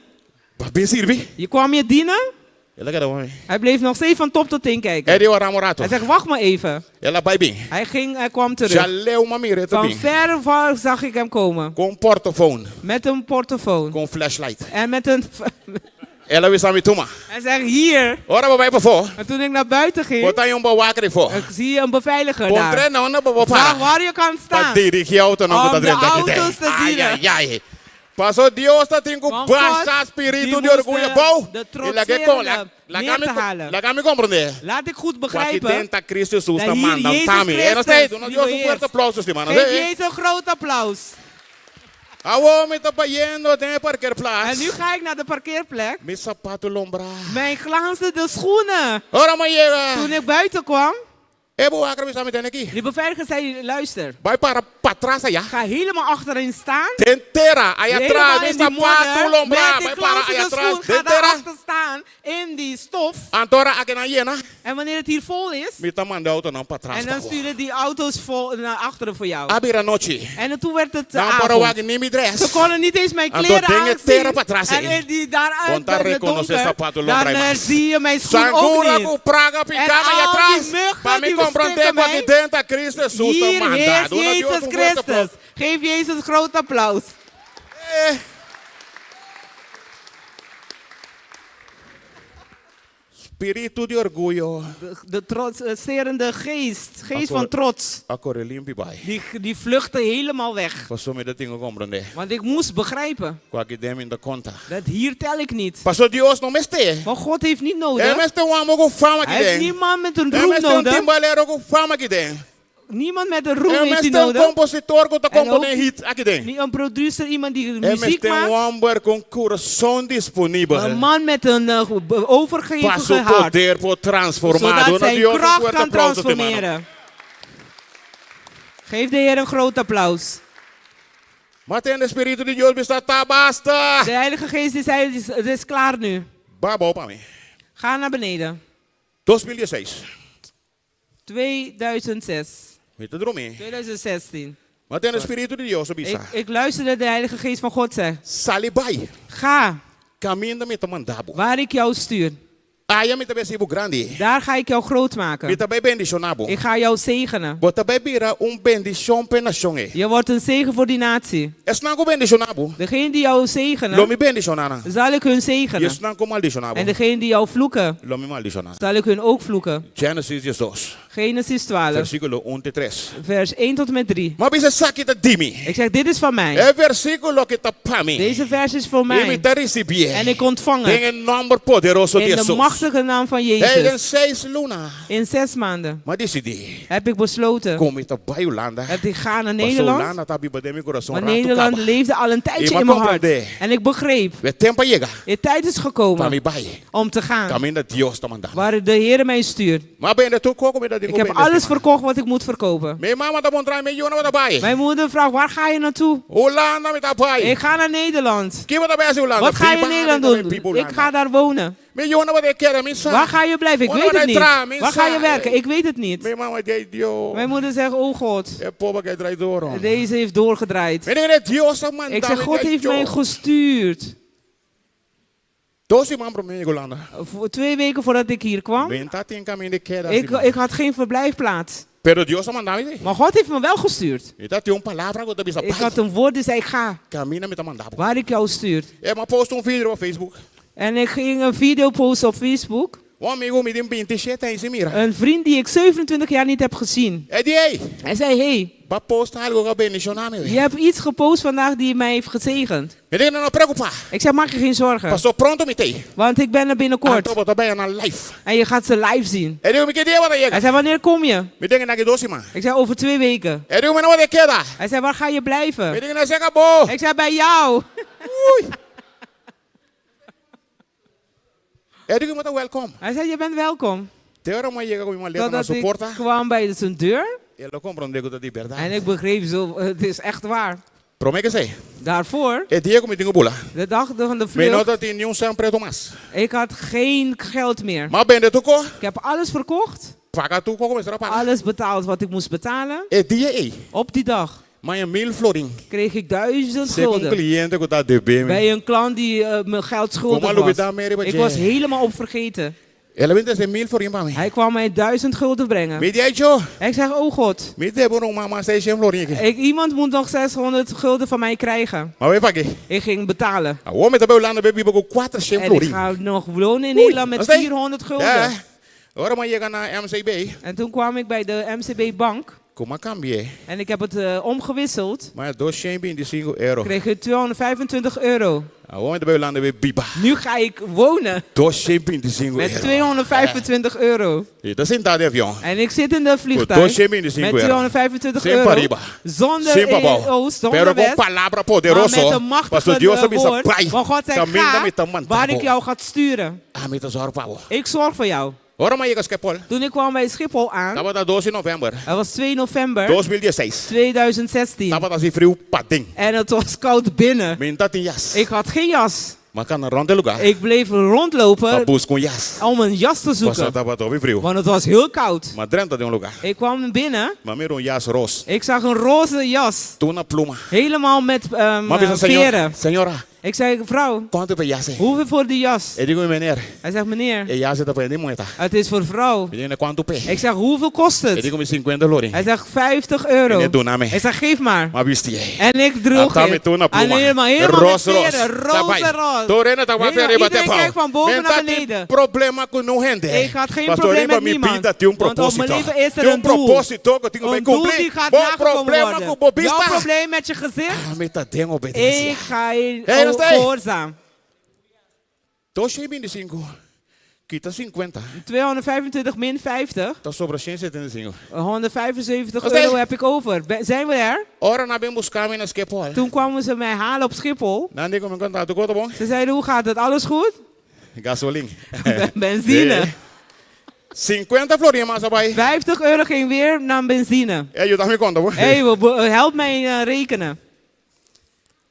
S5: Bo bin sirbi?
S4: Je kwam je dienen?
S5: El a keda wak mi.
S4: Hij bleef nog steeds van top tot teen kijken.
S5: E di wara un ratu.
S4: Hij zegt wacht maar even.
S5: El a bai bin.
S4: Hij ging, hij kwam terug.
S5: Djaleu m'a mir'é ta
S4: Van
S5: bin.
S4: ver van zag ik hem komen.
S5: Ku un portofoon.
S4: Met een portofoon.
S5: Ku un flashlight.
S4: En met een
S5: El a bisa mi tuma.
S4: Hij zegt hier.
S5: Ora bo bai pafó.
S4: En toen ik naar buiten ging.
S5: Bo ta haña un bewaker eifó.
S4: Ik zie een beveiliger
S5: Pontr'é
S4: daar.
S5: na unda bo por para.
S4: Vraag waar je kan
S5: Pa
S4: staan.
S5: dirigí autonan ku ta
S4: Om de
S5: drenta aki den.
S4: auto's te
S5: Ai,
S4: dienen.
S5: ai, ai. Paso Dios ta tin ku
S4: Want
S5: basa
S4: God,
S5: spiritu
S4: die
S5: di
S4: moest
S5: orguyo
S4: de-
S5: bou.
S4: de
S5: I laga kon, la,
S4: trotserende
S5: laga
S4: neer
S5: mi
S4: te halen.
S5: laga mi komprendé.
S4: Laat ik goed
S5: Ku aki
S4: begrijpen.
S5: den ta Cristo Jesus
S4: dat
S5: ta
S4: hier
S5: manda
S4: Jezus
S5: tami. E no
S4: Christus
S5: stay, duna
S4: die
S5: Dios un
S4: beheerst.
S5: fuerte aplauso, stimanan.
S4: Geef
S5: Sí.
S4: Jezus een groot applaus.
S5: Awor mi ta bayendo den e parkeerplaats.
S4: En nu ga ik naar de parkeerplek.
S5: Mi sapato lombrá.
S4: Mijn glanzende schoenen.
S5: Ora mi yega.
S4: Toen ik buiten kwam.
S5: E bewaker a bisa mi tene aki.
S4: Die beveiliger zei, luister.
S5: Bai para patras ayá.
S4: Ga helemaal achterin staan.
S5: Den tera, ayá
S4: Helemaal
S5: tras, mi
S4: in die
S5: sapato
S4: modder,
S5: lombrá.
S4: Met die
S5: Bai para
S4: glanzende
S5: ayá tras,
S4: schoen. Ga
S5: den tera.
S4: daarachter staan in die stof.
S5: Anto ora akinan yena.
S4: En wanneer het hier vol is.
S5: Mi ta manda autonan patras
S4: En dan
S5: pa bo.
S4: sturen die auto's vol naar achteren voor jou.
S5: A bira nochi.
S4: En toen werd het
S5: Nan por a
S4: avond.
S5: wak ni mi dress.
S4: Ze konden niet eens mijn
S5: Anto
S4: kleren
S5: den e
S4: aanzien.
S5: tera patras
S4: En
S5: ei.
S4: in die daaruit
S5: Bo n ta
S4: in het
S5: rekonosé
S4: donker,
S5: sapato lombrá
S4: dan,
S5: mas.
S4: zie je mijn schoen ook
S5: Sangura
S4: niet.
S5: ku praga piká
S4: En
S5: ayá
S4: al
S5: tras.
S4: die muggen
S5: Pa mi
S4: die
S5: komprondé
S4: bestikken
S5: ku aki
S4: mij.
S5: den ta Cristo Jesus ta
S4: Hier
S5: manda.
S4: heerst
S5: Duna Dios
S4: Jezus
S5: un fuerte
S4: Christus.
S5: aplauso.
S4: Geef Jezus een groot applaus.
S5: Spiritu di orguyo.
S4: De, de trotserende geest. Geest
S5: Akor-
S4: van trots.
S5: A kore limpi bai.
S4: Die, die vluchtte helemaal weg.
S5: Paso mi tabatin ku komprondé.
S4: Want ik moest begrijpen.
S5: Ku aki den mi n' ta konta.
S4: Dat hier tel ik niet.
S5: Paso Dios no mester.
S4: Want God heeft niet
S5: E
S4: nodig.
S5: mester un amo ku fama aki
S4: Hij heeft
S5: den.
S4: niemand met een
S5: E
S4: roem
S5: mester un
S4: nodig.
S5: timbalero ku fama aki den.
S4: Niemand met een roem
S5: E
S4: heeft hij
S5: mester un
S4: nodig.
S5: kompositor ku ta
S4: En ook
S5: komponé hit aki den.
S4: Niet een producer, iemand die
S5: E
S4: muziek
S5: mester un
S4: maakt.
S5: hòmber ku un kurason disponibel.
S4: Een man met een overgegeven
S5: Pa su
S4: hart.
S5: poder por transformá.
S4: Zodat
S5: Duna
S4: zijn
S5: Dios un
S4: kracht
S5: fuerte
S4: kan
S5: aplauso, hermano.
S4: transformeren. Geef de Heer een groot applaus.
S5: M'a tende Spiritu di Dios bisa ta basta.
S4: De Heilige Geest die zei, het is, het is klaar nu.
S5: Bai abou pa mi.
S4: Ga naar beneden.
S5: 2016.
S4: 2006.
S5: Mi ta drumi.
S4: 2016.
S5: M'a tende Spiritu di Dios bisa.
S4: Ik, ik luisterde de Heilige Geest van God zei.
S5: Sali bai.
S4: Ga.
S5: Kaminda mi ta manda bo.
S4: Waar ik jou stuur.
S5: Aya mi ta bai hasi bo grandi.
S4: Daar ga ik jou groot
S5: Mi
S4: maken.
S5: ta bai bendishoná bo.
S4: Ik ga jou zegenen.
S5: Bo ta bai bira un bendishon pa e nashon ei.
S4: Je wordt een zegen voor die natie.
S5: Esnan ku bendishoná bo.
S4: Degene die jou
S5: Lo
S4: zegenen,
S5: mi bendishoná nan.
S4: zal ik hun
S5: I
S4: zegenen.
S5: esnan ku maldishoná bo.
S4: En degene die jou vloeken,
S5: Lo mi maldishoná nan.
S4: zal ik hun ook vloeken.
S5: Genesis 12,
S4: Genesis 12,
S5: versíkulo 1 te 3.
S4: vers 1 tot en met 3.
S5: Mi a bisa esaki ta di mi.
S4: Ik zeg, dit is van mij.
S5: E versíkulo aki ta pa mi.
S4: Deze vers is voor
S5: I mi
S4: mij.
S5: ta risibié.
S4: En ik ontvang
S5: Den
S4: het.
S5: e nòmber poderoso di
S4: In de
S5: Hesus.
S4: machtige naam van
S5: Hey, den
S4: Jezus.
S5: seis luna.
S4: In 6 maanden
S5: M'a disidí.
S4: heb ik besloten
S5: Ku mi ta bai Hulanda.
S4: dat ik ga naar
S5: Paso
S4: Nederland.
S5: Hulanda ta biba den mi kurason
S4: Maar
S5: ratu
S4: Nederland
S5: kaba.
S4: leefde al een tijdje
S5: I m'a
S4: in mijn hart.
S5: komprondé.
S4: En ik begreep,
S5: E tempu a yega.
S4: de tijd is
S5: Pa
S4: gekomen
S5: mi bai.
S4: om te gaan.
S5: Kaminda Dios ta manda.
S4: Waar de Heer mij stuurt.
S5: M'a bende tur kos ku mi ta
S4: Ik heb alles verkocht wat ik moet verkopen.
S5: Mi mama ta puntra mi, unda bo ta bai.
S4: Mijn moeder vraagt, waar ga je naartoe?
S5: Hulanda mi ta bai.
S4: Ik ga naar Nederland.
S5: Ki bo ta bai hasi Hulanda?
S4: Wat ga je in
S5: Biba,
S4: Nederland
S5: mi ta bai
S4: doen?
S5: biba
S4: Ik
S5: Hulanda.
S4: ga daar wonen.
S5: Mi unda bo ta keda, mi sa.
S4: Waar ga je blijven? Ik
S5: Unda
S4: weet
S5: bo
S4: het
S5: ta traha,
S4: niet.
S5: mi
S4: Waar ga je
S5: sa.
S4: werken? Ik weet het niet.
S5: Mi mama di, Dios.
S4: Mijn moeder zegt, oh God,
S5: E pober aki a drai dor.
S4: deze heeft doorgedraaid.
S5: Mi di, Dios a manda
S4: Ik zeg,
S5: mi,
S4: God heeft mij
S5: Dios.
S4: gestuurd.
S5: Dos siman promé mi Hulanda.
S4: Voor 2 weken voordat ik hier kwam,
S5: Mi n tatin kaminda di keda.
S4: ik had geen verblijfplaats.
S5: Pero Dios a manda mi.
S4: Maar God heeft me wel gestuurd.
S5: Mi tatin un palabra ku ta bisa
S4: Ik had een woord die zei, ga
S5: Kaminda mi ta manda bo.
S4: waar ik jou stuur.
S5: E m'a post un video op Facebook.
S4: En ik ging een video posten op Facebook.
S5: Un amigu mi tin 27 aña sin mira.
S4: Een vriend die ik 27 jaar niet heb gezien.
S5: E di, hey.
S4: Hij zei, hey,
S5: B'a post algu ku a bendishoná mi.
S4: je hebt iets gepost vandaag die mij heeft gezegend.
S5: Mi di, no preokupá.
S4: Ik zei, maak je geen zorgen.
S5: Paso pronto mi t'ei.
S4: Want ik ben er binnenkort.
S5: Anto bo ta bai haya nan live.
S4: En je gaat ze live zien.
S5: E di, mi ki dia bo ta yega.
S4: Hij zei, wanneer kom je?
S5: Mi di, den aki dos siman.
S4: Ik zei, over 2 weken.
S5: E di, mi unda bo ta keda.
S4: Hij zei, waar ga je blijven?
S5: Mi di, serka bo.
S4: Ik zei, bij jou.
S5: Oei. E di, bo ta welkom.
S4: Hij zei, je bent welkom.
S5: Te ora m'a yega ku mi maleta na
S4: Totdat
S5: su
S4: ik
S5: porta.
S4: kwam bij zijn deur.
S5: El a komprondé ku ta di bèrdat.
S4: En ik begreep zo, het is echt waar.
S5: Promé ku esei.
S4: Daarvoor,
S5: E dia ku mi tin ku bula.
S4: de dag van de
S5: Mi no
S4: vlucht,
S5: tatin niun sèn pretu mas.
S4: ik had geen geld meer.
S5: M'a bende tur kos.
S4: Ik heb alles verkocht.
S5: Paga tur kos ku mester a paga.
S4: Alles betaald wat ik moest betalen.
S5: E dia ei.
S4: Op die dag
S5: M'a haña 1000 florin.
S4: kreeg ik 1000
S5: Serka un
S4: gulden.
S5: kliente ku ta debe mi.
S4: Bij een klant die me geld schuldig
S5: Ku m'a
S4: was.
S5: lubidá mi riba
S4: Ik
S5: dje.
S4: was helemaal op vergeten.
S5: El a bin trese 1000 florin pa mi.
S4: Hij kwam mij 1000 gulden brengen.
S5: Mi di, Ai, Cho.
S4: Ik zeg, oh God.
S5: Mi debe un ruman mas 600 florin aki.
S4: Iemand moet nog 600 gulden van mij krijgen.
S5: M'a bai pag'é.
S4: Ik ging betalen.
S5: Awor mi ta bai Hulanda bai biba ku 400
S4: En ik
S5: florin.
S4: ga nog wonen in Nederland met
S5: Oei, wat is dat?
S4: 400 gulden.
S5: Ja. Ora m'a yega na MCB.
S4: En toen kwam ik bij de MCB Bank.
S5: Ku m'a kambi'é.
S4: En ik heb het omgewisseld.
S5: M'a haña 225 euro.
S4: Kreeg ik 225 euro.
S5: Awor mi ta bai Hulanda bai biba.
S4: Nu ga ik wonen.
S5: 225
S4: Met
S5: euro.
S4: 225 euro.
S5: Mi ta sintá den avion.
S4: En ik zit in de vliegtuig.
S5: 225
S4: Met
S5: euro.
S4: 225
S5: Sin
S4: euro.
S5: pariba.
S4: Zonder
S5: Sin pa bou.
S4: oost, zonder
S5: Pero ku
S4: west.
S5: palabra poderoso.
S4: Maar met een machtige
S5: Paso Dios a bisa
S4: woord.
S5: bai.
S4: Want God zei,
S5: Kaminda
S4: ga
S5: mi ta manda
S4: waar ik
S5: bo.
S4: jou gaat sturen.
S5: Ami ta sòru pa bo.
S4: Ik zorg voor jou.
S5: Ora m'a yega Schiphol.
S4: Toen ik kwam bij Schiphol aan.
S5: Tabata 2 di novèmber.
S4: Het was 2 november.
S5: 2016.
S4: 2016.
S5: Tabata hasi friu paden.
S4: En het was koud binnen.
S5: Mi n tatin jas.
S4: Ik had geen jas.
S5: M'a kana rònt e lugá.
S4: Ik bleef rondlopen.
S5: Pa buska un jas.
S4: Om een jas te zoeken.
S5: Paso tabata hopi friu.
S4: Want het was heel koud.
S5: M'a drenta den un lugá.
S4: Ik kwam binnen.
S5: M'a mira un jas ros.
S4: Ik zag een roze jas.
S5: Tur na pluma.
S4: Helemaal met
S5: M'a bisa señor,
S4: veren.
S5: Señora.
S4: Ik zei, vrouw.
S5: Kuantu pa e jas ei?
S4: Hoeveel voor die jas?
S5: E di ku mi meneer.
S4: Hij zegt, meneer.
S5: E jas ta pa hende muhé.
S4: Het is voor vrouw.
S5: Mi di kuantu p'e?
S4: Ik zeg, hoeveel kost het?
S5: E di ku mi 50 florin.
S4: Hij zegt, 50 euro.
S5: Mi di duna mi.
S4: Ik zeg, geef maar.
S5: M'a bistié.
S4: En ik droeg
S5: Ata mi
S4: het.
S5: tur na pluma.
S4: En helemaal, helemaal
S5: Ros,
S4: met
S5: ros.
S4: veren. Roze,
S5: Daarbij.
S4: roze.
S5: Tur hende ta
S4: Helemaal,
S5: wak riba
S4: iedereen
S5: te pau.
S4: kijkt van boven
S5: Men
S4: naar
S5: tatin
S4: beneden.
S5: problema ku niun hende.
S4: Ik had geen
S5: Pastor,
S4: probleem
S5: riba
S4: met
S5: mi
S4: niemand.
S5: bida tin un
S4: Want op mijn
S5: propósito.
S4: leven is er
S5: Tin un
S4: een doel.
S5: propósito ku tin ku
S4: Een
S5: bai
S4: doel
S5: kumpli.
S4: die gaat
S5: Bo
S4: nagekomen
S5: problema
S4: worden.
S5: ku bo bista.
S4: Jouw probleem met je gezicht.
S5: Ami ta den obedensia.
S4: Ik ga je
S5: Hey, no stay.
S4: gehoorzaam.
S5: 225, kita 50.
S4: 225 min 50.
S5: Ta sobra 175.
S4: 175
S5: Oké.
S4: euro heb ik over. Zijn we er?
S5: Ora nan a bin buska mi na Schiphol.
S4: Toen kwamen ze mij halen op Schiphol.
S5: Nan di ku mi kon ta, tur kos ta bon?
S4: Ze zeiden, hoe gaat het? Alles goed?
S5: Gasolin.
S4: Benzine.
S5: Nee. 50 florin mas a bai.
S4: 50 euro ging weer naar benzine.
S5: Hey, yuda mi konta, bo.
S4: Hey, help mij rekenen.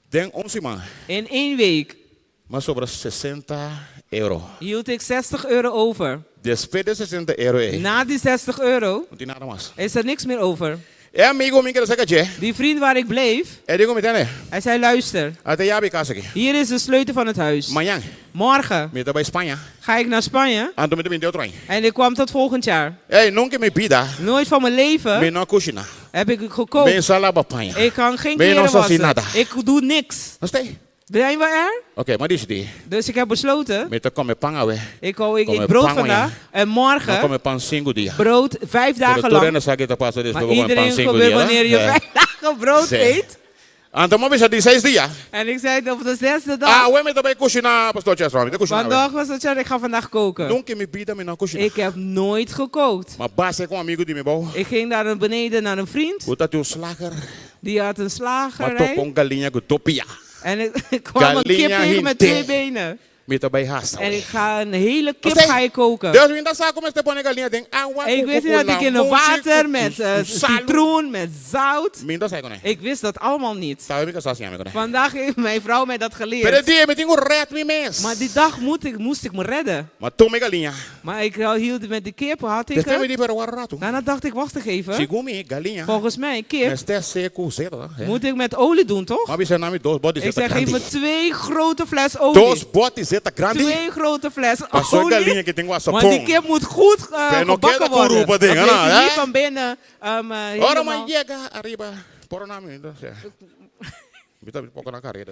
S5: Den un siman.
S4: In 1 week.
S5: M'a sobra 60 euro.
S4: Hield ik 60 euro over.
S5: Despues di 60 euro ei.
S4: Na die 60 euro.
S5: No tin nada mas.
S4: Is er niks meer over.
S5: E amigu mi keda serka dje.
S4: Die vriend waar ik bleef.
S5: E di ku mi tende.
S4: Hij zei luister.
S5: Ata e yabi kas aki.
S4: Hier is de sleutel van het huis.
S5: Mañan.
S4: Morgen.
S5: Mi ta bai Spaña.
S4: Ga ik naar Spanje.
S5: Anto mi ta bini den otro aña.
S4: En ik kwam tot volgend jaar.
S5: Ey, nunka mi bida.
S4: Nooit van mijn leven.
S5: Mi no a kushina.
S4: Heb ik gekookt.
S5: Mi sa laba paña.
S4: Ik kan geen
S5: Mi no
S4: kleren
S5: sa hasi
S4: wassen.
S5: nada.
S4: Ik doe niks.
S5: Nos ta ei?
S4: Zijn we er?
S5: Oké, m'a disidí.
S4: Dus ik heb besloten.
S5: Mi ta kome pan awe.
S4: Ik hou ik
S5: Kome
S4: eet brood
S5: pan mañan.
S4: vandaag en
S5: No
S4: morgen
S5: kome pan sinku dia.
S4: brood vijf
S5: Pero
S4: dagen
S5: tur
S4: lang.
S5: hende sa ki ta pasa despues
S4: Maar
S5: ku kome pan
S4: iedereen
S5: sinku
S4: gebeurt
S5: dia,
S4: wanneer je
S5: hè?
S4: vijf dagen brood
S5: Sí.
S4: eet.
S5: Anto m'a bisa di seis dia.
S4: En ik zei het op de zesde dag.
S5: Awe mi ta bai kushiná, Pastor Chesron. Mi ta kushiná awe.
S4: Vandaag was het, ja, ik ga vandaag koken.
S5: Nunka mi bida mi no a kushiná.
S4: Ik heb nooit gekookt.
S5: M'a bai ku un amigu di mi bou.
S4: Ik ging daar naar beneden naar een vriend.
S5: Ku tabatin un slager.
S4: Die had een
S5: M'a
S4: slagerij.
S5: topa un galiña ku dos pia.
S4: En ik, ik kwam een kip
S5: Galiña
S4: tegen met
S5: henter.
S4: twee benen.
S5: Mi ta bai hasa.
S4: En ik ga een hele kip
S5: Oké.
S4: ga ik koken.
S5: Dus mi ta sa kon mester pone galiña den awa.
S4: Ik wist niet dat ik in het water met eh, citroen, met zout.
S5: Mi ta sa kuné.
S4: Ik wist dat allemaal niet.
S5: Sabe mi kasá siña mi kuné.
S4: Vandaag heeft mijn vrouw mij dat
S5: Pero e
S4: geleerd.
S5: dia mi tin ku rèd mi mes.
S4: Maar die dag moet ik, moest ik me redden.
S5: M'a tuma e galiña.
S4: Maar ik hield met die kip, had ik
S5: Despues mi
S4: het.
S5: di pero wak un ratu.
S4: Daarna dacht ik, wacht even.
S5: Segun mi galiña.
S4: Volgens mij, kip,
S5: Mester has'é ku zeta.
S4: moet ik met olie doen, toch?
S5: M'a bisa duna mi dos bòt di
S4: Ik
S5: zeta
S4: zeg, geef
S5: grandi.
S4: me twee grote fles olie.
S5: Dos bòt di zeta grandi.
S4: Twee grote fles
S5: Paso e
S4: olie.
S5: galiña aki tin ku
S4: Want die
S5: sapon.
S4: kip moet goed eh,
S5: Pero no
S4: gebakken
S5: keda ku
S4: worden.
S5: rupa
S4: Dat
S5: den,
S4: blijft
S5: hè,
S4: niet
S5: hè?
S4: van binnen um, eh,
S5: Ora m'a
S4: helemaal...
S5: yega ariba, pordona mi, mi ta poko na kareda.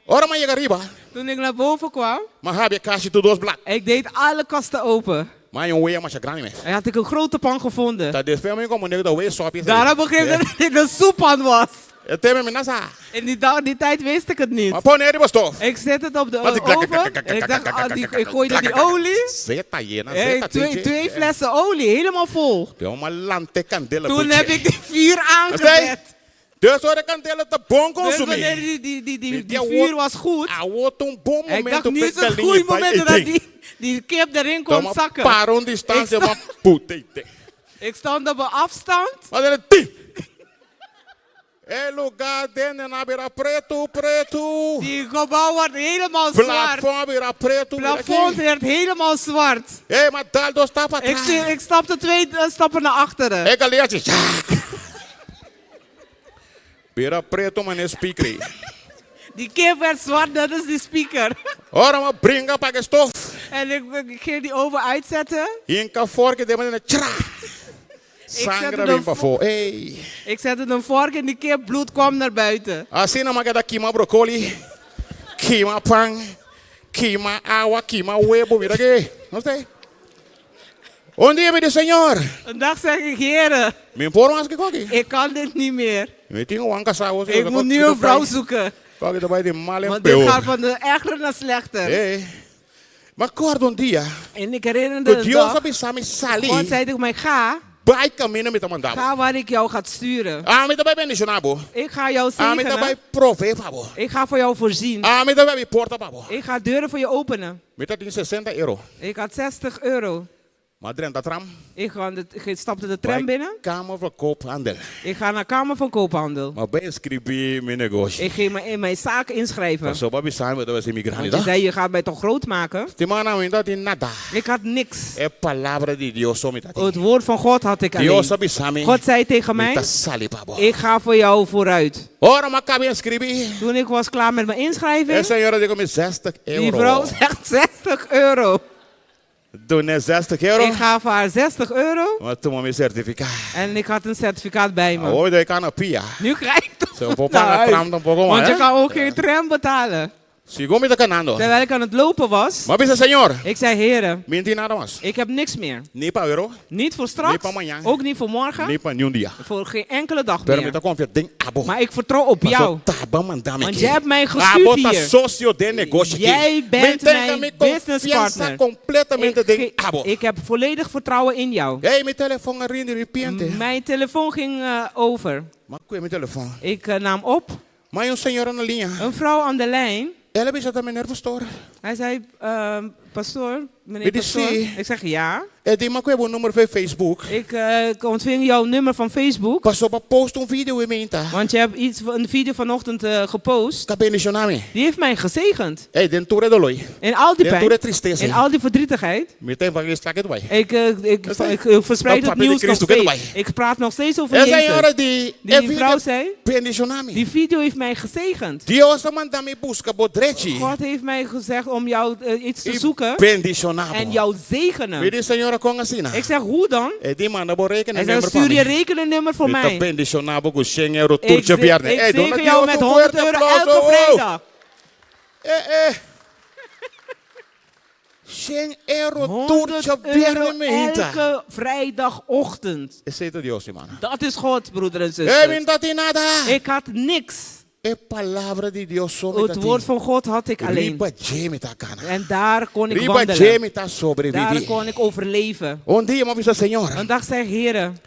S5: Ora m'a yega ariba.
S4: Toen ik naar boven kwam,
S5: M'a habri kas tur dos blad.
S4: ik deed alle kasten open.
S5: M'a haña un wea masha grandi mes.
S4: En had ik een grote pan gevonden.
S5: Ta despues mi komprondé ku ta wea sòpi.
S4: Daarom begreep ik dat dit een soeppan was.
S5: E tempo mi no sa.
S4: In die, dag, die tijd wist ik het niet.
S5: M'a pon'é riba stof.
S4: Ik zet het op de
S5: Wat ik-
S4: oven. En ik dacht, ah, die, ik gooide die olie.
S5: Zeta yena,
S4: Hey,
S5: zeta
S4: twee, twee flessen olie, helemaal vol.
S5: M'a lanta e kandela.
S4: Toen heb ik die vuur aangezet.
S5: Dus ora kandela ta bon
S4: Dus
S5: konsumí.
S4: wanneer die, die, die, die, die
S5: Mi
S4: vuur was goed.
S5: Awor ta un bon
S4: Ik
S5: momento
S4: dacht, nu is het
S5: galinha
S4: goed
S5: bai
S4: moment dat
S5: eten.
S4: die, die kip erin kon
S5: Toma
S4: zakken.
S5: para un distansia,
S4: Ik sta-
S5: m'a put'é.
S4: Ik stond op een afstand.
S5: Maar dan ti. E lugá den a bira pretu, pretu.
S4: Die gebouw wordt helemaal zwart.
S5: Plafòn a bira pretu.
S4: Plafond werd helemaal zwart.
S5: Hey, m'a dal dos stap
S4: Ik, ik stapte twee eh, stappen naar achteren.
S5: E galiña bira pretu, manera speaker.
S4: Die kip werd zwart, dat is die speaker.
S5: Ora m'a bringa paga e stof.
S4: En ik, ik ging die oven uitzetten.
S5: Hinka vork den manera tra. Sanger
S4: zette
S5: a bin
S4: de
S5: pafó. Hey.
S4: Ik zette een vork in die kip, bloed kwam naar buiten.
S5: Asina m'a keda kima brokoli, kima pan, kima awa, kima webu, mira aki. No sé. Un dia mi di Señor.
S4: Een dag zeg ik, heren,
S5: Mi n' por mas ku e kos aki.
S4: ik kan dit niet meer.
S5: Mi tin un kasá.
S4: Ik moet nu een vrouw zoeken.
S5: Kos ta bai di mal en
S4: Want dit
S5: peor.
S4: gaat van de erger naar slechter.
S5: Hey. M'a kòrda un dia.
S4: En ik herinnerde
S5: Ku
S4: een
S5: Dios
S4: dag.
S5: a bisa mi sali.
S4: God zei tegen mij, ga.
S5: Bai kaminda mi ta manda bo.
S4: Ga waar ik jou ga sturen.
S5: Ami ta bai bendishoná bo.
S4: Ik ga jou
S5: Ami ta
S4: zegenen.
S5: bai provee pa bo.
S4: Ik ga voor jou voorzien.
S5: Ami ta bai habri porta pa bo.
S4: Ik ga deuren voor je openen.
S5: Mi tabatin 60 euro.
S4: Ik had 60 euro.
S5: M'a drenta tram.
S4: Ik, ga de, ik stapte de tram
S5: Bai
S4: binnen.
S5: Kamer van Koophandel.
S4: Ik ga naar Kamer van Koophandel.
S5: M'a bai inskribí mi negoshi.
S4: Ik ging me in mijn zaak inschrijven.
S5: Pasobra b'a bisa mi bo ta bai hasi mi grandi.
S4: Want je zei, je gaat mij toch groot maken?
S5: Stimá, mi n' tabatin nada.
S4: Ik had niks.
S5: E palabra di Dios so mi tabatin.
S4: Het woord van God had ik alleen.
S5: Dios a bisa mi.
S4: God zei tegen
S5: Mi
S4: mij,
S5: ta sali pa bo.
S4: ik ga voor jou vooruit.
S5: Ora m'a kaba inskribí.
S4: Toen ik was klaar met mijn inschrijving.
S5: E señora di ku mi 60 euro.
S4: Die vrouw zegt 60 euro.
S5: Dun'é 60 euro.
S4: Ik gaf haar 60 euro.
S5: M'a tuma mi sertifikado.
S4: En ik had een certificaat bij me.
S5: Awor mi kana pia.
S4: Nu krijg ik toch
S5: Zo, po
S4: naar
S5: paga
S4: huis.
S5: tram tampoko,
S4: Want je
S5: hè?
S4: kan ook geen tram betalen.
S5: Segun mi ta kanando.
S4: Terwijl ik aan het lopen was.
S5: M'a bisa Señor.
S4: Ik zei, heren.
S5: Mi n' tin nada mas.
S4: Ik heb niks meer.
S5: Ni pa awe.
S4: Niet voor straks.
S5: Ni pa mañan.
S4: Ook niet voor morgen.
S5: Ni pa niun dia.
S4: Voor geen enkele dag
S5: Pero
S4: meer.
S5: mi ta konfia den abo.
S4: Maar ik vertrouw op
S5: Paso
S4: jou.
S5: ta bo a manda mi
S4: Want
S5: aki.
S4: jij hebt mij gestuurd
S5: Abo ta
S4: hier.
S5: sosio den negoshi aki.
S4: Jij bent
S5: Mi tenga
S4: mijn
S5: mi
S4: business
S5: confianza
S4: partner.
S5: completamente
S4: Ik
S5: den
S4: ge-
S5: abo.
S4: Ik heb volledig vertrouwen in jou.
S5: Hey, mi telefòn a rin di repente.
S4: Mijn telefoon ging eh, over.
S5: M'a kue mi telefòn.
S4: Ik eh, nam op.
S5: M'a haña un señora na liña.
S4: Een vrouw aan de lijn.
S5: El a bisa ta meneer pastoor.
S4: Hij zei, ehm, pastoor, Meneer
S5: Mi di
S4: pastoor?
S5: si.
S4: Ik zeg ja.
S5: E di m'a kue bo number via Facebook.
S4: Ik eh, ontving jouw nummer van Facebook.
S5: Paso b'a post un video awe meinta.
S4: Want je hebt iets, een video vanochtend eh, gepost.
S5: K'a bendishoná mi.
S4: Die heeft mij gezegend.
S5: Ey, den tur e doló.
S4: In al die
S5: Den
S4: pijn.
S5: tur e tristesa.
S4: In al die verdrietigheid.
S5: Mi ta evangelisá ketu bai.
S4: Ik, eh, ik,
S5: Dat is
S4: ik, ik verspreid
S5: Dat
S4: het
S5: papia di
S4: nieuws nog
S5: Cristo ketu
S4: steeds.
S5: bai.
S4: Ik praat nog steeds over
S5: E señora
S4: Jezus.
S5: di, e
S4: Die
S5: video
S4: vrouw zei,
S5: bendishoná mi.
S4: die video heeft mij gezegend.
S5: Dios a manda mi buska bo drechi.
S4: God heeft mij gezegd om jou eh, iets te
S5: I
S4: zoeken
S5: bendishoná
S4: en
S5: bo.
S4: jou
S5: Mi
S4: zegenen.
S5: di señora kon asina.
S4: Ik zeg, hoe dan?
S5: E di manda bo
S4: Hij zei,
S5: rekennummer pa
S4: stuur je
S5: mi.
S4: rekennummer voor
S5: Mi ta
S4: mij.
S5: bendishoná bo ku shen euro
S4: Ik,
S5: tur djabièrnè.
S4: ik
S5: Ey, duna
S4: zegen jou
S5: Dios
S4: met
S5: un
S4: 100
S5: fuerte
S4: euro
S5: aplauso.
S4: elke vrijdag.
S5: Eh, eh. Shen euro tur
S4: 100
S5: djabièrnè
S4: euro
S5: meinta.
S4: elke vrijdagochtend.
S5: Esei ta Dios, ruman.
S4: Dat is God, broeder en
S5: Ey,
S4: zuster.
S5: mi n' tatin nada.
S4: Ik had niks.
S5: E palabra di Dios so mi
S4: Het woord van God had ik alleen.
S5: Riba dje mi ta kana.
S4: En daar kon ik
S5: Riba dje
S4: wandelen.
S5: mi ta
S4: Daar
S5: sobreviví.
S4: kon ik overleven.
S5: Un dia mi a bisa Señor.
S4: Een dag zei ik, heren,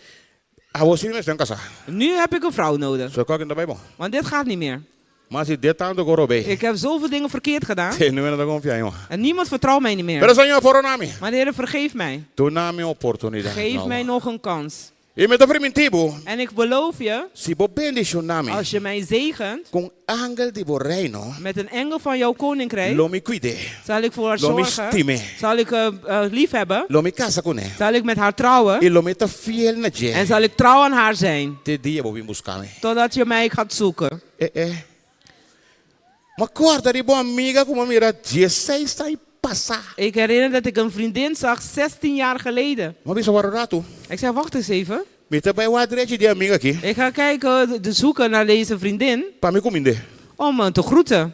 S5: Awor si mi mester kasa.
S4: nu heb ik een vrouw nodig.
S5: So kos no ta bai bon.
S4: Want dit gaat niet meer.
S5: M'a hasi di tantu kos robes.
S4: Ik heb zoveel dingen verkeerd gedaan.
S5: Niun hende no ta konfia, jongen.
S4: En niemand vertrouwt mij niet
S5: Pero
S4: meer.
S5: Señor, pordoná mi.
S4: Maar de Heer, vergeef mij.
S5: Duna mi oportunidat.
S4: Geef mij nog een kans.
S5: I mi ta primintí bo.
S4: En ik beloof je,
S5: Si bo bendishoná mi.
S4: als je mij zegent
S5: Ku angel di bo reino.
S4: met een engel van jouw koninkrijk,
S5: Lo mi kuid'é.
S4: zal ik voor haar
S5: Lo mi
S4: zorgen.
S5: stim'é.
S4: Zal ik eh, eh, lief hebben.
S5: Lo mi kasa kuné.
S4: Zal ik met haar trouwen.
S5: I lo mi ta fiel na
S4: En
S5: dje.
S4: zal ik trouw aan haar zijn.
S5: Te dia bo bin buska mi.
S4: Totdat je mij gaat zoeken.
S5: Eh, eh. M'a kòrda riba un amiga ku m'a mira 16 aña pasá.
S4: Ik herinner dat ik een vriendin zag 16 jaar geleden.
S5: M'a bisa wak un ratu.
S4: Ik zei, wacht eens even.
S5: Mi ta bai wak drechi di e amiga aki.
S4: Ik ga kijken, de zoeken naar deze vriendin
S5: Pa mi kumind'é.
S4: om hem te groeten.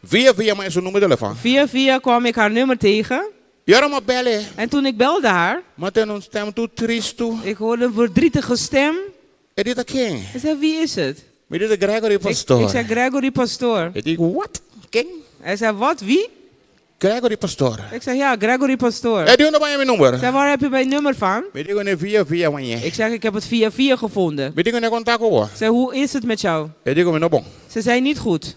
S5: Via via m'a haña su number di telefòn.
S4: Via via kwam ik haar nummer tegen.
S5: I ora m'a bel e.
S4: En toen ik belde haar,
S5: M'a tende un stèm tur tristu.
S4: ik hoorde een verdrietige stem.
S5: E di ta ken?
S4: Ik zei, wie is het?
S5: Mi di ta Gregory
S4: Ik,
S5: Pastoor.
S4: ik zei, Gregory Pastoor.
S5: E di, what? Ken?
S4: Hij zei, wat, wie?
S5: Gregory Pastoor.
S4: Ik zei, ja, Gregory Pastoor.
S5: E di unda bo a haña mi number?
S4: Ik zei, waar heb je mijn nummer van?
S5: Mi di kuné via via m'a hañ'é.
S4: Ik zeg, ik heb het via via gevonden.
S5: Mi di kuné kon ta ku bo.
S4: Ik zei, hoe is het met jou?
S5: E di ku mi no bon.
S4: Ze zei, niet goed.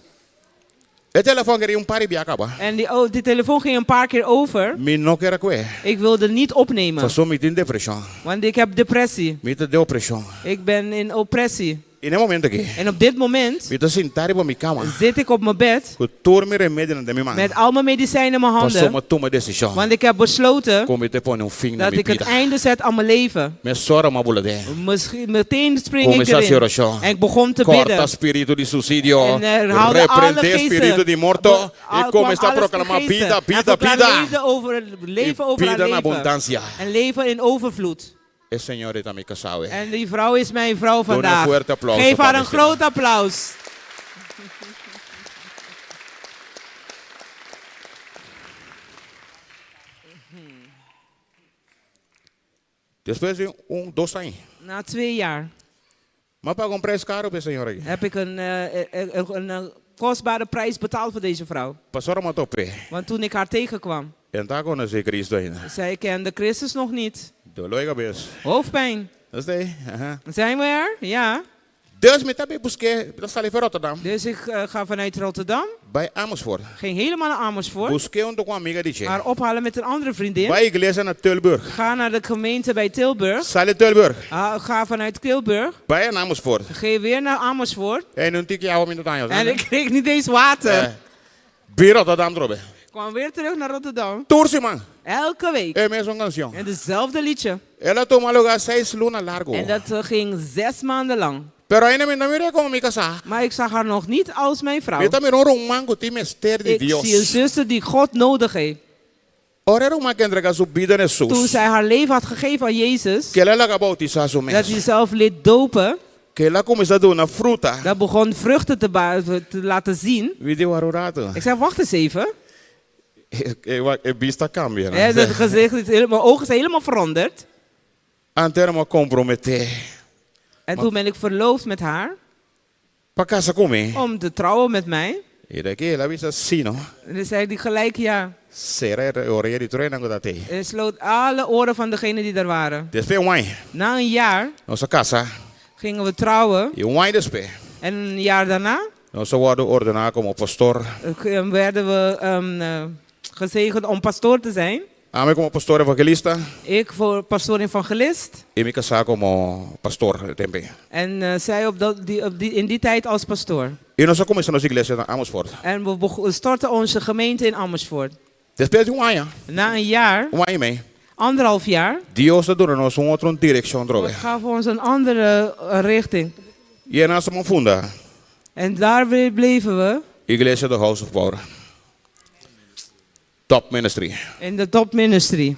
S5: E telefòn a rin un par di bia kaba.
S4: En die, oh, die telefoon ging een paar keer over.
S5: Mi no ker a kue.
S4: Ik wilde niet opnemen,
S5: Paso mi tin depreshon.
S4: want ik heb depressie.
S5: Mi ta den opreshon.
S4: Ik ben in oppressie.
S5: I na e momento aki.
S4: En op dit moment
S5: Mi ta sintá riba mi kama.
S4: zit ik op mijn bed
S5: Ku tur mi remedinan den mi man.
S4: met al mijn medicijnen in mijn
S5: Paso
S4: handen.
S5: m'a tuma desishon.
S4: Want ik heb besloten
S5: Ku mi ta pone un fin na
S4: dat
S5: mi
S4: ik het
S5: bida.
S4: einde zet aan mijn leven.
S5: Mesora m'a bula den.
S4: Misschien meteen spring ik
S5: Kuminsá
S4: erin.
S5: orashon.
S4: En ik begon te
S5: Korta
S4: bidden.
S5: spiritu di suisidio.
S4: En herhaalde alle
S5: Reprendé
S4: geesten.
S5: spiritu di morto.
S4: Al-
S5: I
S4: kwam
S5: kuminsá
S4: alles
S5: proklamá
S4: geesten.
S5: bida,
S4: En
S5: bida,
S4: verklaar
S5: bida.
S4: Leven over, leven
S5: I
S4: over haar
S5: bida na
S4: leven.
S5: abundansia.
S4: En leven in overvloed.
S5: E señora ta mi kasá awe.
S4: En die vrouw is mijn vrouw
S5: Doe een
S4: vandaag.
S5: fuerte applaus
S4: Geef
S5: pa
S4: haar een
S5: mi
S4: groot applaus.
S5: Despues di un, dos aña.
S4: Na 2 jaar
S5: M'a paga un preis karu pa e señora aki.
S4: heb ik een, eh, eh, een, een kostbare prijs betaald voor deze vrouw.
S5: Pasobra m'a top'é.
S4: Want toen ik haar tegenkwam,
S5: E n' ta konosé Kristu ainda.
S4: zij kende Christus nog niet.
S5: Doló di kabes.
S4: Hoofdpijn.
S5: Dat is de, aha.
S4: Zijn we er? Ja.
S5: Dus mi ta bai busk'é, mi ta sali for Rotterdam.
S4: Dus ik eh, ga vanuit Rotterdam,
S5: Bai Amersfoort.
S4: ging helemaal naar Amersfoort.
S5: Busk'é huntu ku un amiga di dje.
S4: Haar ophalen met een andere vriendin.
S5: Bai iglesia na Tilburg.
S4: Ga naar de gemeente bij Tilburg.
S5: Sali Tilburg.
S4: Ah, ga vanuit Tilburg.
S5: Bai na Amersfoort.
S4: Ga weer naar Amersfoort.
S5: En un tiki awa mi no ta haña.
S4: En ik kreeg niet eens water.
S5: Eh, Bin Rotterdam trobe.
S4: Kwam weer terug naar Rotterdam.
S5: Tur siman.
S4: Elke week.
S5: E mesun kansion.
S4: En dezelfde liedje.
S5: El a tuma lugá seis luna largu.
S4: En dat eh, ging 6 maanden lang.
S5: Pero ainda mi n' ta mir'é komo mi kasá.
S4: Maar ik zag haar nog niet als mijn vrouw.
S5: Mi ta mira un ruman ku tin mester di
S4: Ik
S5: Dios.
S4: zie een zuster die God nodig heeft.
S5: Ora e ruman aki a entregá su bida na
S4: Toen
S5: Hesus.
S4: zij haar leven had gegeven aan Jezus,
S5: Ku el a laga boutisá su
S4: dat
S5: mes.
S4: hij zelf liet dopen,
S5: Ku el a kuminsá duna fruta.
S4: dat begon vruchten te, ba- te laten zien.
S5: Mi di wak un ratu.
S4: Ik zei, wacht eens even.
S5: E bista a kambia.
S4: Hè, dat gezicht is helemaal, mijn ogen zijn helemaal veranderd.
S5: Anto m'a komprometé.
S4: En toen ben ik verloofd met haar
S5: Pa kasa ku mi.
S4: om te trouwen met mij.
S5: I aki el a bisa sí, no?
S4: En dan zei hij gelijk ja.
S5: Sera e orea di tur esnan ku tabata ei.
S4: En sloot alle oren van degenen die daar waren.
S5: Despues un aña,
S4: Na een jaar
S5: nos a kasa.
S4: gingen we trouwen.
S5: I un aña despues,
S4: En een jaar daarna
S5: nos a wòrdu ordená komo pastor.
S4: eh, werden we ehm, eh, Gezegend om pastoor te zijn.
S5: Ami komo pastor evangelista.
S4: Ik voor pastoor evangelist.
S5: I mi kasá komo pastor e tempu ei.
S4: En zij op dat, die, op die, in die tijd als pastoor.
S5: I nos a kuminsá nos iglesia na Amersfoort.
S4: En we startten onze gemeente in Amersfoort.
S5: Despues di un aña.
S4: Na een jaar.
S5: Un aña i mei.
S4: Anderhalf jaar.
S5: Dios a duna nos un otro direkshon trobe.
S4: God gaf ons een andere richting.
S5: I e nos a funda.
S4: En daar bleven we.
S5: Iglesia The House of Power. Top Ministry.
S4: In de Top Ministry.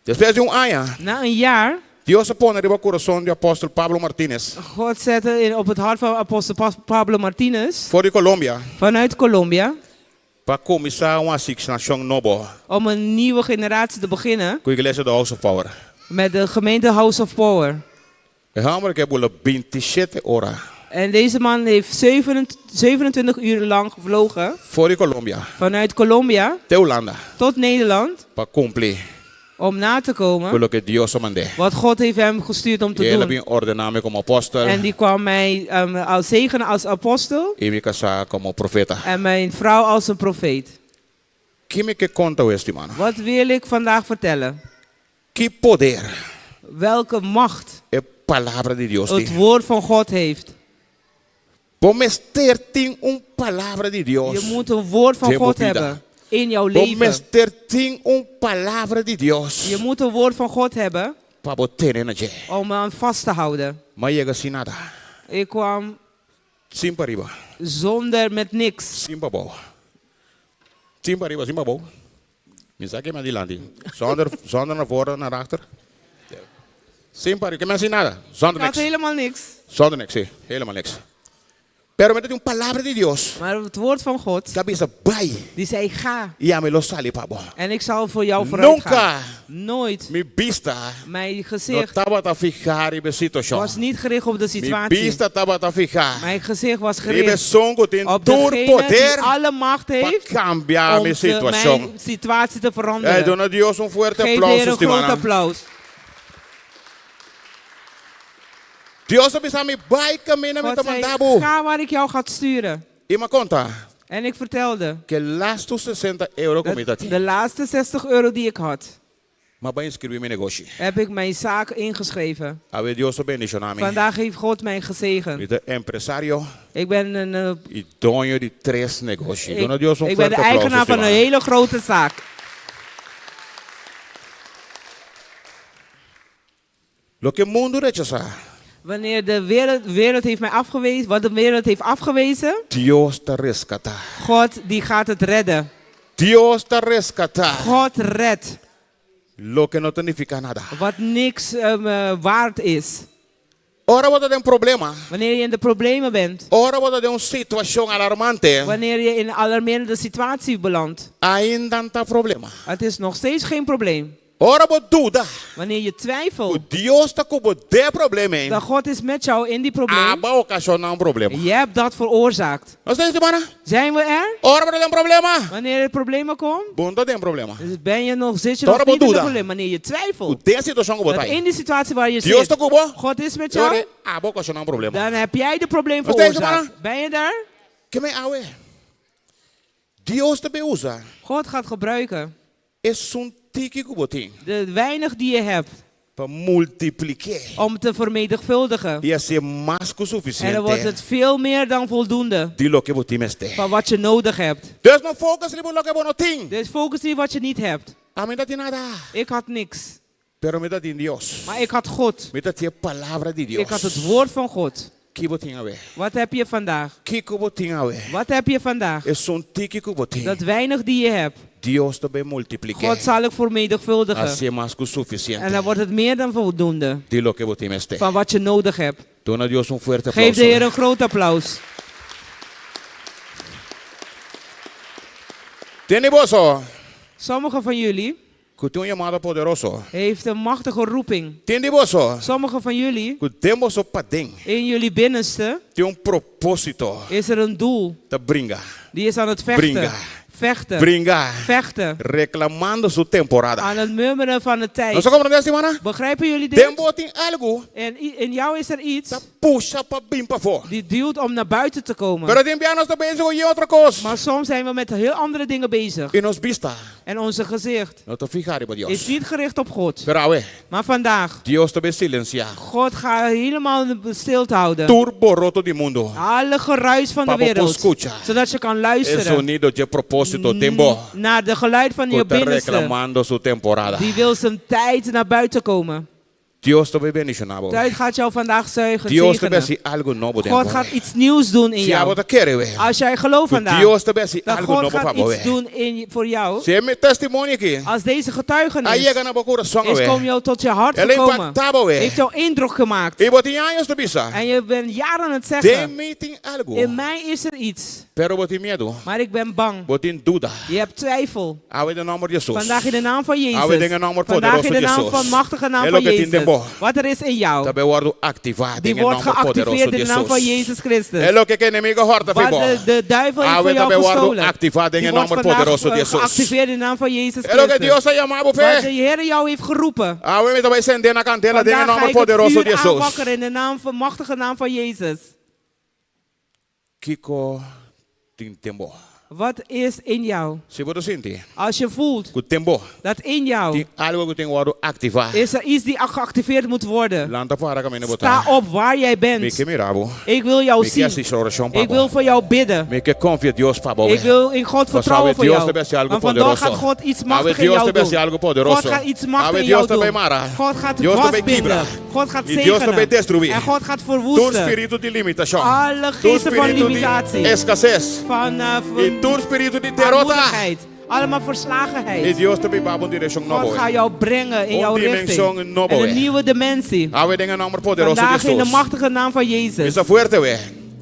S5: Despues di un aña.
S4: Na een jaar.
S5: Dios a pone riba kurason di apòstel Pablo Martinez.
S4: God zette in op het hart van apostel Pablo Martinez.
S5: For di Colombia.
S4: Vanuit Colombia.
S5: Pa kuminsá un asignashon nobo.
S4: Om een nieuwe generatie te beginnen.
S5: Ku Iglesia The House of Power.
S4: Met de gemeente House of Power.
S5: E hòmber ke bula bintishete ora.
S4: En deze man heeft 27 uur lang gevlogen.
S5: For di Colombia.
S4: Vanuit Colombia.
S5: Te Hulanda.
S4: Tot Nederland.
S5: Pa kumpli.
S4: Om na te komen.
S5: Ku loke Dios a mand'é.
S4: Wat God heeft hem gestuurd om te
S5: I el a
S4: doen.
S5: bin ordená mi komo apòstel.
S4: En die kwam mij als zegenen als apostel.
S5: I mi kasá komo profeta.
S4: En mijn vrouw als een profeet.
S5: Ki mi ke konta wes, stimano?
S4: Wat wil ik vandaag vertellen?
S5: Ki poder.
S4: Welke macht.
S5: E palabra di Dios tin.
S4: Het woord van God heeft.
S5: Bo mester tin un palabra di Dios.
S4: Je moet een woord van
S5: den bo
S4: God
S5: bida.
S4: hebben in jouw
S5: Bo
S4: leven.
S5: mester tin un palabra di Dios.
S4: Je moet een woord van God hebben.
S5: Pa bo tene na dje.
S4: Om aan vast te houden.
S5: M'a yega sin nada.
S4: Ik kwam
S5: Sin pa riba.
S4: Zonder met niks.
S5: Sin pa bou. Sin pa riba, sin pa bou. Mi sa ke mi a dilanti. Zonder, zonder naar voren, naar achter. Sin pa riba, ke mi a sin nada. Zonder
S4: Ik had
S5: niks.
S4: helemaal niks.
S5: Zonder niks, sí. Helemaal niks. Pero mi ta tin un palabra di Dios.
S4: Maar het woord van God.
S5: Ta bisa bai.
S4: Die zei ga.
S5: I ami lo sali pa bo.
S4: En ik zal voor jou vooruit
S5: Nunca.
S4: gaan. Nooit.
S5: Mi bista.
S4: Mijn
S5: No
S4: gezicht.
S5: tabata fihá riba e situashon.
S4: Was niet gericht op de
S5: Mi
S4: situatie.
S5: bista tabata fihá.
S4: Mijn gezicht was
S5: Riba
S4: gericht
S5: esun ku tin
S4: op
S5: tur
S4: degene
S5: poder
S4: die alle macht
S5: pa
S4: heeft
S5: kambia
S4: om
S5: mi
S4: de,
S5: situashon.
S4: mijn situatie te veranderen.
S5: Hey, duna Dios un fuerte
S4: Geef de
S5: aplauso,
S4: Heer een groot
S5: stimanan.
S4: applaus.
S5: Dios a bisa mi bai kaminda mi
S4: God
S5: ta
S4: zei,
S5: manda bo.
S4: ga waar ik jou ga sturen.
S5: I m'a konta.
S4: En ik vertelde.
S5: Ku e lastu 60 euro ku mi ta tin.
S4: De laatste 60 euro die ik had.
S5: M'a bai inskribí mi negoshi.
S4: Heb ik mijn zaak ingeschreven.
S5: Awe Dios a bendishoná mi.
S4: Vandaag heeft God mij gezegend.
S5: Mi ta empresario.
S4: Ik ben een,
S5: I doño di tres negoshi.
S4: Ik,
S5: Duna Dios un
S4: ik ben de
S5: fuerte aplauso,
S4: eigenaar van een
S5: estimado.
S4: hele grote zaak.
S5: Loke mundu rechasá.
S4: Wanneer de wereld, wereld heeft mij afgewezen, wat de wereld heeft afgewezen.
S5: Dios ta reskatá.
S4: God die gaat het redden.
S5: Dios ta reskatá.
S4: God redt.
S5: Loke no ta nifiká nada.
S4: Wat niks waard is.
S5: Ora bo ta den problema.
S4: Wanneer je in de problemen bent.
S5: Ora bo ta den un situashon alarmante.
S4: Wanneer je in een alarmerende situatie belandt.
S5: Ainda no ta problema.
S4: Het is nog steeds geen probleem.
S5: Ora bo duda.
S4: Wanneer je twijfelt.
S5: Ku Dios ta ku bo den problema ei.
S4: Dat God is met jou in die probleem.
S5: Abo a okashoná un problema.
S4: Je hebt dat veroorzaakt.
S5: Nos ta esei, mana?
S4: Zijn we er?
S5: Ora bo ta den problema.
S4: Wanneer er problemen komen.
S5: Bo no ta den problema.
S4: Dus ben je nog, zit je
S5: Ora
S4: nog
S5: bo
S4: niet in de
S5: duda.
S4: probleem. Wanneer je twijfelt.
S5: Ku den situashon ku bo
S4: Dat
S5: ta ei.
S4: in die situatie waar je
S5: Dios
S4: zit.
S5: ta ku bo.
S4: God is met jou.
S5: Ora abo a okashoná un problema.
S4: Dan heb jij de probleem
S5: Nos ta esei,
S4: veroorzaakt.
S5: mana?
S4: Ben je daar?
S5: Ke men awe. Dios ta bay usa.
S4: God gaat gebruiken.
S5: Esun tiki ku bo tin.
S4: De weinig die je hebt.
S5: Pa multipliké.
S4: Om te vermenigvuldigen.
S5: I hasié mas ku
S4: En dan wordt
S5: sufisiente.
S4: het veel meer dan voldoende.
S5: Di loke bo tin mester.
S4: Van wat je nodig hebt.
S5: Dus no focus riba loke bo no tin.
S4: Dus focus niet wat je niet hebt.
S5: Ami no tin nada.
S4: Ik had niks.
S5: Pero mi ta tin Dios.
S4: Maar ik had God.
S5: Mi ta tin e palabra di Dios.
S4: Ik had het woord van God.
S5: Ki bo tin awe.
S4: Wat heb je vandaag?
S5: Kiko bo tin awe.
S4: Wat heb je vandaag?
S5: Esun tiki ku bo tin.
S4: Dat weinig die je hebt.
S5: Dios ta bay multipliké.
S4: God zal ik vermenigvuldigen.
S5: Hasié mas ku suficiente.
S4: En dan wordt het meer dan voldoende.
S5: Di loke bo tin mester.
S4: Van wat je nodig hebt.
S5: Duna Dios un fuerte
S4: Geef de
S5: aplauso.
S4: Heer een groot applaus.
S5: Tin di boso.
S4: Sommigen van jullie.
S5: Ku tin un yamada poderoso.
S4: Heeft een machtige roeping.
S5: Tin di boso.
S4: Sommigen van jullie.
S5: Ku den boso paden.
S4: In jullie binnenste.
S5: Tin un propósito.
S4: Is er een doel.
S5: Ta bringa.
S4: Die is aan het vechten.
S5: Bringa.
S4: Vechten.
S5: Bringa.
S4: Vechten.
S5: Reclamando su temporada.
S4: Aan het murmelen van de tijd.
S5: Nos ta komprondé, semana?
S4: Begrijpen jullie dit?
S5: Den bo tin algu.
S4: En in jou is er iets.
S5: Ta pusha pa bin pafó.
S4: Die duwt om naar buiten te komen.
S5: Pero tin bia nos ta bezig ku otro kos.
S4: Maar soms zijn we met heel andere dingen bezig.
S5: I nos bista.
S4: En onze gezicht
S5: no ta fihá riba
S4: is
S5: Dios.
S4: niet gericht op God.
S5: Pero awe,
S4: Maar vandaag,
S5: Dios ta bai silensiá
S4: God gaat helemaal stilte houden.
S5: tur boroto di mundu.
S4: Alle geruis van de
S5: Pa bo por
S4: wereld.
S5: skucha.
S4: Zodat je kan
S5: E
S4: luisteren
S5: sonido dje propósito den bo
S4: naar de geluid van
S5: ku
S4: je
S5: ta
S4: binnenste.
S5: reklamando su temporada.
S4: Die wil zijn tijd naar buiten komen.
S5: Dios ta bai bendishoná bo.
S4: Tijd gaat jou vandaag zuigen,
S5: Dios ta bai
S4: zegenen.
S5: hasi algu nobo den
S4: God
S5: bo.
S4: gaat iets nieuws doen in
S5: Si abo
S4: jou.
S5: ta kere we.
S4: Als jij gelooft
S5: Ku
S4: vandaag
S5: Dios ta bai hasi
S4: dat
S5: algu
S4: God
S5: nobo pa
S4: gaat
S5: bo.
S4: iets doen in, voor jou.
S5: Si e mi testimonio aki
S4: Als deze
S5: a
S4: getuigenis
S5: yega na bo kurason
S4: is
S5: we.
S4: kom jou tot je hart
S5: El a
S4: gekomen.
S5: impaktá bo we.
S4: Heeft jou indruk gemaakt.
S5: I bo tin años ta bisa.
S4: En je bent jaren aan het
S5: Den
S4: zeggen.
S5: mi tin algu.
S4: In mij is er iets.
S5: Pero bo tin miedu.
S4: Maar ik ben bang.
S5: Bo tin duda.
S4: Je hebt twijfel.
S5: Awe den nòmber di Hesus.
S4: Vandaag in de naam van
S5: Awe den
S4: Jezus.
S5: e nòmber
S4: Vandaag
S5: poderoso
S4: in de
S5: di
S4: naam
S5: Hesus.
S4: van machtige naam
S5: E
S4: van
S5: loke tin den
S4: Jezus.
S5: bo.
S4: Wat er is in jou.
S5: Ta bai wòrdu aktivá
S4: Die
S5: den e
S4: wordt
S5: nòmber poderoso
S4: geactiveerd
S5: di
S4: in de naam van
S5: Hesus.
S4: Jezus Christus.
S5: E loke ku enemigu a hòrta
S4: Wat
S5: fi bo.
S4: de, de duivel heeft
S5: Awe
S4: voor
S5: ta
S4: jou
S5: bai wòrdu
S4: gestolen.
S5: aktivá den
S4: Die
S5: e
S4: wordt
S5: nòmber
S4: vandaag
S5: poderoso di
S4: eh,
S5: Hesus.
S4: geactiveerd in de naam van Jezus
S5: E loke
S4: Christus.
S5: Dios a yama bo
S4: Wat de
S5: p'e.
S4: Heer jou heeft geroepen.
S5: Awe mi ta bai sende na kandela den e
S4: Vandaag ga
S5: nòmber
S4: ik het
S5: poderoso
S4: vuur
S5: di Hesus.
S4: aanwakkeren in de naam van, machtige naam van Jezus.
S5: Kiko tin den bo.
S4: Wat is in jou?
S5: Si bo ta sinti
S4: Als je voelt
S5: ku den bo
S4: dat in jou
S5: tin algu ku tin ku wòrdu aktivá.
S4: is er iets die geactiveerd moet worden.
S5: Lanta para kaminda bo
S4: Sta
S5: ta.
S4: op waar jij
S5: Mi
S4: bent.
S5: ke mira bo.
S4: Ik wil jou
S5: Mi ke
S4: zien.
S5: hasi orashon pa
S4: Ik wil
S5: bo.
S4: voor jou bidden.
S5: Mi ke konfia Dios pa bo.
S4: Ik wil in God vertrouwen voor
S5: Dios
S4: jou.
S5: ta bai hasi algu
S4: Want vandaag
S5: poderoso.
S4: gaat God iets
S5: Awe
S4: machtigs in
S5: Dios
S4: jou
S5: ta bai hasi
S4: doen.
S5: algu poderoso.
S4: God gaat iets machtigs
S5: Awe
S4: in
S5: Dios
S4: jou
S5: ta bai
S4: doen.
S5: mara.
S4: God gaat
S5: Dios ta bai
S4: vastbinden.
S5: kibra.
S4: God gaat
S5: I Dios ta bai
S4: zegenen.
S5: destruí.
S4: En God gaat
S5: Tur
S4: verwoesten.
S5: spiritu di limitashon.
S4: Alle
S5: Tur
S4: geesten van
S5: spiritu di
S4: limitatie.
S5: eskases.
S4: Van, eh,
S5: I
S4: van
S5: tur spiritu di derota.
S4: armoedigheid. Allemaal
S5: I
S4: verslagenheid.
S5: Dios ta bai hiba bo un direkshon nobo.
S4: God gaat jou brengen in
S5: Un
S4: jouw
S5: dimensión
S4: richting.
S5: nobo,
S4: En
S5: eh.
S4: een nieuwe dimensie.
S5: Awe den e nòmber poderoso di
S4: Vandaag in de
S5: Hesus.
S4: machtige naam van Jezus.
S5: Bisa fuerte we.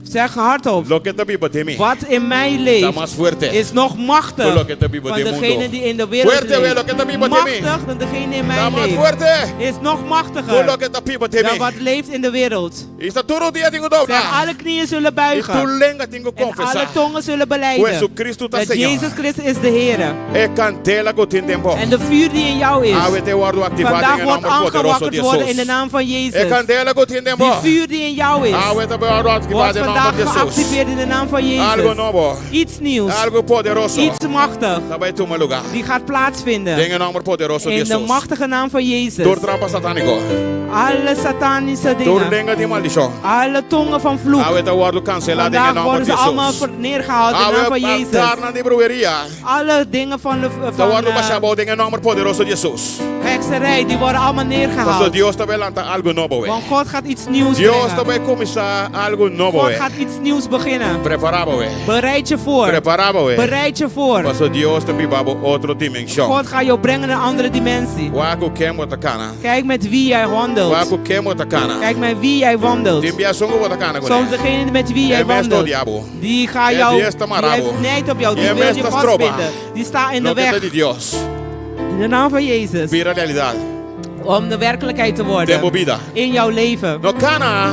S4: Zeg hardop.
S5: Loke ta biba den mi.
S4: Wat in mij
S5: Ta
S4: leeft
S5: mas fuerte.
S4: is nog
S5: Ku
S4: machtig
S5: loke ta biba
S4: van
S5: den
S4: degene
S5: mundu.
S4: die in de wereld
S5: Fuerte we
S4: leeft.
S5: loke ta biba den mi.
S4: Machtig dan degene in
S5: Ta
S4: mij
S5: mas
S4: leeft.
S5: fuerte.
S4: Is nog
S5: Ku
S4: machtiger
S5: loke ta biba den
S4: dan
S5: mi.
S4: wat leeft in de wereld.
S5: I tur rudia tin ku
S4: Zeg,
S5: dobla.
S4: alle knieën zullen
S5: I tur
S4: buigen.
S5: lenga tin ku
S4: En alle
S5: konfesá.
S4: tongen zullen
S5: Ku
S4: belijden.
S5: Jesucristo ta
S4: Dat
S5: Señor.
S4: Jezus Christus is de Heer.
S5: E kandela ku tin den bo.
S4: En de vuur die in jou is.
S5: Awe ta wòrdu aktivá den
S4: Vandaag
S5: e
S4: wordt
S5: nòmber poderoso di
S4: aangewakkerd worden in de
S5: Hesus.
S4: naam van
S5: E
S4: Jezus.
S5: kandela ku tin den
S4: Die
S5: bo.
S4: vuur die in jou is.
S5: Awe ta bai wòrdu aktivá
S4: Wordt
S5: den nòmber
S4: vandaag
S5: di Hesus.
S4: geactiveerd in de naam van
S5: Algu
S4: Jezus.
S5: nobo.
S4: Iets nieuws.
S5: Algu poderoso.
S4: Iets machtig.
S5: Ta bai tuma lugá.
S4: Die gaat plaatsvinden.
S5: Den e nòmber poderoso di
S4: In de
S5: Hesus.
S4: machtige naam van Jezus.
S5: Tur trampa satániko.
S4: Alle satanische
S5: Tur
S4: dingen.
S5: lenga di maldishon.
S4: Alle tongen van vloek.
S5: Awe ta wòrdu kanselá den e
S4: Vandaag
S5: nòmber
S4: worden
S5: di
S4: ze allemaal
S5: Hesus.
S4: ver- neergehaald in de naam
S5: Awe
S4: van Jezus.
S5: altarnan di bruheria.
S4: Alle dingen van de
S5: Ta
S4: van,
S5: wòrdu
S4: eh,
S5: bashá abou den e nòmber poderoso di Hesus.
S4: hekserij, die worden allemaal
S5: Paso
S4: neergehaald.
S5: Dios ta bai lanta algu nobo we.
S4: Want God gaat iets nieuws
S5: Dios ta
S4: brengen.
S5: bai kuminsá algu nobo
S4: God
S5: we.
S4: gaat iets nieuws beginnen.
S5: Prepará bo we.
S4: Bereid je voor.
S5: Prepará bo we.
S4: Bereid je voor.
S5: Paso Dios ta hiba bo otro dimenshon.
S4: God gaat jou brengen naar een andere dimensie.
S5: Wak ku ken bo ta kana.
S4: Kijk met wie jij wandelt.
S5: Wak ku ken bo ta kana.
S4: Kijk met wie jij wandelt.
S5: Tin bia esun ku bo ta kana
S4: Soms
S5: kuné.
S4: degene met wie
S5: E
S4: jij
S5: mes ta
S4: wandelt.
S5: odia bo.
S4: Die gaat
S5: E
S4: jou,
S5: die is te
S4: die
S5: marabo.
S4: heeft nijd op jou, die
S5: E
S4: wil
S5: mes
S4: je
S5: ta stroba.
S4: vastbinden. Die staat in de
S5: Loke ta
S4: weg.
S5: di Dios.
S4: In de naam van Jezus.
S5: Bira realidat.
S4: Om de werkelijkheid te
S5: Den bo
S4: worden.
S5: bida.
S4: In jouw leven.
S5: No kana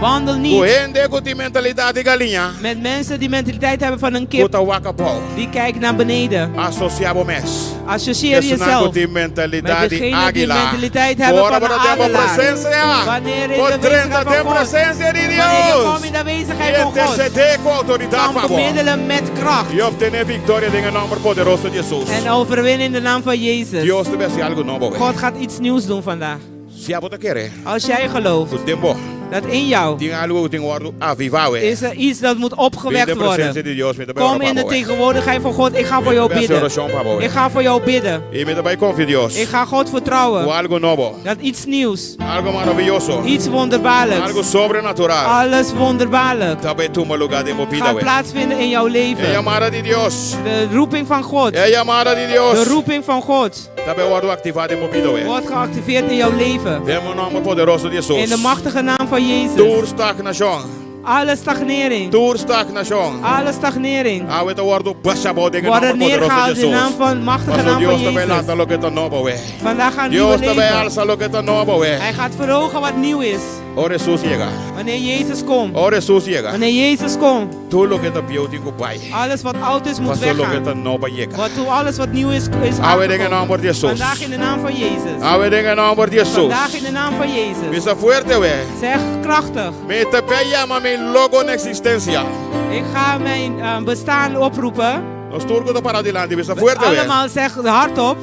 S4: Wandel
S5: ku
S4: niet
S5: hende ku tin mentalidat di galiña.
S4: met mensen die mentaliteit hebben van een
S5: Ku
S4: kip.
S5: ta wak abou.
S4: Die kijkt naar beneden.
S5: Asosiá bo mes.
S4: Associeer
S5: Esunnan ku
S4: jezelf
S5: tin mentalidat
S4: met
S5: di
S4: degene die
S5: águila.
S4: mentaliteit hebben
S5: Ora
S4: van
S5: bo
S4: een
S5: ta den bo
S4: adelaar.
S5: presensia.
S4: Wanneer in
S5: Bo
S4: de
S5: drenta
S4: aanwezigheid
S5: den
S4: van God.
S5: presensia di
S4: Wanneer je
S5: Dios.
S4: komt in de aanwezigheid
S5: I
S4: van God.
S5: intersedé ku outoridat
S4: Kan
S5: pa bo.
S4: bemiddelen met kracht.
S5: I optené viktoria den e nòmber poderoso di Hesus.
S4: En overwinnen in de naam van Jezus.
S5: Dios ta bai hasi algu nobo.
S4: God gaat iets nieuws doen vandaag.
S5: Si abo ta kere.
S4: Als jij gelooft
S5: Ku den bo.
S4: dat in jou
S5: Tin algu ku tin ku wòrdu avivá we.
S4: is er iets dat moet
S5: Bin
S4: opgewekt
S5: den presensia
S4: worden.
S5: di Dios, mi ta bai
S4: Kom
S5: ora
S4: in de
S5: pa bo.
S4: tegenwoordigheid van God. Ik ga voor jou
S5: Mi ta bai hasi
S4: bidden.
S5: orashon pa bo.
S4: Ik ga voor jou bidden.
S5: I mi ta bai konfia Dios.
S4: Ik ga God
S5: Ku
S4: vertrouwen.
S5: algu nobo.
S4: Dat iets nieuws,
S5: Algu maravioso.
S4: iets
S5: Algu
S4: wonderbaarlijks,
S5: sobrenatural.
S4: alles wonderbaarlijk
S5: Ta bai tuma lugá den bo bida
S4: gaat
S5: we.
S4: plaatsvinden in jouw
S5: E
S4: leven.
S5: yamada di Dios.
S4: De roeping van God.
S5: E yamada di Dios.
S4: De roeping van God
S5: Ta bai wòrdu aktivá den bo bida we.
S4: wordt geactiveerd in jouw leven.
S5: Den e nòmber poderoso di Hesus.
S4: In de machtige naam van
S5: Tur
S4: Jezus.
S5: stagnashon.
S4: Alle stagnering,
S5: Tur stagnashon.
S4: alle stagnering
S5: Awe ta wòrdu bashá abou den e
S4: worden
S5: nòmber poderoso di
S4: neergehaald in de naam
S5: Hesus.
S4: van machtige
S5: Paso
S4: naam van
S5: Dios ta bai
S4: Jezus.
S5: lanta loke ta nobo we.
S4: Vandaag gaan nieuwe
S5: Dios ta bai
S4: leven.
S5: alsa loke ta nobo we.
S4: Hij gaat verhogen wat nieuw is.
S5: Ora Hesus yega.
S4: Wanneer Jezus komt.
S5: Ora Hesus yega.
S4: Wanneer Jezus komt.
S5: Tur loke ta bieu tin ku bai.
S4: Alles wat oud is moet
S5: Paso loke
S4: weggaan.
S5: ta nobo yega.
S4: Wat toe alles wat nieuw is, is
S5: Awe den e
S4: aangekomen.
S5: nòmber di Hesus.
S4: Vandaag in de naam van Jezus.
S5: Awe den e nòmber di Hesus.
S4: Vandaag in de naam van Jezus.
S5: Bisa fuerte we.
S4: Zeg krachtig.
S5: Mi ta bai yama mi logo na eksistensia.
S4: Ik ga mijn eh, bestaan oproepen.
S5: Nos tur ku ta para dilanti bisa fuerte we.
S4: Allemaal zeg hardop.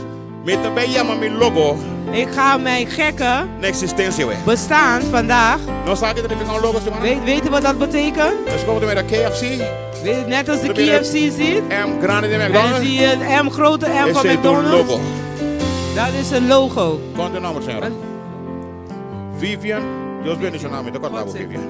S5: Mi ta bay yama mi logo.
S4: Ik ga mijn gekke.
S5: Na eksistensia we.
S4: Bestaan vandaag.
S5: Nos sa ke ta nifiká un logo stimana?
S4: Weet, weten wat dat betekent?
S5: Nos komo ta mira KFC.
S4: Weet, net als de KFC ziet.
S5: M grandi di McDonald's.
S4: En zie je het M grote M van
S5: Esei ta un
S4: McDonald's.
S5: logo.
S4: Dat is een logo.
S5: Konta e nòmber señora. Vivian, Dios bendiciona mi ta corda bo Vivian.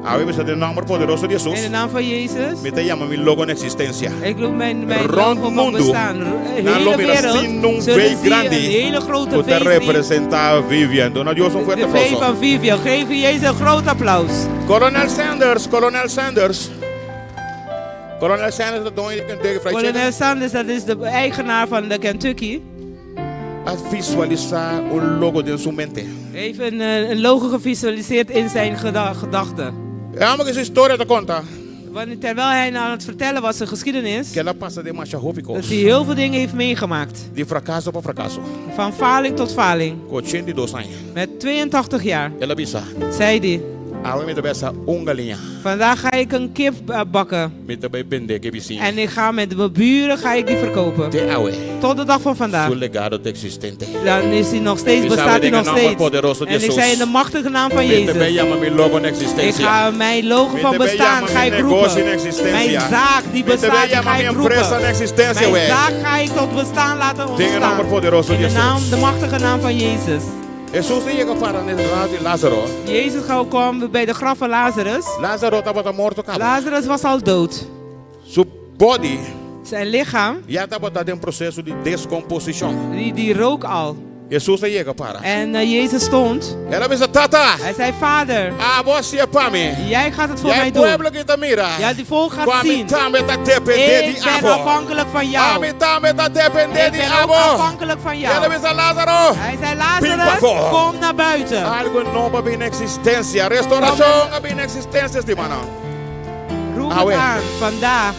S5: Awe mi sa den nomber poderoso di Jesus.
S4: In de naam van Jezus.
S5: Mi ta yama mi logo na existencia.
S4: Ik roep mijn, mijn
S5: Rond
S4: logo van
S5: mundu,
S4: bestaan. De
S5: nan lo
S4: hele
S5: mira
S4: wereld
S5: sin un
S4: zullen
S5: V
S4: zien
S5: grandi
S4: een hele grote
S5: ku ta
S4: V zien.
S5: representa Vivian. Duna Dios un fuerte
S4: De V
S5: aplauso.
S4: van Vivian. Geef Jezus een groot applaus.
S5: Coronel Sanders, Coronel Sanders. Coronel Sanders ta doño di Kentucky Fried Chicken.
S4: Coronel Sanders, dat is de eigenaar van de Kentucky.
S5: A visualisá un logo den su mente.
S4: Heeft een, eh, een logo gevisualiseerd in zijn gedachten.
S5: E amo ku su historia ta konta.
S4: Want terwijl hij aan het vertellen was zijn geschiedenis.
S5: Ku el a pasa den masha hopi kos.
S4: Dat hij heel veel dingen heeft meegemaakt.
S5: Di frakaso pa frakaso.
S4: Van faling tot faling.
S5: Ku 82 aña.
S4: Met 82 jaar.
S5: El a bisa.
S4: Zei hij.
S5: Awe mi ta bai asa un galiña.
S4: Vandaag ga ik een kip eh, bakken.
S5: Mi ta bai bende ku e bisiña.
S4: En ik ga met mijn buren ga ik die verkopen.
S5: Te awe.
S4: Tot de dag van vandaag.
S5: Su legado ta existente.
S4: Dan is hij nog steeds,
S5: Mi sabe
S4: bestaat hij
S5: den
S4: nog
S5: nomber
S4: steeds.
S5: poderoso di
S4: En ik
S5: Jesus.
S4: zei in de machtige naam van
S5: Mi ta bai
S4: Jezus.
S5: yama mi logo na
S4: Ik
S5: existencia.
S4: ga mijn logo
S5: Mi
S4: van
S5: ta bai
S4: bestaan
S5: yama
S4: ga
S5: mi
S4: ik
S5: negoshi
S4: roepen.
S5: na existencia.
S4: Mijn zaak die
S5: Mi ta bai
S4: bestaat, die
S5: yama
S4: ga
S5: mi
S4: ik
S5: empresa
S4: roepen.
S5: na existencia,
S4: Mijn
S5: we.
S4: zaak ga ik tot bestaan laten
S5: Den e nomber
S4: ontstaan.
S5: poderoso
S4: In
S5: di
S4: de naam,
S5: Jesus.
S4: de machtige naam van Jezus.
S5: Hesus a yega para na graf di Lázaro.
S4: Jezus gauw kwam bij de graf van Lazarus.
S5: Lázaro tabata morto kaba.
S4: Lazarus was al dood.
S5: Su body
S4: Zijn lichaam,
S5: ya tabata den proseso di deskomposishon.
S4: die, die rook al.
S5: Hesus a yega para.
S4: En eh, Jezus stond.
S5: El a bisa, Tata.
S4: Hij zei, Vader.
S5: Abo a hasié pa mi.
S4: Jij gaat het voor
S5: Ya
S4: mij
S5: e
S4: doen.
S5: pueblo aki ta mira.
S4: Ja, die volk gaat
S5: Ku ami
S4: zien.
S5: tambe ta dependé di
S4: Ik ben
S5: abo.
S4: afhankelijk van jou.
S5: Ami tambe ta dependé
S4: Ik
S5: di
S4: ben ook
S5: abo.
S4: afhankelijk van jou.
S5: El a bisa, Lázaro.
S4: Hij zei, Lazarus,
S5: Bin pafó.
S4: kom naar buiten.
S5: Algo nobo a bin na eksistensia. Restaurashon a bin na eksistensia, stimanan.
S4: Roep
S5: Awe.
S4: het aan. Vandaag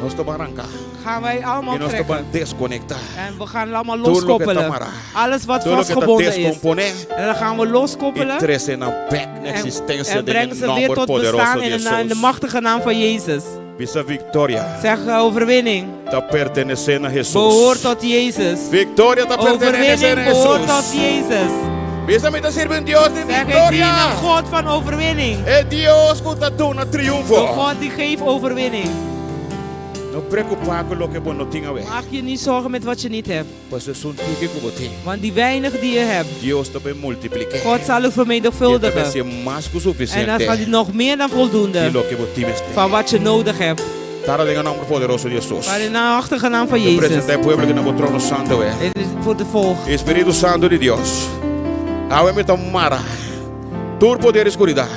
S5: Nos ta ban ranka.
S4: gaan wij allemaal
S5: I nos ta
S4: trekken.
S5: ban deskonektá.
S4: En we gaan allemaal
S5: Tur loke ta
S4: loskoppelen.
S5: mara.
S4: Alles wat
S5: Tur loke ta
S4: vastgebonden is.
S5: deskomponé.
S4: En dan gaan we
S5: I
S4: loskoppelen.
S5: trese nan bèk na
S4: En,
S5: eksistensia
S4: en
S5: den
S4: breng
S5: e
S4: ze weer
S5: nòmber
S4: tot
S5: poderoso
S4: bestaan
S5: di
S4: in de, na- in de
S5: Hesus.
S4: machtige naam van Jezus.
S5: Bisa viktoria
S4: Zeg eh, overwinning.
S5: ta pertenesé na Hesus.
S4: Behoort tot Jezus.
S5: Viktoria ta pertenesé na
S4: Overwinning behoort
S5: Hesus.
S4: tot Jezus.
S5: Bisa mi ta sirbi un Dios di
S4: Zeg ik dien
S5: viktoria.
S4: een God van overwinning.
S5: E Dios ku ta duna triunfo.
S4: De God die geeft overwinning.
S5: No preokupá ku loke bo no tin awe.
S4: Maak je niet zorgen met wat je niet hebt.
S5: Pasobra esun tiki ku bo tin.
S4: Want die weinig die je hebt,
S5: Dios ta bai multipliká.
S4: God zal het
S5: E ta bai
S4: vermenigvuldigen.
S5: hasié mas ku
S4: En dan
S5: sufisiente
S4: zal hij nog meer dan
S5: di
S4: voldoende
S5: loke bo tin mester.
S4: van wat je nodig hebt.
S5: Tata den e nòmber poderoso di Hesus.
S4: Maar in de machtige naam van
S5: Te
S4: Jezus.
S5: presentá e pueblo aki na bo trono santu.
S4: Het is voor de volk.
S5: Espíritu Santu di Dios. Awe mi ta mara tur poder di skuridat,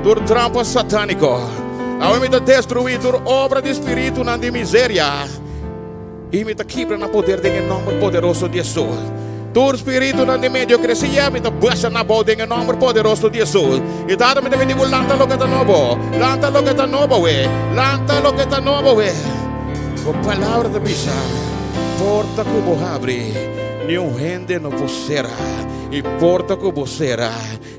S5: tur trampa satániko. Awe mi ta destruí tur obra di spiritunan di miseria. I mi ta kibra nan poder den e nòmber poderoso di Hesus. Tur spiritunan di mediokresia mi ta basha nan abou den e nòmber poderoso di Hesus. I Tata mi ta pidi bo lanta loke ta nobo, lanta loke ta nobo we, lanta loke ta nobo we. Bo palabra ta bisa, Porta ku bo habri, niun hende no por sera, i porta ku bo sera,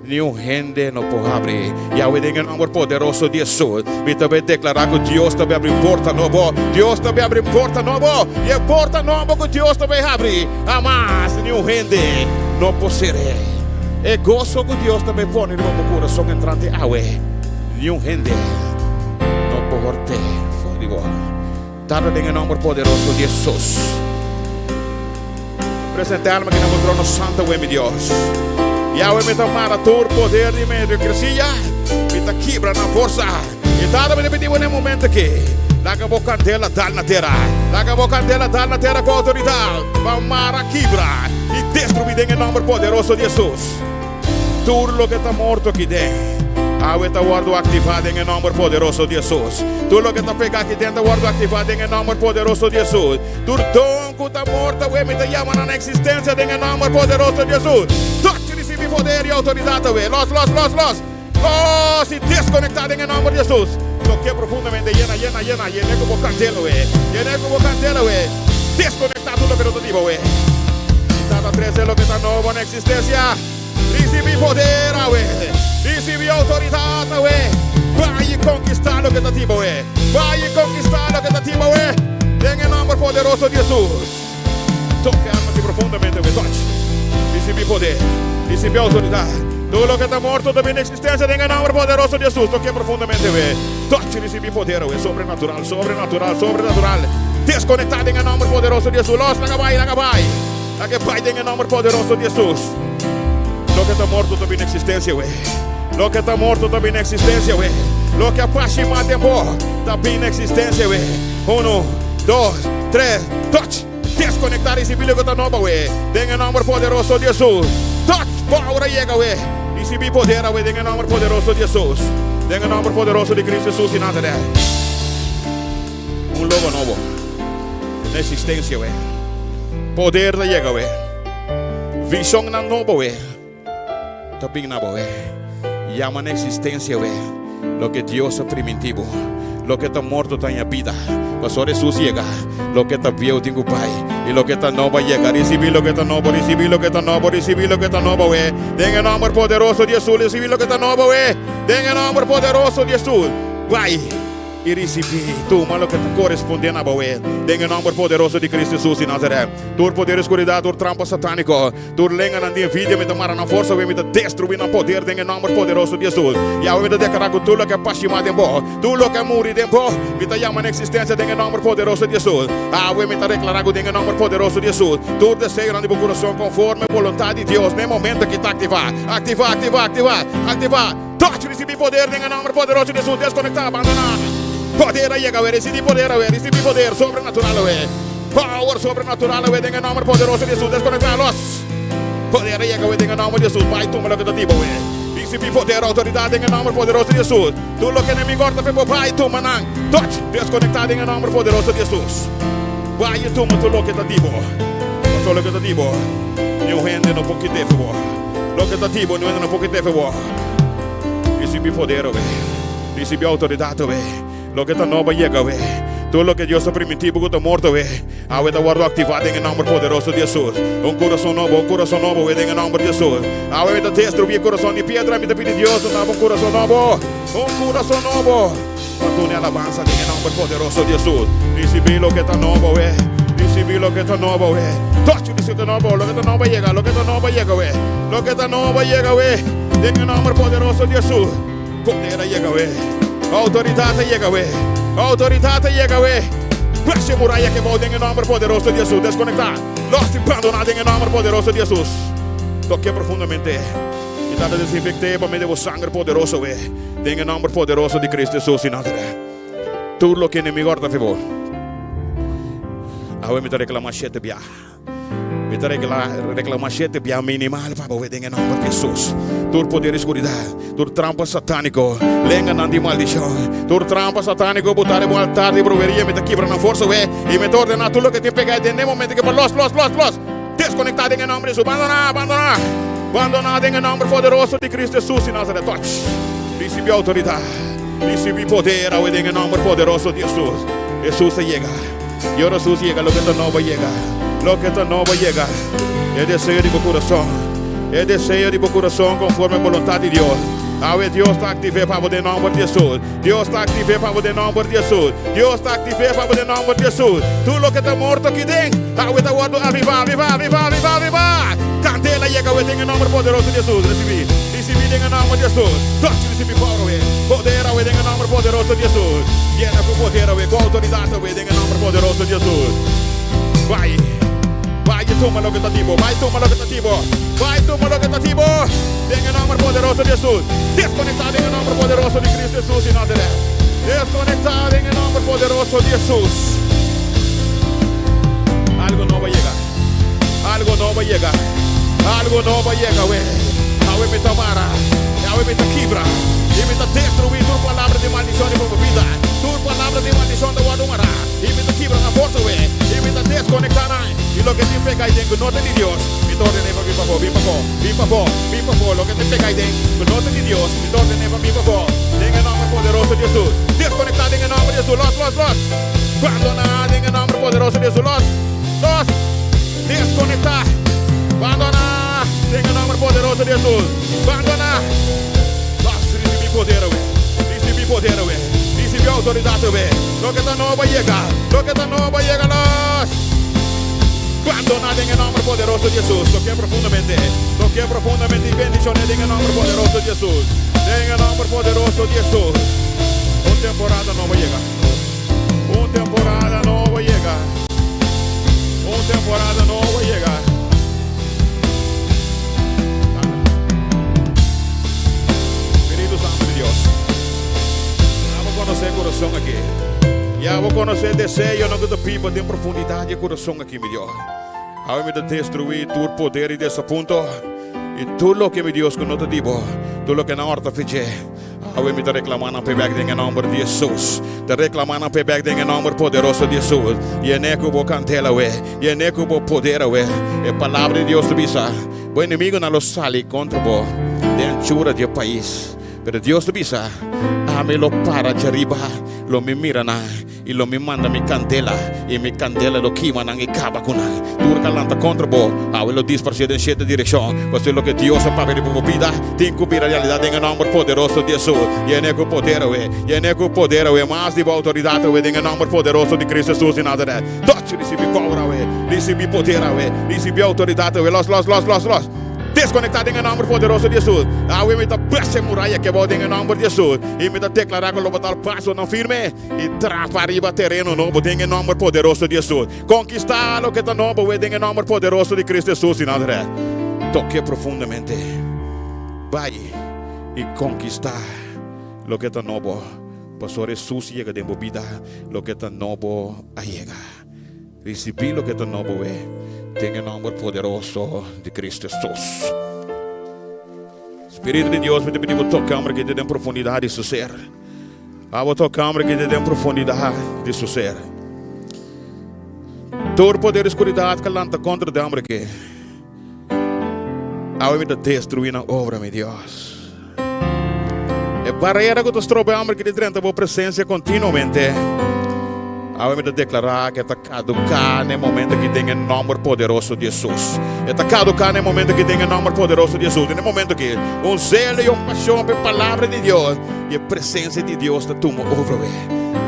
S5: niun hende no por habri. Yahweh, den e nomber poderoso di Hesus, mi ta bai deklará ku Dios ta bai abri porta nobo. Dios ta bai abri porta nobo, i e porta nobo ku Dios ta bai habri, hamas niun hende no por ser'é. E goso ku Dios ta bai pone riba bo kurason entrante awe, niun hende no por hort'é for di bo. Tata den e nomber poderoso di Hesus. Presente alma aki na bo trono santo awe mi Dios. Yahweh mi ta mara tur poder di mediocresia, mi ta kibra nan forsa. I Tata mi ta pidi bo na e momento aki, laga bo kandela dal na tera. Laga bo kandela dal na tera ku outoridat pa mara, kibra i destrui den e nomber poderoso di Hesus. Tur loke ta morto aki den awe ta wòrdu aktivá den e nòmber poderoso di Hesus. Tur loke ta pegá aki den ta wòrdu aktivá den e nòmber poderoso di Hesus. Tur don ku ta morto awe mi ta yama nan na eksistensia den e nòmber poderoso di Hesus. Tot risibí poder i outoridat awe. Los, los, los, los! Los i deskonektá den e nòmber di Hesus. Tok'é profundamente. Yena, yena, yena. Yen'é ku bo kandela awe. Yen'é ku bo kandela awe. Deskonektá tur loke no ta dibo awe. I tata trese loke ta nobo na eksistensia. Risibí poder awe. Risibí outoridat awe. Bai i konkistá loke ta tiba awe. Bai i konkistá loke ta tiba awe. Den e nòmber poderoso di Hesus. Toka e alma aki profundamente, we touch. Risibí poder, risibí outoridat. Tur loke ta morto ta bini eksistensia den e nòmber poderoso di Hesus. Tok'é profundamente, we touch. Risibí poder, we sobrenatural, sobrenatural, sobrenatural. Deskonektá den e nòmber poderoso di Hesus. Los, laga bai, laga bai. Laga e bai den e nòmber poderoso di Hesus. Loke ta morto ta bini eksistensia, we. Loke ta morto ta bini eksistensia, we. Loke a pashimá den bo ta bini eksistensia, we. Uno, dos, tres, touch! Deskonektá, risibí loke ta nobo, we. Den e nòmber poderoso di Hesus. Touch! Power a yega, we. Risibí poder awe den e nòmber poderoso di Hesus. Den e nòmber poderoso di Cristo Hesus di Nazaret. Un logo nobo na existencia we. Poder ta yega we. Visionnan nobo we. Ta bin na bo we. Yama na existencia we. Loke Dios a priminti bo. Loke ta morto ta haña bida. Pasobra Hesus yega. Loke ta bieu tin ku bai. I loke ta nobo a yega. Risibi loke ta nobo, risibi loke ta nobo, risibi loke ta nobo we. Den e nomber poderoso di Hesus, risibi loke ta nobo we. Den e nomber poderoso di Hesus. Bai. I risibí, tuma loke ta korespondé na bo e, den e nòmber poderoso di Cristo Jesus di Nazaret. Tur poder di skuridat, tur trampa satániko, tur lenganan di envidia, mi ta mara nan forsa awe, mi ta destruí nan poder den e nòmber poderoso di Jesus. I awe mi ta deklará ku tur loke a pashimá den bo, tur loke a muri den bo, mi ta yama na eksistensia den e nòmber poderoso di Jesus. Awe mi ta deklará ku den e nòmber poderoso di Jesus, tur deseonan di bo kurason konforme boluntat di Dios na e momento aki ta aktivá, aktivá, aktivá, aktivá, aktivá. Touch ricibi poder den e nomber poderoso di Jesus desconecta abandona poder a yega awe ricibi poder awe ricibi poder sobrenatural awe power sobrenatural awe den e nomber poderoso di Jesus desconecta los poder a yega awe den e nomber di Jesus bai tuma loke ta dibo awe ricibi poder autoridad den e nomber poderoso di Jesus tur loke enemigo ta fe bo bai tuma nan touch desconecta den e nomber poderoso di Jesus bai tuma tur loke ta dibo pasobra loke ta dibo niun hende no por kite fe bo. Loke ta di bo nuendo no por kite fe bo. Risibi poder awe. Risibi outoridat awe. Loke ta nobo a yega awe. Tur loke Dios a primintí bo ku ta morto awe, awe ta wòrdu aktivá den e nòmber poderoso di Hesus. Un kurason nobo, un kurason nobo awe den e nòmber di Hesus. Awe mi ta destruí e kurason di piedra, mi ta pidi Dios duna bo un kurason nobo. Un kurason nobo. Pa duna e alabansa den e nòmber poderoso di Hesus. Risibí loke ta nobo awe. Risibí loke ta nobo awe. Tochi di ta nobo. Loke ta nobo a yega. Loke ta nobo a yega awe. Loke ta nobo a yega awe. Den e nòmber poderoso di Hesus. Poder a yega awe. Outoridat a yega awe. Outoridat a yega awe. Bless e muraya kebou den e nòmber poderoso di Hesus. Deskonektá. Lòs i bandoná den e nòmber poderoso di Hesus. Tok'é profundamente. I ta desinfekt'é pa medio di bo sanger poderoso awe. Den e nomber poderoso di Cristo Jesus di Nazaret. Tur loke enemigo a ta fe bo. Awe mi ta reclama shete bia. Mi ta reclama shete bia minimal pa bo den e nomber di Jesus. Tur poder di scuridad, tur trampa satanico, lenganan di maldicion, tur trampa satanico buta riba un altar di brueria, mi ta kibra nan forsa we y mi ta ordena tur loke tin pega den e momento ke pa los, los, los, los. Desconecta den e nomber di Jesus. Bandona, bandona. Bandona den e nomber poderoso di Cristo Jesus di Nazaret. Touch. Ricibi autoridad. Ricibi poder awe den e nomber poderoso di Jesus. Jesus a yega. Y ora Jesus yega, loke ta nobo a yega. Loke ta nobo a yega. E deseo di bo curason. E deseo di bo curason conforme boluntad di Dios. Awe Dios ta active pa bo den nomber di Jesus. Dios ta aktiv'é pa bo den nòmber di Hesus. Dios ta aktiv'é pa bo den nòmber di Hesus. Tur loke ta morto aki den, awe ta wòrdu avivá, avivá, avivá, avivá, avivá. Kandela yega awe den e nòmber poderoso di Hesus. Risibí, risibí den e nòmber di Hesus. Touch, risibí power awe, poder awe den e nòmber poderoso di Hesus. Yena ku poder awe, ku outoridat awe den e nòmber poderoso di Hesus. Bai, bai i tuma loke ta di bo, bai tuma loke ta di bo, bai tuma loke ta di bo den e nòmber poderoso di Hesus. Desconecta den e nomber poderoso di Cristo Jesus di Nazaret. Desconecta den e nomber poderoso di Jesus. Algo nobo a yega. Algo nobo a yega. Algo nobo a yega awe. Awe mi ta mara. Awe mi ta kibra. I mi ta destrui tur palabra di maldicion riba bo bida. Tur palabra di maldicion ta wordo mara. I mi ta kibra nan forsa awe. I mi ta desconecta nan. I loke tin pega aden ku no ta di Dios, mi ta ordené pa bin pafó. Bin pafó. Bin pafó. Bin pafó. Loke tin pega aden ku no ta di Dios, mi ta ordené pa bin pafó. Den e nòmber poderoso di Hesus. Deskonektá den e nòmber di Hesus. Los, los, los. Bandoná den e nòmber poderoso di Hesus. Los, los. Deskonektá. Bandoná den e nòmber poderoso di Hesus. Bandoná. Los, risibí poder awe. Risibí poder awe. Risibí outoridat awe. Loke ta nobo a yega. Loke ta nobo a yega los. Bandoná den e nòmber poderoso di Hesus. Tok'é profundamente. Tok'é profundamente i bendishon'é den e nòmber poderoso di Hesus. Den e nòmber poderoso di Hesus. Un temporada nobo a yega. Un temporada nobo a yega. Un temporada nobo a yega. Spiritu Santu di Dios, ya bo konosé e kurason aki. Ya bo konosé e deseonan ku ta biba den profundidat di e kurason aki, mi Dios. Awe mi ta destruí tur poder di desapunto i tur loke, mi Dios, ku no ta di bo, tur loke nan ora ta fech'é. Awe mi ta reklamá nan p'e bèk den e nòmber di Hesus. Ta reklamá nan p'e bèk den e nòmber poderoso di Hesus. Yen'é ku bo kandela awe. Yen'é ku bo poder awe. E Palabra di Dios ta bisa, Bo enemigunan lo sali kontra bo den anchura di e pais. Pero Dios ta bisa, Ami lo para djariba, lo mi mira nan. I lo mi manda mi kandela, i mi kandela lo kima nan i kaba ku nan. Tur ka lanta kontra bo, awe lo disparsé den shete direkshon. Pasobra loke Dios a papia riba bo bida tin ku bira realidat den e nòmber poderoso di Hesus. Yen'é ku poder awe, yen'é ku poder awe, mas di bo outoridat awe den e nòmber poderoso di Kristu Hesus di Nazaret. Touch! Risibí power awe, risibí poder awe, risibí outoridat awe. Los, los, los, los, los! Deskonektá den e nòmber poderoso di Hesus. Awe mi ta bes e muraya kebou den e nòmber di Hesus, i mi ta deklará ku lo bo ta al pasonan firme. I trapa riba tereno nobo den e nòmber poderoso di Hesus. Konkistá loke ta nobo wei den e nòmber poderoso di Kristu Hesus di Nazaret. Tok'é profundamente. Bai i konkistá loke ta nobo. Pasobra Hesus yega den bo bida, loke ta nobo a yega. Risibí loke ta nobo wei den e nòmber poderoso di Kristu Hesus. Spiritu di Dios, mi ta pidi bo toka homber aki den profundidat di su ser. Abo toka homber ki ta den profundidat di su ser. Tur poder di skuridat ka lanta kontra di homber aki. Awe mi ta destruí nan obra, mi Dios. E barera ku ta stroba e homber ki di drenta bo presensia kontinuamente. Awe mi ta deklará ku e ta kaduká na e momento aki den e nòmber poderoso di Hesus. E ta kaduká na e momento aki den e nòmber poderoso di Hesus. Den e momento aki, un zelo i un pashon pa e Palabra di Dios i e presensia di Dios ta tuma over awe.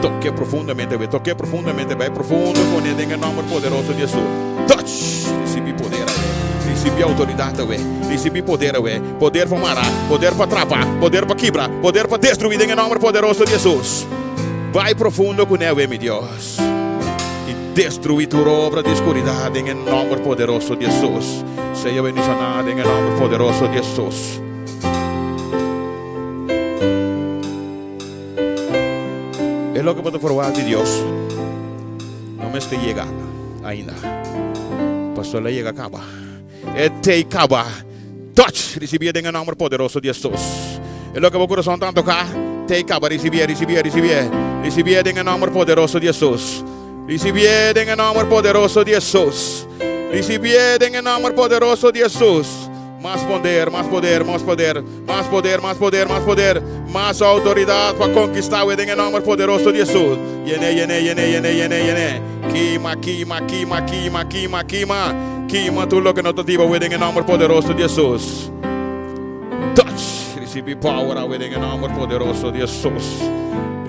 S5: Tok'é profundamente awe. Tok'é profundamente. Bai profundo kuné den e nòmber poderoso di Hesus. Touch! Risibí poder awe. Risibí outoridat awe. Risibí poder awe. Poder pa mara, poder pa trapa, poder pa kibra, poder pa destruí den e nòmber poderoso di Hesus. Bai profundo kuné awe, mi Dios, i destruí tur obra di skuridat den e nòmber poderoso di Hesus. Sea bendishoná den e nòmber poderoso di Hesus. E loke bo ta forwagt di Dios no mester yega ainda, pasobra el a yega kaba. E tei kaba. Touch! Risibié den e nòmber poderoso di Hesus. E loke bo kurason ta antoká, tei kaba. Risibié, risibié, risibié. Risibié den e nòmber poderoso di Hesus. Risibié den e nòmber poderoso di Hesus. Risibié den e nòmber poderoso di Hesus. Mas poder, mas poder, mas poder, mas poder, mas poder, mas poder, mas outoridat pa konkistá we den e nòmber poderoso di Hesus. Yené, yené, yené, yené, yené, yené. Kima, kima, kima, kima, kima, kima. Kima tur loke no ta di bo awe den e nòmber poderoso di Hesus. Touch! Risibí power awe den e nòmber poderoso di Hesus.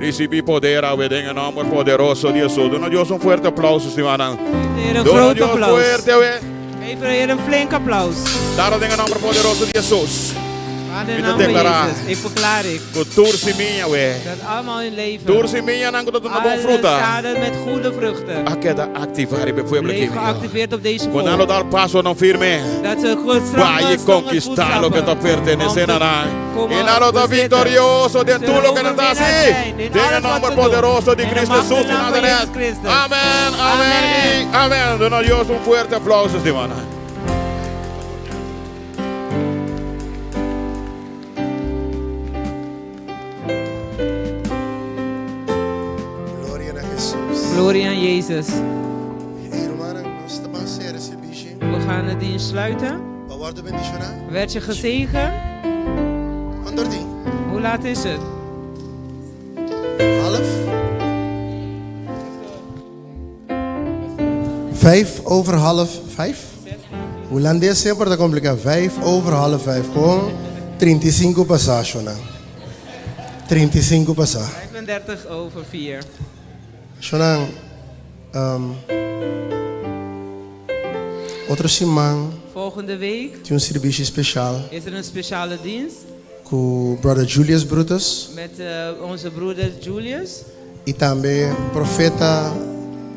S5: Risibí poder awe den e nòmber poderoso di Hesus. Duna Dios un fuerte aplauso, stimanan.
S4: Geef de Heer een
S5: Duna
S4: groot
S5: Dios
S4: applaus.
S5: fuerte awe.
S4: Geef de Heer een flink applaus.
S5: Dado den e nòmber poderoso di Hesus.
S4: Vader,
S5: Mi
S4: in
S5: ta
S4: naam van
S5: deklará
S4: Jezus, ik verklaar ik.
S5: ku tur simia awe.
S4: Dat allemaal in leven.
S5: Tur simianan ku ta duna bon
S4: Alle
S5: fruta.
S4: zaden met goede vruchten.
S5: A keda aktivá riba e pueblo
S4: Bleef
S5: aki, mi Dios.
S4: geactiveerd op deze
S5: Ku nan lo
S4: volk.
S5: dal pasonan firme.
S4: Dat ze goed
S5: Bai
S4: strakke
S5: i konkistá loke ta pertenesé
S4: Om
S5: na
S4: te
S5: nan.
S4: komen
S5: I nan lo ta
S4: bezitten.
S5: viktorioso den tur
S4: Zullen
S5: loke nan ta
S4: overwinnaars
S5: hasi.
S4: zijn in
S5: Den e
S4: alles wat
S5: nòmber
S4: ze doen.
S5: poderoso di
S4: In de
S5: Cristo
S4: machtige
S5: Hesus di
S4: naam van
S5: Nazaret.
S4: Jezus Christus.
S5: Amen, amen i amen. Duna Dios un fuerte aplauso, stimanan.
S7: Gloria na Hesus.
S4: Gloria aan Jezus.
S7: Hey, rumannan, nos ta ban sera servishi.
S4: We gaan de dienst sluiten.
S7: Bo a wòrdu bendishoná?
S4: Werd je gezegend?
S7: Kuantu or tin?
S4: Hoe laat is het?
S7: Half? Vijf over half vijf? Hulandes semper ta kompliká. Vijf over half vijf. Gewoon 35 pasá, shona. 35 pasá.
S4: 34 over 4.
S7: Shonan, um, otro siman
S4: Volgende week
S7: tin un servisio spesial
S4: is er een speciale dienst
S7: ku Brother Julius Brutus
S4: met eh, onze broeder Julius
S7: i tambe Profeta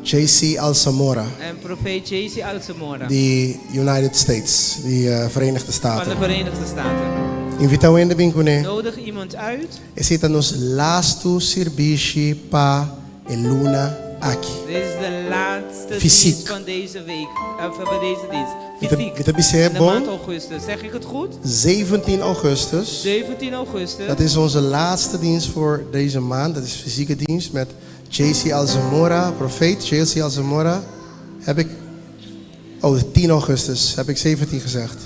S7: JC Alzamora
S4: en profeet JC Alzamora
S7: di United States, di eh, Verenigde
S4: van de
S7: Staten.
S4: Verenigde Staten.
S7: Invitá un hende bin kuné.
S4: Nodig iemand uit.
S7: Esei ta nos lastu sirbishi pa e luna aki.
S4: Dit is de laatste
S7: Fysiek.
S4: dienst van deze week. eh, van deze dienst.
S7: Mi ta-
S4: Fysiek.
S7: mi ta bis'é
S4: In de
S7: bon.
S4: maand augustus. Zeg ik het goed?
S7: 17 augustus.
S4: 17 augustus.
S7: Dat is onze laatste dienst voor deze maand. Dat is fysieke dienst met JC Alzamora, profeet JC Alzamora. Heb ik. Oh, 10 augustus. Heb ik 17 gezegd.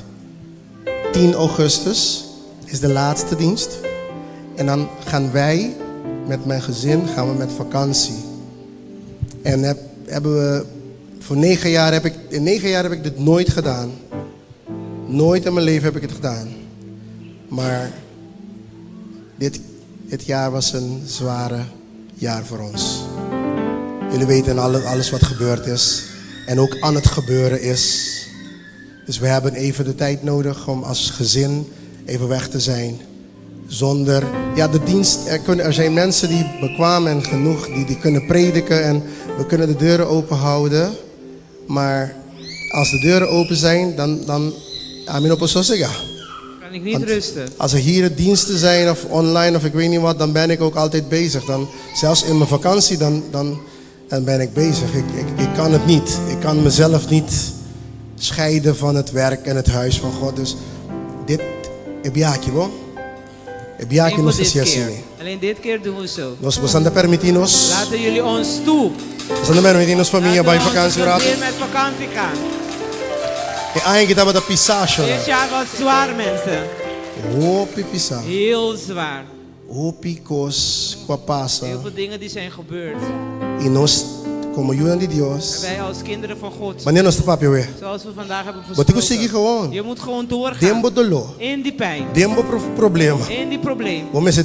S7: 10 augustus is de laatste dienst. En dan gaan wij met mijn gezin gaan we met vakantie. En heb, hebben we voor 9 jaar heb ik in 9 jaar heb ik dit nooit gedaan. Nooit in mijn leven heb ik het gedaan. Maar dit, dit jaar was een zware jaar voor ons. Jullie weten alle, alles wat gebeurd is en ook aan het gebeuren is. Dus we hebben even de tijd nodig om als gezin even weg te zijn. Zonder, ja, de dienst, er, kunnen, er zijn mensen die bekwaam en genoeg, die, die kunnen prediken en we kunnen de deuren open houden. Maar als de deuren open zijn, dan, dan, Amin op ja.
S4: Kan ik niet
S7: Want
S4: rusten.
S7: Als er hier diensten zijn of online of ik weet niet wat, dan ben ik ook altijd bezig. Dan, zelfs in mijn vakantie, dan, dan, dan ben ik bezig. Ik, ik, ik kan het niet. Ik kan mezelf niet scheiden van het werk en het huis van God. Dus dit, heb je hoor. Heb je
S4: Alleen voor
S7: nos
S4: dit
S7: hasi
S4: keer.
S7: asina.
S4: Alleen dit keer doen we zo.
S7: Nos nos anda permitir nos,
S4: Laten jullie ons toe.
S7: nos anda permitir nos famia
S4: Laten
S7: bai
S4: we onze
S7: vakantie rato.
S4: gezin met vakantie gaan.
S7: E aña aki tabata pisá,
S4: Dit jaar was zwaar, mensen.
S7: Hopi pisá.
S4: Heel zwaar.
S7: Hopi kos ku a pasa.
S4: Heel veel dingen die zijn gebeurd.
S7: I nos komo yunan di
S4: En
S7: Dios.
S4: wij als kinderen van God,
S7: Manera nos ta papia awe.
S4: zoals we vandaag hebben
S7: Bo tin ku
S4: besproken.
S7: sigui gewoon.
S4: Je moet gewoon doorgaan.
S7: Den bo doló.
S4: In die pijn.
S7: Den bo pro- problema.
S4: In die probleem.
S7: Bo mester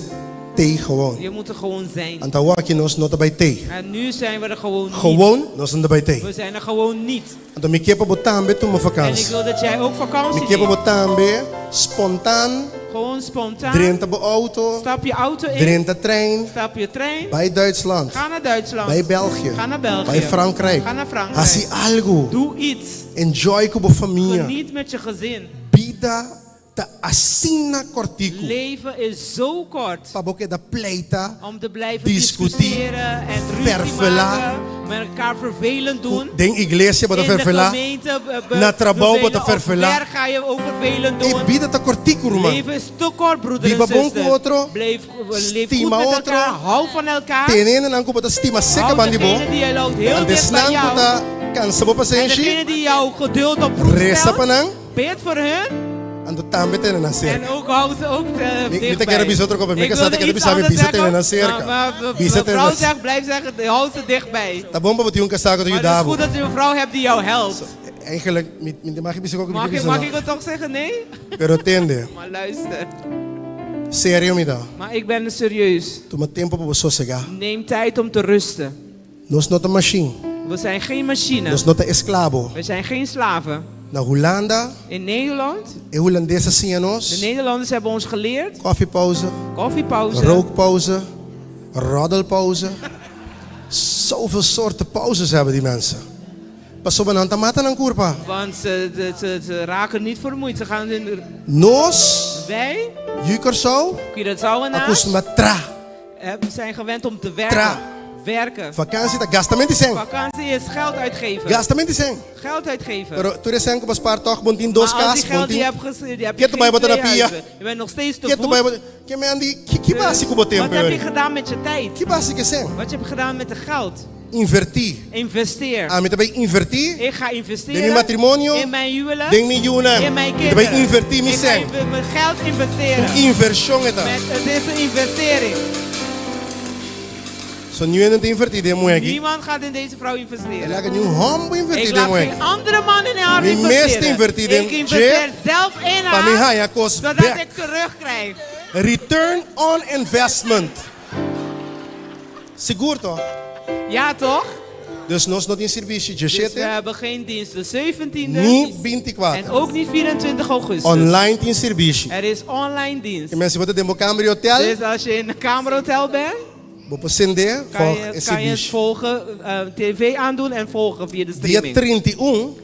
S7: t'ei gewoon.
S4: Je moet er gewoon zijn.
S7: Anto awor aki nos no ta bai t'ei.
S4: En nu zijn we er gewoon niet.
S7: Gewoon nos no ta bai t'ei.
S4: We zijn er gewoon niet.
S7: Anto mi ke pa bo tambe tuma
S4: En ik
S7: vakantie.
S4: wil dat jij ook vakantie
S7: Mi ke pa
S4: neemt.
S7: bo tambe spontaan
S4: Gewoon spontaan.
S7: Drenta bo auto.
S4: Stap je auto in.
S7: Drenta trein.
S4: Stap je trein.
S7: Bai Duitsland.
S4: Ga naar Duitsland.
S7: Bai België.
S4: Ga naar België.
S7: Bai Frankrijk.
S4: Ga naar Frankrijk.
S7: Hasi algu.
S4: Doe iets.
S7: Enjoy ku bo famia.
S4: Geniet met je gezin.
S7: Bida ta asina kòrtiku.
S4: Leven is zo kort.
S7: Pa bo keda pleita.
S4: Om te blijven
S7: Discutí,
S4: discussiëren en ruzie
S7: ferfelá.
S4: maken. Met elkaar vervelend doen.
S7: Den iglesia bo ta
S4: In de
S7: ferfelá.
S4: gemeente, eh, be-
S7: Na trabou bo ta
S4: vervelen. Op
S7: ferfelá.
S4: werk ga je ook vervelend
S7: E
S4: doen.
S7: bida ta kòrtiku, ruman.
S4: Leven is te kort, broeder
S7: Biba
S4: en
S7: bon ku
S4: zuster.
S7: otro.
S4: Blijf, leef goed
S7: Stima
S4: met
S7: otro.
S4: elkaar. Hou van elkaar.
S7: Tene hendenan ku bo ta stima serka
S4: Hou
S7: bandi bo.
S4: degene die jij loopt heel
S7: En
S4: dicht bij
S7: esnan ku
S4: jou.
S7: ta kansa bo
S4: En
S7: pasenshi.
S4: degene die jouw geduld op proef
S7: Resa
S4: stelt,
S7: pa nan.
S4: Bid voor hun.
S7: Anto tambe tene nan serka.
S4: En ook hou ze ook eh,
S7: Mi- mi
S4: dichtbij.
S7: ta kere bisa otro kope. Mi
S4: Ik
S7: kasá
S4: wilde
S7: ta kere
S4: iets
S7: bisa mi
S4: anders
S7: bisa
S4: zeggen,
S7: tene nan serka.
S4: Maar, maar
S7: Bisa
S4: mijn
S7: tene
S4: vrouw
S7: nan-
S4: zegt, blijf zeggen, hou ze dichtbij.
S7: Ta bon pa bo tin un kasá ku ta
S4: Maar het
S7: yuda
S4: is
S7: bo.
S4: goed dat je een vrouw hebt die jou helpt.
S7: Eigenlijk, mi, mi mag bisa koko mi
S4: Mag ik,
S7: bisa
S4: mag
S7: no.
S4: ik het toch zeggen? Nee?
S7: Pero tende,
S4: Maar luister.
S7: serio mi ta.
S4: Maar ik ben serieus.
S7: Tuma tempu pa bo sosegá.
S4: Neem tijd om te rusten.
S7: Nos no ta machine.
S4: We zijn geen machine.
S7: Nos no ta esklabo.
S4: We zijn geen slaven.
S7: Na Hulanda,
S4: In Nederland,
S7: e hulandesnan a siña
S4: de
S7: nos.
S4: Nederlanders hebben ons geleerd.
S7: Koffiepauze,
S4: Koffiepauze.
S7: rookpauze, roddelpauze. Zoveel soorten pauzes hebben die mensen. Pasobra nan ta mata nan kurpa.
S4: Want ze, ze, ze, ze raken niet vermoeid. Ze gaan in,
S7: Nos,
S4: wij,
S7: Yu Kòrsou,
S4: Curaçaoenaars,
S7: a kustumá traha.
S4: zijn gewend om te werken.
S7: Tra.
S4: Werken.
S7: Vakantie ta gastamentu di sèn.
S4: Vakantie is geld uitgeven.
S7: Gastamentu di sèn.
S4: Geld uitgeven.
S7: Pero tur e sèn ku bo a spar toch bo no tin dos
S4: Maar al die
S7: kas,
S4: geld
S7: bon
S4: die
S7: tin.
S4: je hebt ges- die heb je
S7: Ketu
S4: geen
S7: bai bo
S4: twee
S7: terapia.
S4: huizen. Je bent nog steeds te
S7: Ketu
S4: voet.
S7: bai bo Ke men di ki ki bo a hasi ku bo tempu
S4: Wat heb je
S7: yori?
S4: gedaan met je tijd?
S7: Ki bo a hasi ku e sèn?
S4: Wat je hebt gedaan met het geld?
S7: Invertí.
S4: Investeer.
S7: Ami ta bai invertí.
S4: Ik ga investeren.
S7: Den mi matrimonio.
S4: In mijn huwelijk.
S7: Den mi yunan.
S4: In mijn
S7: Mi ta bai
S4: kinderen.
S7: invertí mi
S4: Ik ga
S7: sèn.
S4: inve- mijn geld investeren.
S7: Un invershon e ta.
S4: Met, het is een investering.
S7: So niun hende no ta invertí den e muhé aki.
S4: Niemand gaat in deze vrouw investeren.
S7: Laga niun hòmber invertí
S4: Ik
S7: den
S4: laat
S7: muhé
S4: geen
S7: aki.
S4: andere man in haar
S7: Mi mes ta
S4: investeren.
S7: invertí den
S4: Ik investeer
S7: dje
S4: zelf in
S7: Pa mi
S4: haar,
S7: haña kos
S4: zodat
S7: bek.
S4: ik terugkrijg.
S7: Return on investment. Sigur toch?
S4: Ja toch?
S7: Dus nos no tin sirbishi
S4: Dus we
S7: 17
S4: hebben geen dienst de 17e
S7: ni
S4: en
S7: 24.
S4: ook niet 24 augustus.
S7: Online tin sirbishi.
S4: Er is online dienst.
S7: Ke men si bo ta den bo kamer di hotel,
S4: Dus als je in de kamerhotel bent,
S7: bo por sende
S4: kan
S7: volg
S4: je,
S7: e
S4: kan je het
S7: sirbishi.
S4: volgen, tv aandoen en volgen via de
S7: Dia
S4: streaming.
S7: 31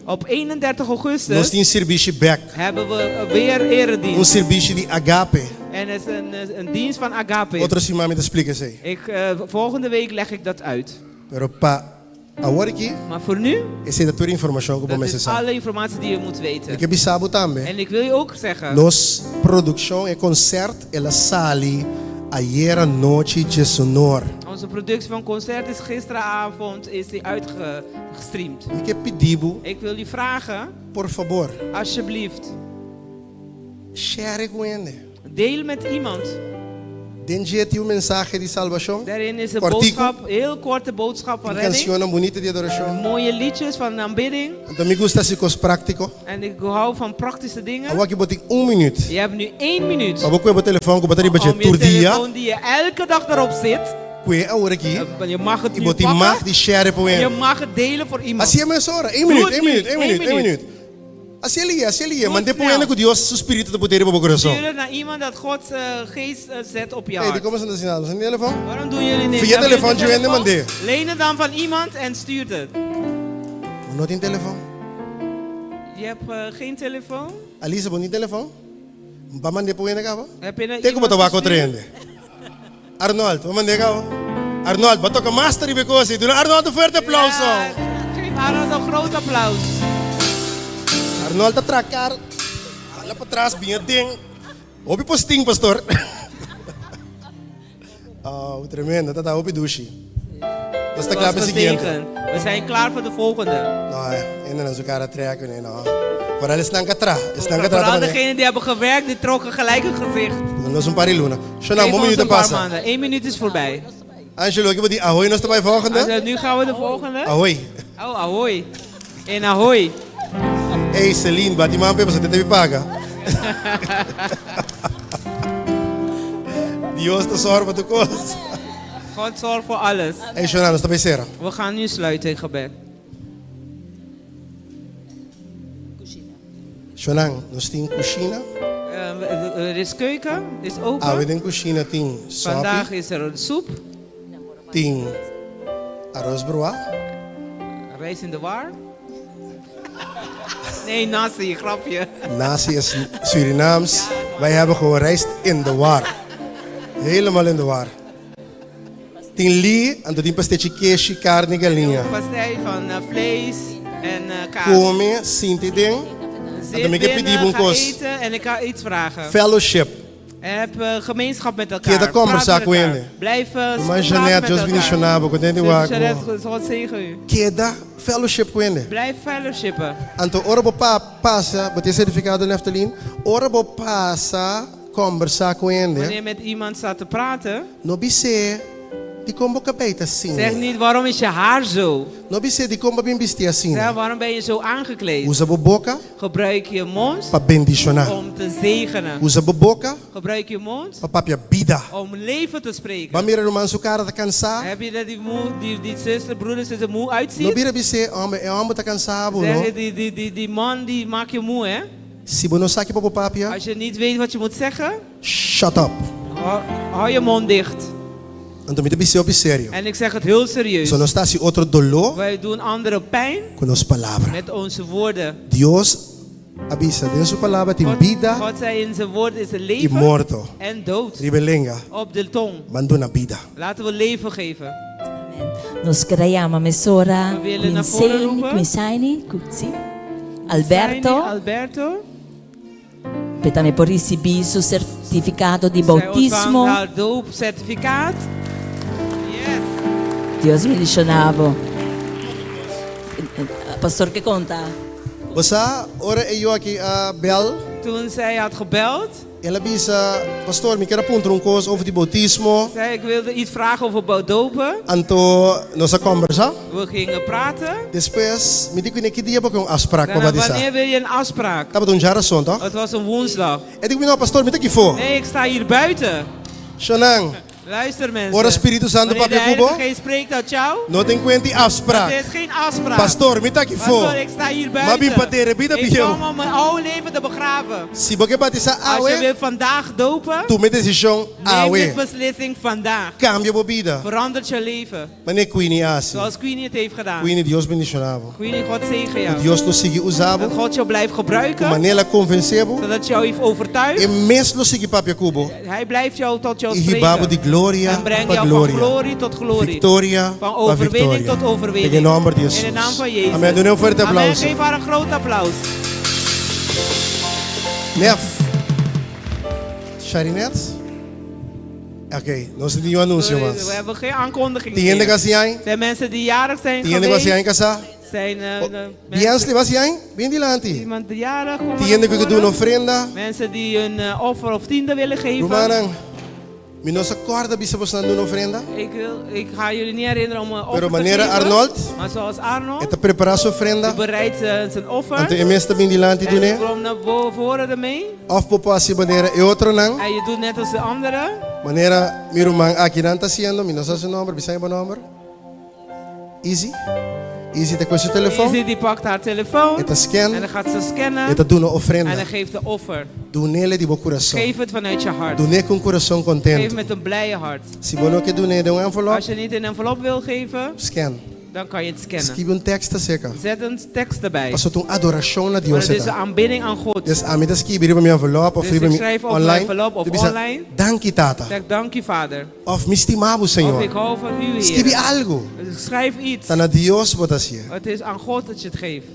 S4: Op 31
S7: nos
S4: augustus
S7: tin sirbishi bek.
S4: hebben we weer
S7: Un
S4: eredienst.
S7: sirbishi di agape.
S4: En het is een dienst van Agape.
S7: Otro siman mi ta splika esei.
S4: Volgende week leg ik dat uit.
S7: Pero pa awor aki,
S4: Maar voor nu,
S7: esei ta tur informashon ku bo
S4: dat
S7: mester
S4: is
S7: sa.
S4: alle informatie die je moet weten.
S7: Mi ke bisa bo tambe,
S4: En ik wil je ook zeggen,
S7: nos produkshon, e konsèrt, el a sali ayera nochi djesonor.
S4: onze productie van concert is gisteravond is die uitgestreamd.
S7: Mi ke pidi bo,
S4: Ik wil je vragen,
S7: por fabor,
S4: alsjeblieft,
S7: share ku hende.
S4: deel met iemand.
S7: Den dje tin un mensahe di salbashon.
S4: Daarin is een
S7: Kòrtiku.
S4: boodschap, heel korte boodschap van
S7: Tin
S4: redding.
S7: kanshonnan bunita di adorashon.
S4: Mooie liedjes van aanbidding.
S7: Anto mi gusta hasi kos práktiko.
S4: En ik hou van praktische dingen.
S7: Awor aki bo tin un minüt.
S4: Je hebt nu één minuut
S7: Pa bo kue bo telefòn ku bo ta riba dje
S4: om je
S7: tur dia.
S4: telefoon die je elke dag erop zit.
S7: Kue awor aki.
S4: Je mag het
S7: I
S4: nu
S7: bo tin
S4: pakken.
S7: mag di share pa
S4: Je
S7: hende.
S4: mag het delen voor iemand.
S7: Hasié mesora. Eén
S4: Doe
S7: minuut,
S4: het
S7: één
S4: nu.
S7: minuut, één
S4: Eén
S7: minuut, één
S4: minuut.
S7: minuut. Hasié lihe, hasié lihe.
S4: Doe het
S7: Mand'é pon
S4: snel.
S7: hende ku Dios su spiritu ta put'é riba bo kurason.
S4: Stuur het naar iemand dat Gods geest zet op je
S7: Hey,
S4: hart.
S7: di komo esnan ta asina? Bo sa tin telefòn?
S4: Waarom doen jullie niks?
S7: Via
S4: Hebben jullie
S7: telefoon,
S4: een
S7: Joende, mand'é.
S4: Leen het dan van iemand en stuur het.
S7: Bo no tin telefòn?
S4: Je hebt geen telefoon?
S7: Alisa, bo no tin telefòn? Bo a mand'é pon hende kaba?
S4: Heb je naar
S7: Te ku bo
S4: iemand
S7: ta wak otro
S4: gestuurd?
S7: hende. Arnold, bo a mand'é kaba? Arnold, bo a toka master riba e kos ei. Duna Arnold un fuerte aplauso.
S4: Ja, geef Arnold een groot applaus.
S7: Arnold ta traha kar, hala patras, bin aden. Hopi postin, pastor. Oh, tremendo, ta ta hopi dushi. Nos ta kla pa e siguiente.
S4: We zijn klaar voor de volgende.
S7: No, hendenan su kara trek kuné, no. Vooral esnan ka tra, esnan ka tra
S4: Vooral
S7: ta
S4: degenen die hebben gewerkt, die trokken gelijk een gezicht.
S7: Nos un par di luna. Shona,
S4: Geef
S7: un
S4: ons
S7: minuut
S4: een paar
S7: pasa.
S4: maanden. Eén minuut is voorbij.
S7: Angelo, ki bo di ahoy nos ta bai volgende?
S4: Also, nu gaan we de volgende.
S7: Ahoy.
S4: Oh, ahoy. En ahoy.
S7: Ey, Celine, bati man pe, pasobra te debe paga. Dios ta sòru pa tur kos.
S4: God zorgt voor alles.
S7: Ey, Shona, nos ta bai sera.
S4: We gaan nu sluiten in gebed.
S7: Shonan, nos tin kushina.
S4: Er is keuken, is open.
S7: Awe den kushina tin sopi.
S4: Vandaag is er een soep.
S7: Tin arroz bruá.
S4: Rijst in de war. Nee, nasi, grapje.
S7: Nasi is Surinaams. Wij hebben gewoon rijst in de war. Helemaal in de war. Tin li, anto tin pastechi keshi, carne, galiña.
S4: Pastei van vlees en kaas.
S7: Come, sinti den.
S4: Zit
S7: Anto mi ke
S4: binnen,
S7: pidi bo un
S4: ga
S7: kos.
S4: eten en ik ga iets vragen.
S7: Fellowship.
S4: Heb gemeenschap met elkaar.
S7: Keda kombersa
S4: Praat met
S7: ku
S4: elkaar.
S7: hende.
S4: Blijf
S7: Ruman
S4: praten
S7: Jeanette,
S4: met
S7: Dios
S4: elkaar.
S7: bendiciona bo, contento
S4: Zus
S7: wak bo.
S4: Jeanette, God zegen u.
S7: Keda fellowship ku hende.
S4: Blijf fellowshippen.
S7: Anto ora bo pa pasa, bo tin certificado naftalin, ora bo pasa kombersa ku hende.
S4: Wanneer met iemand staat te praten.
S7: No bis'é dikon bo kabei ta asina.
S4: Zeg niet waarom is je haar zo.
S7: No bis'é dikon bo bin bisti asina.
S4: Zeg waarom ben je zo aangekleed.
S7: Usa bo boka.
S4: Gebruik je mond.
S7: Pa bendishoná.
S4: Om te zegenen.
S7: Usa bo boka.
S4: Gebruik je mond.
S7: Pa papia bida.
S4: Om leven te spreken.
S7: Bo a mira ruman su kara ta kansá.
S4: Heb je dat die moe, die, die zuster, broeder, zuster moe uitziet?
S7: No bira bis'é, homber, e homber ta kansá bo,
S4: Zeg
S7: no?
S4: je, die, die, die, die man die maakt je moe, hè?
S7: Si bo no sa ki pa bo papia.
S4: Als je niet weet wat je moet zeggen.
S7: Shut up.
S4: Hou, hou je mond dicht.
S7: Anto mi ta bis'é hopi serio.
S4: En ik zeg het heel serieus.
S7: So nos ta hasi otro doló.
S4: Wij doen anderen pijn.
S7: Ku nos palabra.
S4: Met onze woorden.
S7: Dios a bisa den su palabra tin
S4: God,
S7: bida
S4: God zei in zijn woord is het
S7: i
S4: leven
S7: morto.
S4: en dood.
S7: Riba e lenga.
S4: Op de tong.
S7: Ban duna bida.
S4: Laten we leven geven.
S6: Nos ker a yama mesora
S4: We willen naar voren
S6: Quinsaini,
S4: roepen.
S6: Quinsaini, Quinsaini, Alberto.
S4: Quinsaini, Alberto.
S6: P'e tambe por risibí su sertifikado di
S4: Zij
S6: boutismo.
S4: ontvangt haar doopcertificaat. Yes.
S6: Dios bendishoná bo. Pastor ke konta?
S7: Bo sa, ora e yu aki a bel.
S4: Toen zij had gebeld.
S7: El a bisa, Pastor, mi kier a puntra un kos over di boutismo.
S4: Zei, ik wilde iets vragen over dopen.
S7: Anto nos a kombersa.
S4: We gingen praten.
S7: Despues, mi di kuné ki dia bo ke un afsprak pa
S4: Daarna,
S7: batisa.
S4: wanneer wil je een afspraak?
S7: Tabata un djarason, toch?
S4: Het was een woensdag.
S7: E di ku mi, no, pastor, mi ta aki fo.
S4: Nee, ik sta hier buiten.
S7: Shonan.
S4: Luister mensen.
S7: Ora Spiritu Santu
S4: Wanneer de
S7: papia ku bo,
S4: Heilige Geest spreekt tot jou,
S7: no tin kuenti afspraak.
S4: het is geen afspraak.
S7: Pastor, mi ta aki fo.
S4: Pastor, ik sta hier
S7: M'a
S4: buiten.
S7: bin pa dera bida
S4: Ik
S7: bieu.
S4: kom om mijn oude leven te begraven.
S7: Si bo ke batisá
S4: Als je
S7: awe,
S4: wil vandaag dopen,
S7: tuma e desishon
S4: neem dit
S7: awe.
S4: beslissing vandaag.
S7: Kambia bo bida.
S4: Verandert je leven.
S7: Manera Queenie a hasi.
S4: Zoals Queenie het heeft gedaan.
S7: Queenie, Dios bendishoná bo.
S4: Queenie, God zegen
S7: Ku
S4: jou.
S7: Dios lo sigui usa bo.
S4: Dat God jou blijft gebruiken.
S7: Ku manera el a konvensé bo.
S4: Zodat jou heeft overtuigd.
S7: E mes lo sigui papia ku bo.
S4: Hij blijft jou tot jou
S7: I hiba bo
S4: spreken.
S7: di gloria
S4: En breng
S7: pa
S4: jou van
S7: gloria.
S4: glorie tot glorie.
S7: Victoria
S4: Van
S7: pa
S4: overwinning
S7: victoria.
S4: tot overwinning.
S7: Den e nòmber di
S4: In
S7: Jesus.
S4: de naam van Jezus.
S7: Amen. Dun'é un fuerte
S4: Amen.
S7: aplauso.
S4: Geef haar een groot applaus.
S7: Nef. Sharinet? Oké, nos no tin niun anunsio mas.
S4: We hebben geen aankondiging
S7: Tin hende
S4: meer.
S7: ku hasi aña?
S4: Zijn mensen die jarig zijn
S7: Tin hende ku
S4: geweest?
S7: hasi aña kasá?
S4: Zijn eh, de
S7: Biansli, bo hasi aña? Bin dilanti.
S4: Iemand jarig? Kom maar
S7: Tin hende
S4: naar
S7: ku
S4: voren.
S7: duna ofrenda?
S4: Mensen die hun eh, offer of tiende willen geven.
S7: Rumannan, mi no sa kòrda bisa bosnan duna ofrenda.
S4: Ik, wil, ik ga jullie niet herinneren om een offer
S7: Pero
S4: te
S7: manera
S4: geven.
S7: Arnold,
S4: Maar zoals Arnold,
S7: e ta prepará su ofrenda.
S4: die bereidt eh, zijn offer.
S7: Anto e mes ta bin dilanti
S4: En
S7: dun'é.
S4: komt naar voren ermee.
S7: Òf bo por hasi manera e otronan.
S4: En je doet net als de anderen.
S7: Manera mi ruman akinan ta hasiendo, mi no sa su nòmber, bisa mi bo nòmber. Easy. Easy ta kue su telefòn.
S4: Easy die pakt haar telefoon.
S7: E ta scan.
S4: En dan gaat ze scannen.
S7: E ta duna ofrenda.
S4: En dan geeft de offer.
S7: Dunele di bo kurason.
S4: Geef het vanuit je hart.
S7: Dun'é ku un kurason
S4: Geef
S7: kontentu.
S4: met een blije hart.
S7: Si bo no ke dun'é den un envelop,
S4: Als je niet in een envelop wil geven,
S7: scan.
S4: dan kan je het scannen.
S7: Skibi un tekst aserka.
S4: Zet een tekst erbij.
S7: Pasobra ta un adorashon na
S4: Maar
S7: Dios
S4: het is
S7: e ta.
S4: een aanbidding aan God.
S7: Dus ami ta skibi riba mi envelop of
S4: Dus
S7: riba
S4: ik
S7: mi
S4: schrijf op mijn
S7: online.
S4: envelop of
S7: Di bisa,
S4: online.
S7: Danki Tata.
S4: Zeg dank u Vader.
S7: Of mi stima bo
S4: Of
S7: Señor.
S4: ik hou van u Heer.
S7: Skibi algu.
S4: Dus schrijf iets.
S7: Ta na Dios bo ta hasié.
S4: Het is aan God dat je het geeft.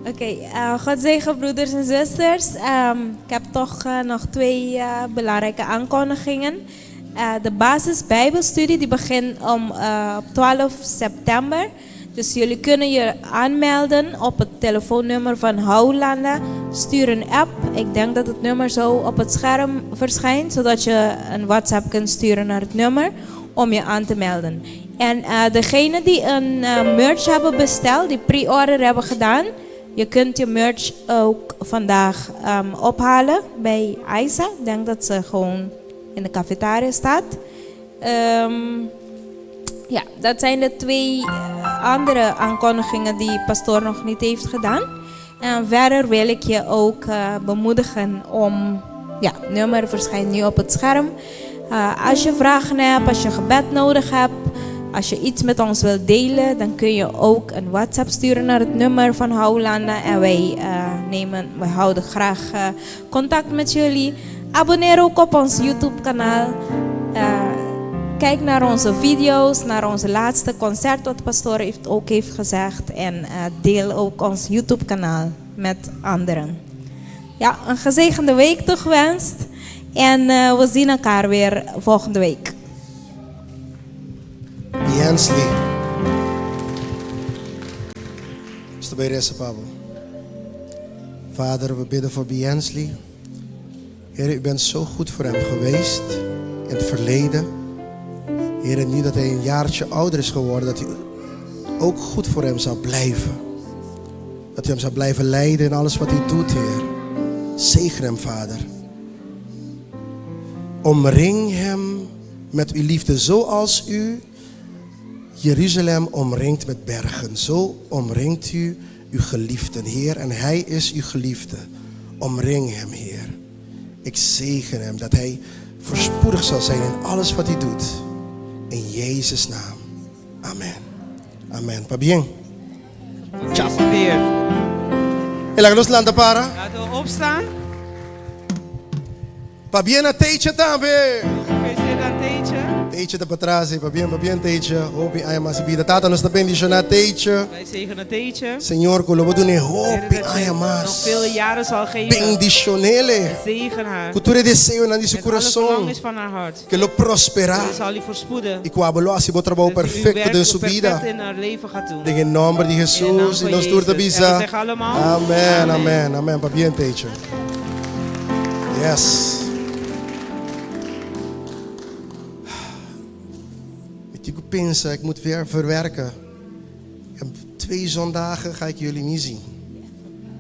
S9: Oké, eh, God zegen broeders en zusters. Ehm, ik heb toch eh, nog twee eh, belangrijke aankondigingen. Eh, de basis Bijbelstudie die begint om, eh, op 12 september. Dus jullie kunnen je aanmelden op het telefoonnummer van Houlanda. Stuur een app. Ik denk dat het nummer zo op het scherm verschijnt, zodat je een WhatsApp kunt sturen naar het nummer om je aan te melden. En eh degene die een eh, merch hebben besteld, die pre-order hebben gedaan, je kunt je merch ook vandaag ehm, ophalen bij Aisa. Ik denk dat ze gewoon in de cafetaria staat. Ehm, ja, dat zijn de twee eh, andere aankondigingen die pastoor nog niet heeft gedaan. En verder wil ik je ook eh, bemoedigen om... Ja, nummer verschijnt nu op het scherm. Eh, als je vragen hebt, als je gebed nodig hebt, als je iets met ons wilt delen, dan kun je ook een WhatsApp sturen naar het nummer van Houlanda. En wij, eh, nemen, wij houden graag eh, contact met jullie. Abonneer ook op ons YouTube kanaal. Eh, kijk naar onze video's, naar onze laatste concert wat pastoor heeft, ook heeft gezegd. En eh, deel ook ons YouTube kanaal met anderen. Ja, een gezegende week toegewenst. En eh, we zien elkaar weer volgende week.
S7: Biensley. Nos ta bai resa pa bo. Vader, we bidden voor Biensley. Heer, u bent zo goed voor hem geweest in het verleden. Heer, en nu dat hij een jaartje ouder is geworden, dat u ook goed voor hem zal blijven. Dat u hem zal blijven leiden in alles wat hij doet, Heer. Zegen hem, Vader. Omring hem met uw liefde, zoals u Jeruzalem omringt met bergen. Zo omringt u uw geliefden, Heer. En hij is uw geliefde. Omring hem, Heer. Ik zegen hem dat hij voorspoedig zal zijn in alles wat hij doet. In Jezus' naam. Amen. Amen. Pabien.
S4: Gefeliciteerd.
S7: En laga nos lanta para.
S4: Laten we opstaan.
S7: Pabien na Teitje tambe.
S4: Gefeliciteerd aan Teitje.
S7: Teitje ta patras, pabien, pabien Teitje. Hopi aña mas bida. Tata, nos ta bendishoná Teitje.
S4: Wij zegenen Teitje.
S7: Señor, ku lo bo dun'é hopi
S4: Heer, dat je
S7: aña
S4: nog
S7: mas.
S4: vele jaren zal geven.
S7: Bendishon'é.
S4: Zegen haar.
S7: Ku tur e deseonan di su
S4: Met alle
S7: kurason.
S4: verlangens van haar hart.
S7: Ku e lo prosperá.
S4: Hij zal u voorspoeden.
S7: I ku abo lo hasi bo trabou
S4: Dat u uw
S7: perfekto
S4: werk
S7: den su
S4: perfect
S7: bida.
S4: in haar leven gaat doen.
S7: Den e nòmber di
S4: In de naam
S7: Hesus
S4: van
S7: i nos tur ta
S4: Jezus.
S7: bisa.
S4: En we zeggen allemaal,
S7: Amen, amen, amen. Pabien Teitje. Yes. Mi tin ku pensa, ik moet weer verwerken. En twee zondagen ga ik jullie niet zien.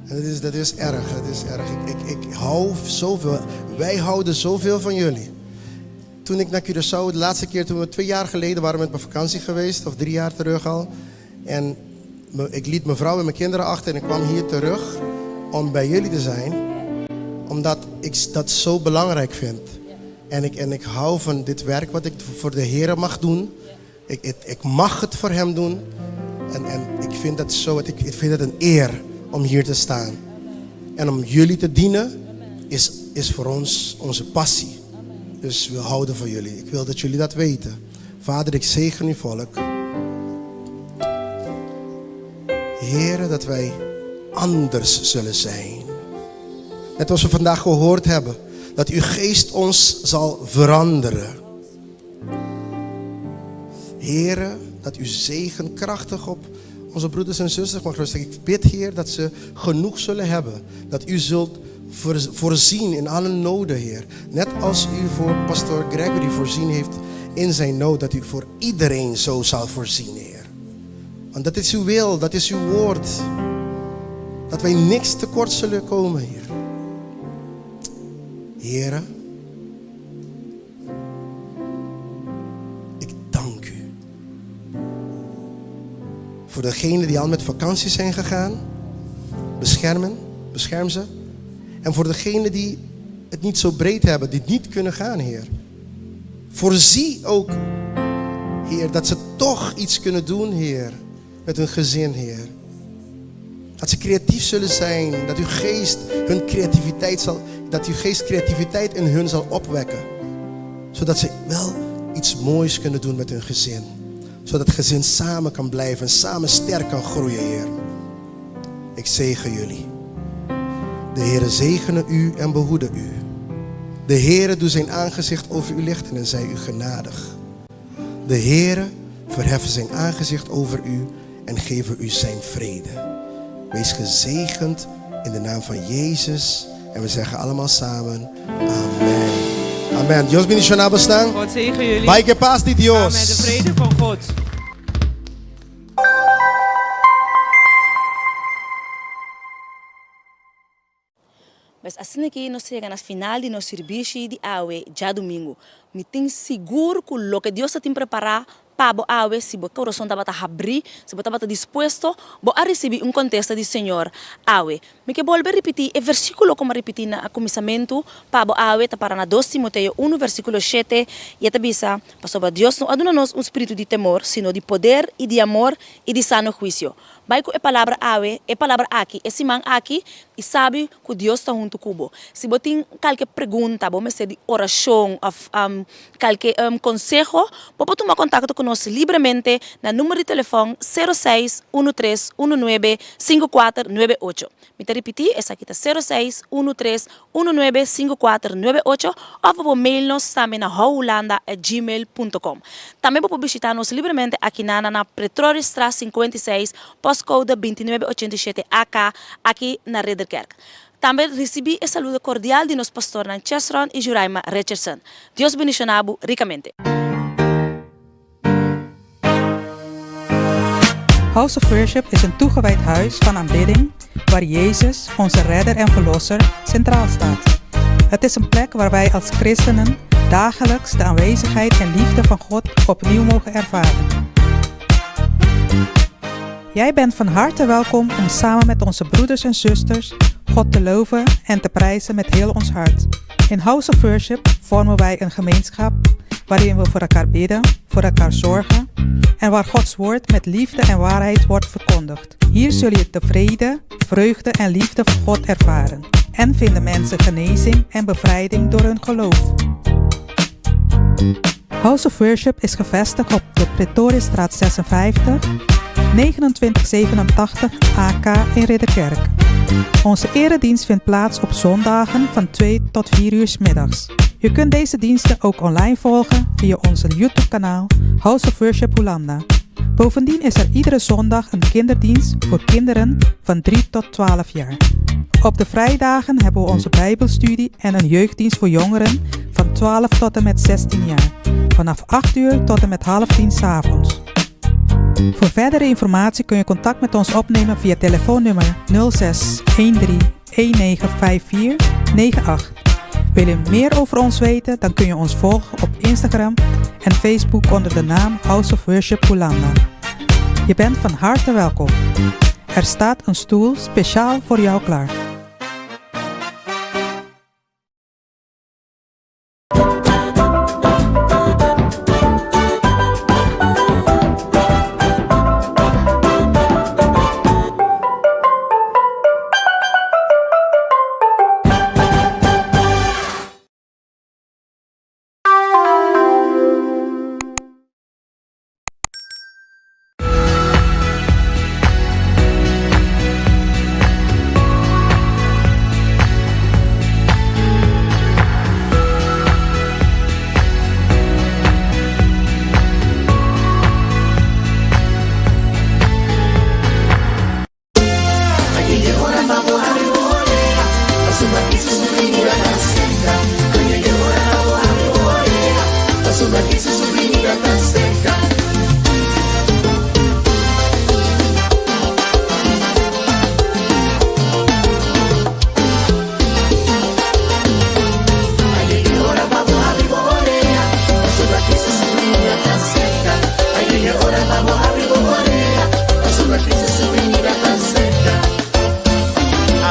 S7: En dat is, dat is erg, dat is erg. Ik, ik, ik hou zoveel, wij houden zoveel van jullie. Toen ik naar Curaçao, de laatste keer toen we twee jaar geleden waren met mijn vakantie geweest, of drie jaar terug al. En ik liet mijn vrouw en mijn kinderen achter en ik kwam hier terug om bij jullie te zijn. Omdat ik dat zo belangrijk vind. En ik, en ik hou van dit werk wat ik voor de Heer mag doen. Ik, ik, ik mag het voor Hem doen. En, en ik vind dat zo, ik, ik vind het een eer om hier te staan. En om jullie te dienen is, is voor ons onze passie. Dus we houden van jullie. Ik wil dat jullie dat weten. Vader, ik zegen uw volk. Heren, dat wij anders zullen zijn. Net als we vandaag gehoord hebben, dat uw geest ons zal veranderen. Heren, dat uw zegen krachtig op onze broeders en zusters mag rusten. Ik bid, Heer, dat ze genoeg zullen hebben. Dat u zult voorzien in alle noden, Heer. Net als u voor pastoor Gregory voorzien heeft in zijn nood, dat u voor iedereen zo zal voorzien, Heer. Want dat is uw wil, dat is uw woord. Dat wij niks tekort zullen komen, Heer. Heren, ik dank u. Voor degenen die al met vakantie zijn gegaan, beschermen, bescherm ze. En voor degenen die het niet zo breed hebben, die niet kunnen gaan, Heer. Voorzie ook, Heer, dat ze toch iets kunnen doen, Heer, met hun gezin, Heer. Dat ze creatief zullen zijn, dat uw geest hun creativiteit zal, dat uw geest creativiteit in hun zal opwekken. Zodat ze wel iets moois kunnen doen met hun gezin. Zodat het gezin samen kan blijven en samen sterk kan groeien, Heer. Ik zegen jullie. De Heere zegene u en behoede u. De Heere doe zijn aangezicht over u lichten en zij u genadig. De Heere verheffen zijn aangezicht over u en geven u zijn vrede. Wees gezegend in de naam van Jezus. En we zeggen allemaal samen, amen. Amen. Dios bendishoná boso.
S4: God zegen jullie.
S7: Bai ku pas di Dios.
S4: Amen. De vrede van God.
S10: Pues asina aki nos yega na final di nos sirbishi di awe djadumingu. Mi tin sigur ku loke Dios ta tin prepará pa bo awe, si bo kurason tabata habrí, si bo tabata dispuesto, bo a risibí un kontesta di Señor awe. Mi ke bolbe ripití e versíkulo ku mi a ripití na kuminsamentu pa bo awe, ta para na dos Timoteo unu versíkulo shete, i e ta bisa, Pasobra Dios no a duna nos un spiritu di temor, sino di poder i di amor i di sano huisio. Bai ku e palabra awe, e palabra aki, e siman aki, i sabi ku Dios ta huntu ku bo. Si bo tin kalke pregunta, bo mester di orashon òf kalke konseho, bo por tuma kontakto ku nos libremente na number di telefòn sero seis unu tres unu nuebe sinku kuater nuebe ocho. Mi ta ripití, esaki ta sero seis unu tres unu nuebe sinku kuater nuebe ocho òf bo por mail nos tambe na houhulanda at gmail punto com. Tambe bo por bishitá nos libremente aki na na Pretoriusstraat 56, postcode 2987 AK, aki na Ridderkerk. Tambe risibí e saludo kordial di nos pastornan Chesron i Juraima Richardson. Dios bendishoná bo rikamente.
S11: House of Worship is een toegewijd huis van aanbidding waar Jezus, onze redder en verlosser, centraal staat. Het is een plek waar wij als christenen dagelijks de aanwezigheid en liefde van God opnieuw mogen ervaren. Jij bent van harte welkom om samen met onze broeders en zusters God te loven en te prijzen met heel ons hart. In House of Worship vormen wij een gemeenschap waarin we voor elkaar bidden, voor elkaar zorgen en waar Gods woord met liefde en waarheid wordt verkondigd. Hier zul je de vrede, vreugde en liefde van God ervaren en vinden mensen genezing en bevrijding door hun geloof. House of Worship is gevestigd op de Pretoriusstraat 56, 2987 AK in Ridderkerk. Onze eredienst vindt plaats op zondagen van 2 tot 4 uur 's middags. Je kunt deze diensten ook online volgen via onze YouTube-kanaal House of Worship Hulanda. Bovendien is er iedere zondag een kinderdienst voor kinderen van 3 tot 12 jaar. Op de vrijdagen hebben we onze Bijbelstudie en een jeugddienst voor jongeren van 12 tot en met 16 jaar. Vanaf 8 uur tot en met half 10 's avonds. Voor verdere informatie kun je contact met ons opnemen via telefoonnummer 06 13 1954 98. Wil je meer over ons weten, dan kun je ons volgen op Instagram en Facebook onder de naam House of Worship Hulanda. Je bent van harte welkom. Er staat een stoel speciaal voor jou klaar.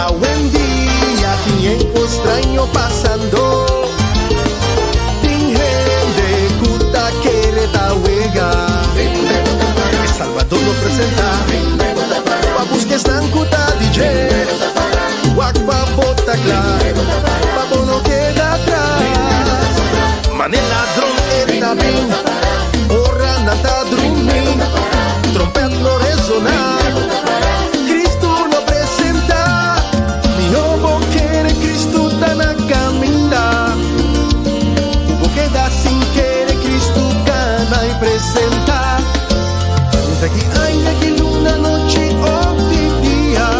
S7: Awendia tin kos straño pasando. Tin hende ku ta kere ta wega. E Salvador lo presentá. Pa buska esnan ku ta di dje. Wak pa bo ta kla. Pa bo no keda atras. Manera ladron e ta bin. Ora nan ta drumi. Tròmpèt lo resoná. Cristo lo presentá. Mihó bo kere Cristo ta na kaminda. Bo keda sin kere Cristo kana i presentá. Aki aña, aki luna, anochi òf di dia.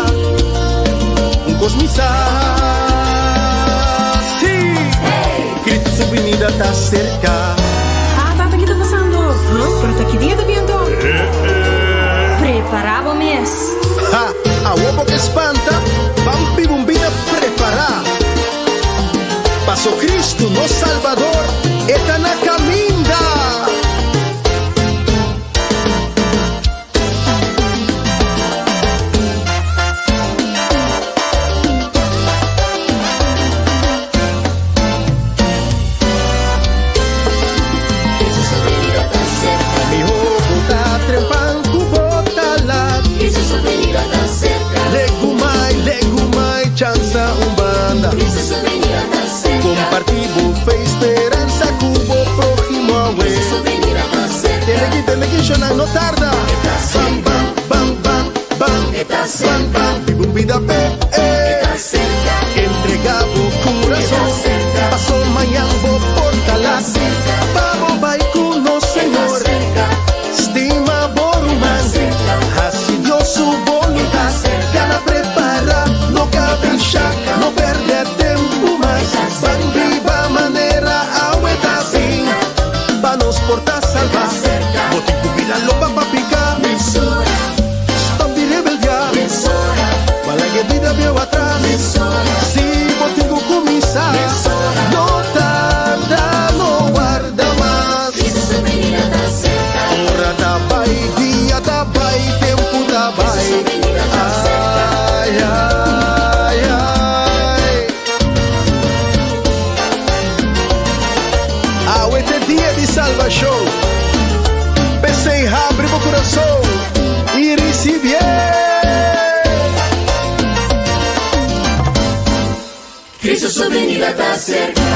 S7: Un kos mi sa. Sí. Cristo su binida ta serka.
S2: Ah, tata, kiko ta pasando? Huh? Pero ta ki dia ta biendo?
S12: Prepará bo mes.
S7: Ha, awor bo ke spanta, ban biba un bida prepará. Paso Cristo, nos Salvador, ta na kaminda. Mihó bo ta trempan ku bo ta lat. Legumai, legumai, chansa un banda. Kompartí bo fe, speransa ku bo próhimo awe. Tene ku, tene ku, no tarda. Bam, bam, bam, bam, bam. Bam, bam, biba un bida p'e. Eh. Entregá bo kurason. Paso mañan bo por ta lat. Pa bo bai ku nos Señor. Stima bo ruman. Hasi Dios su boluntat. Kana prepará, no kaprishá, no pèrdè tempu mas. Ban biba manera awe ta asina. Pa nos por ta salvá. Bo tin ku bira lopa pa piká. Stòp di rebeldiá. Pa laga bida bieu atras. Si bo tin ku kuminsá. No tarda, no warda mas. Ora ta bai, dia ta bai, tempu ta bai. Ai, ai, ai. Awe ta dia di salbashon. P'esei habri bo kurason i risibié.
S1: Cristo su binida ta serka.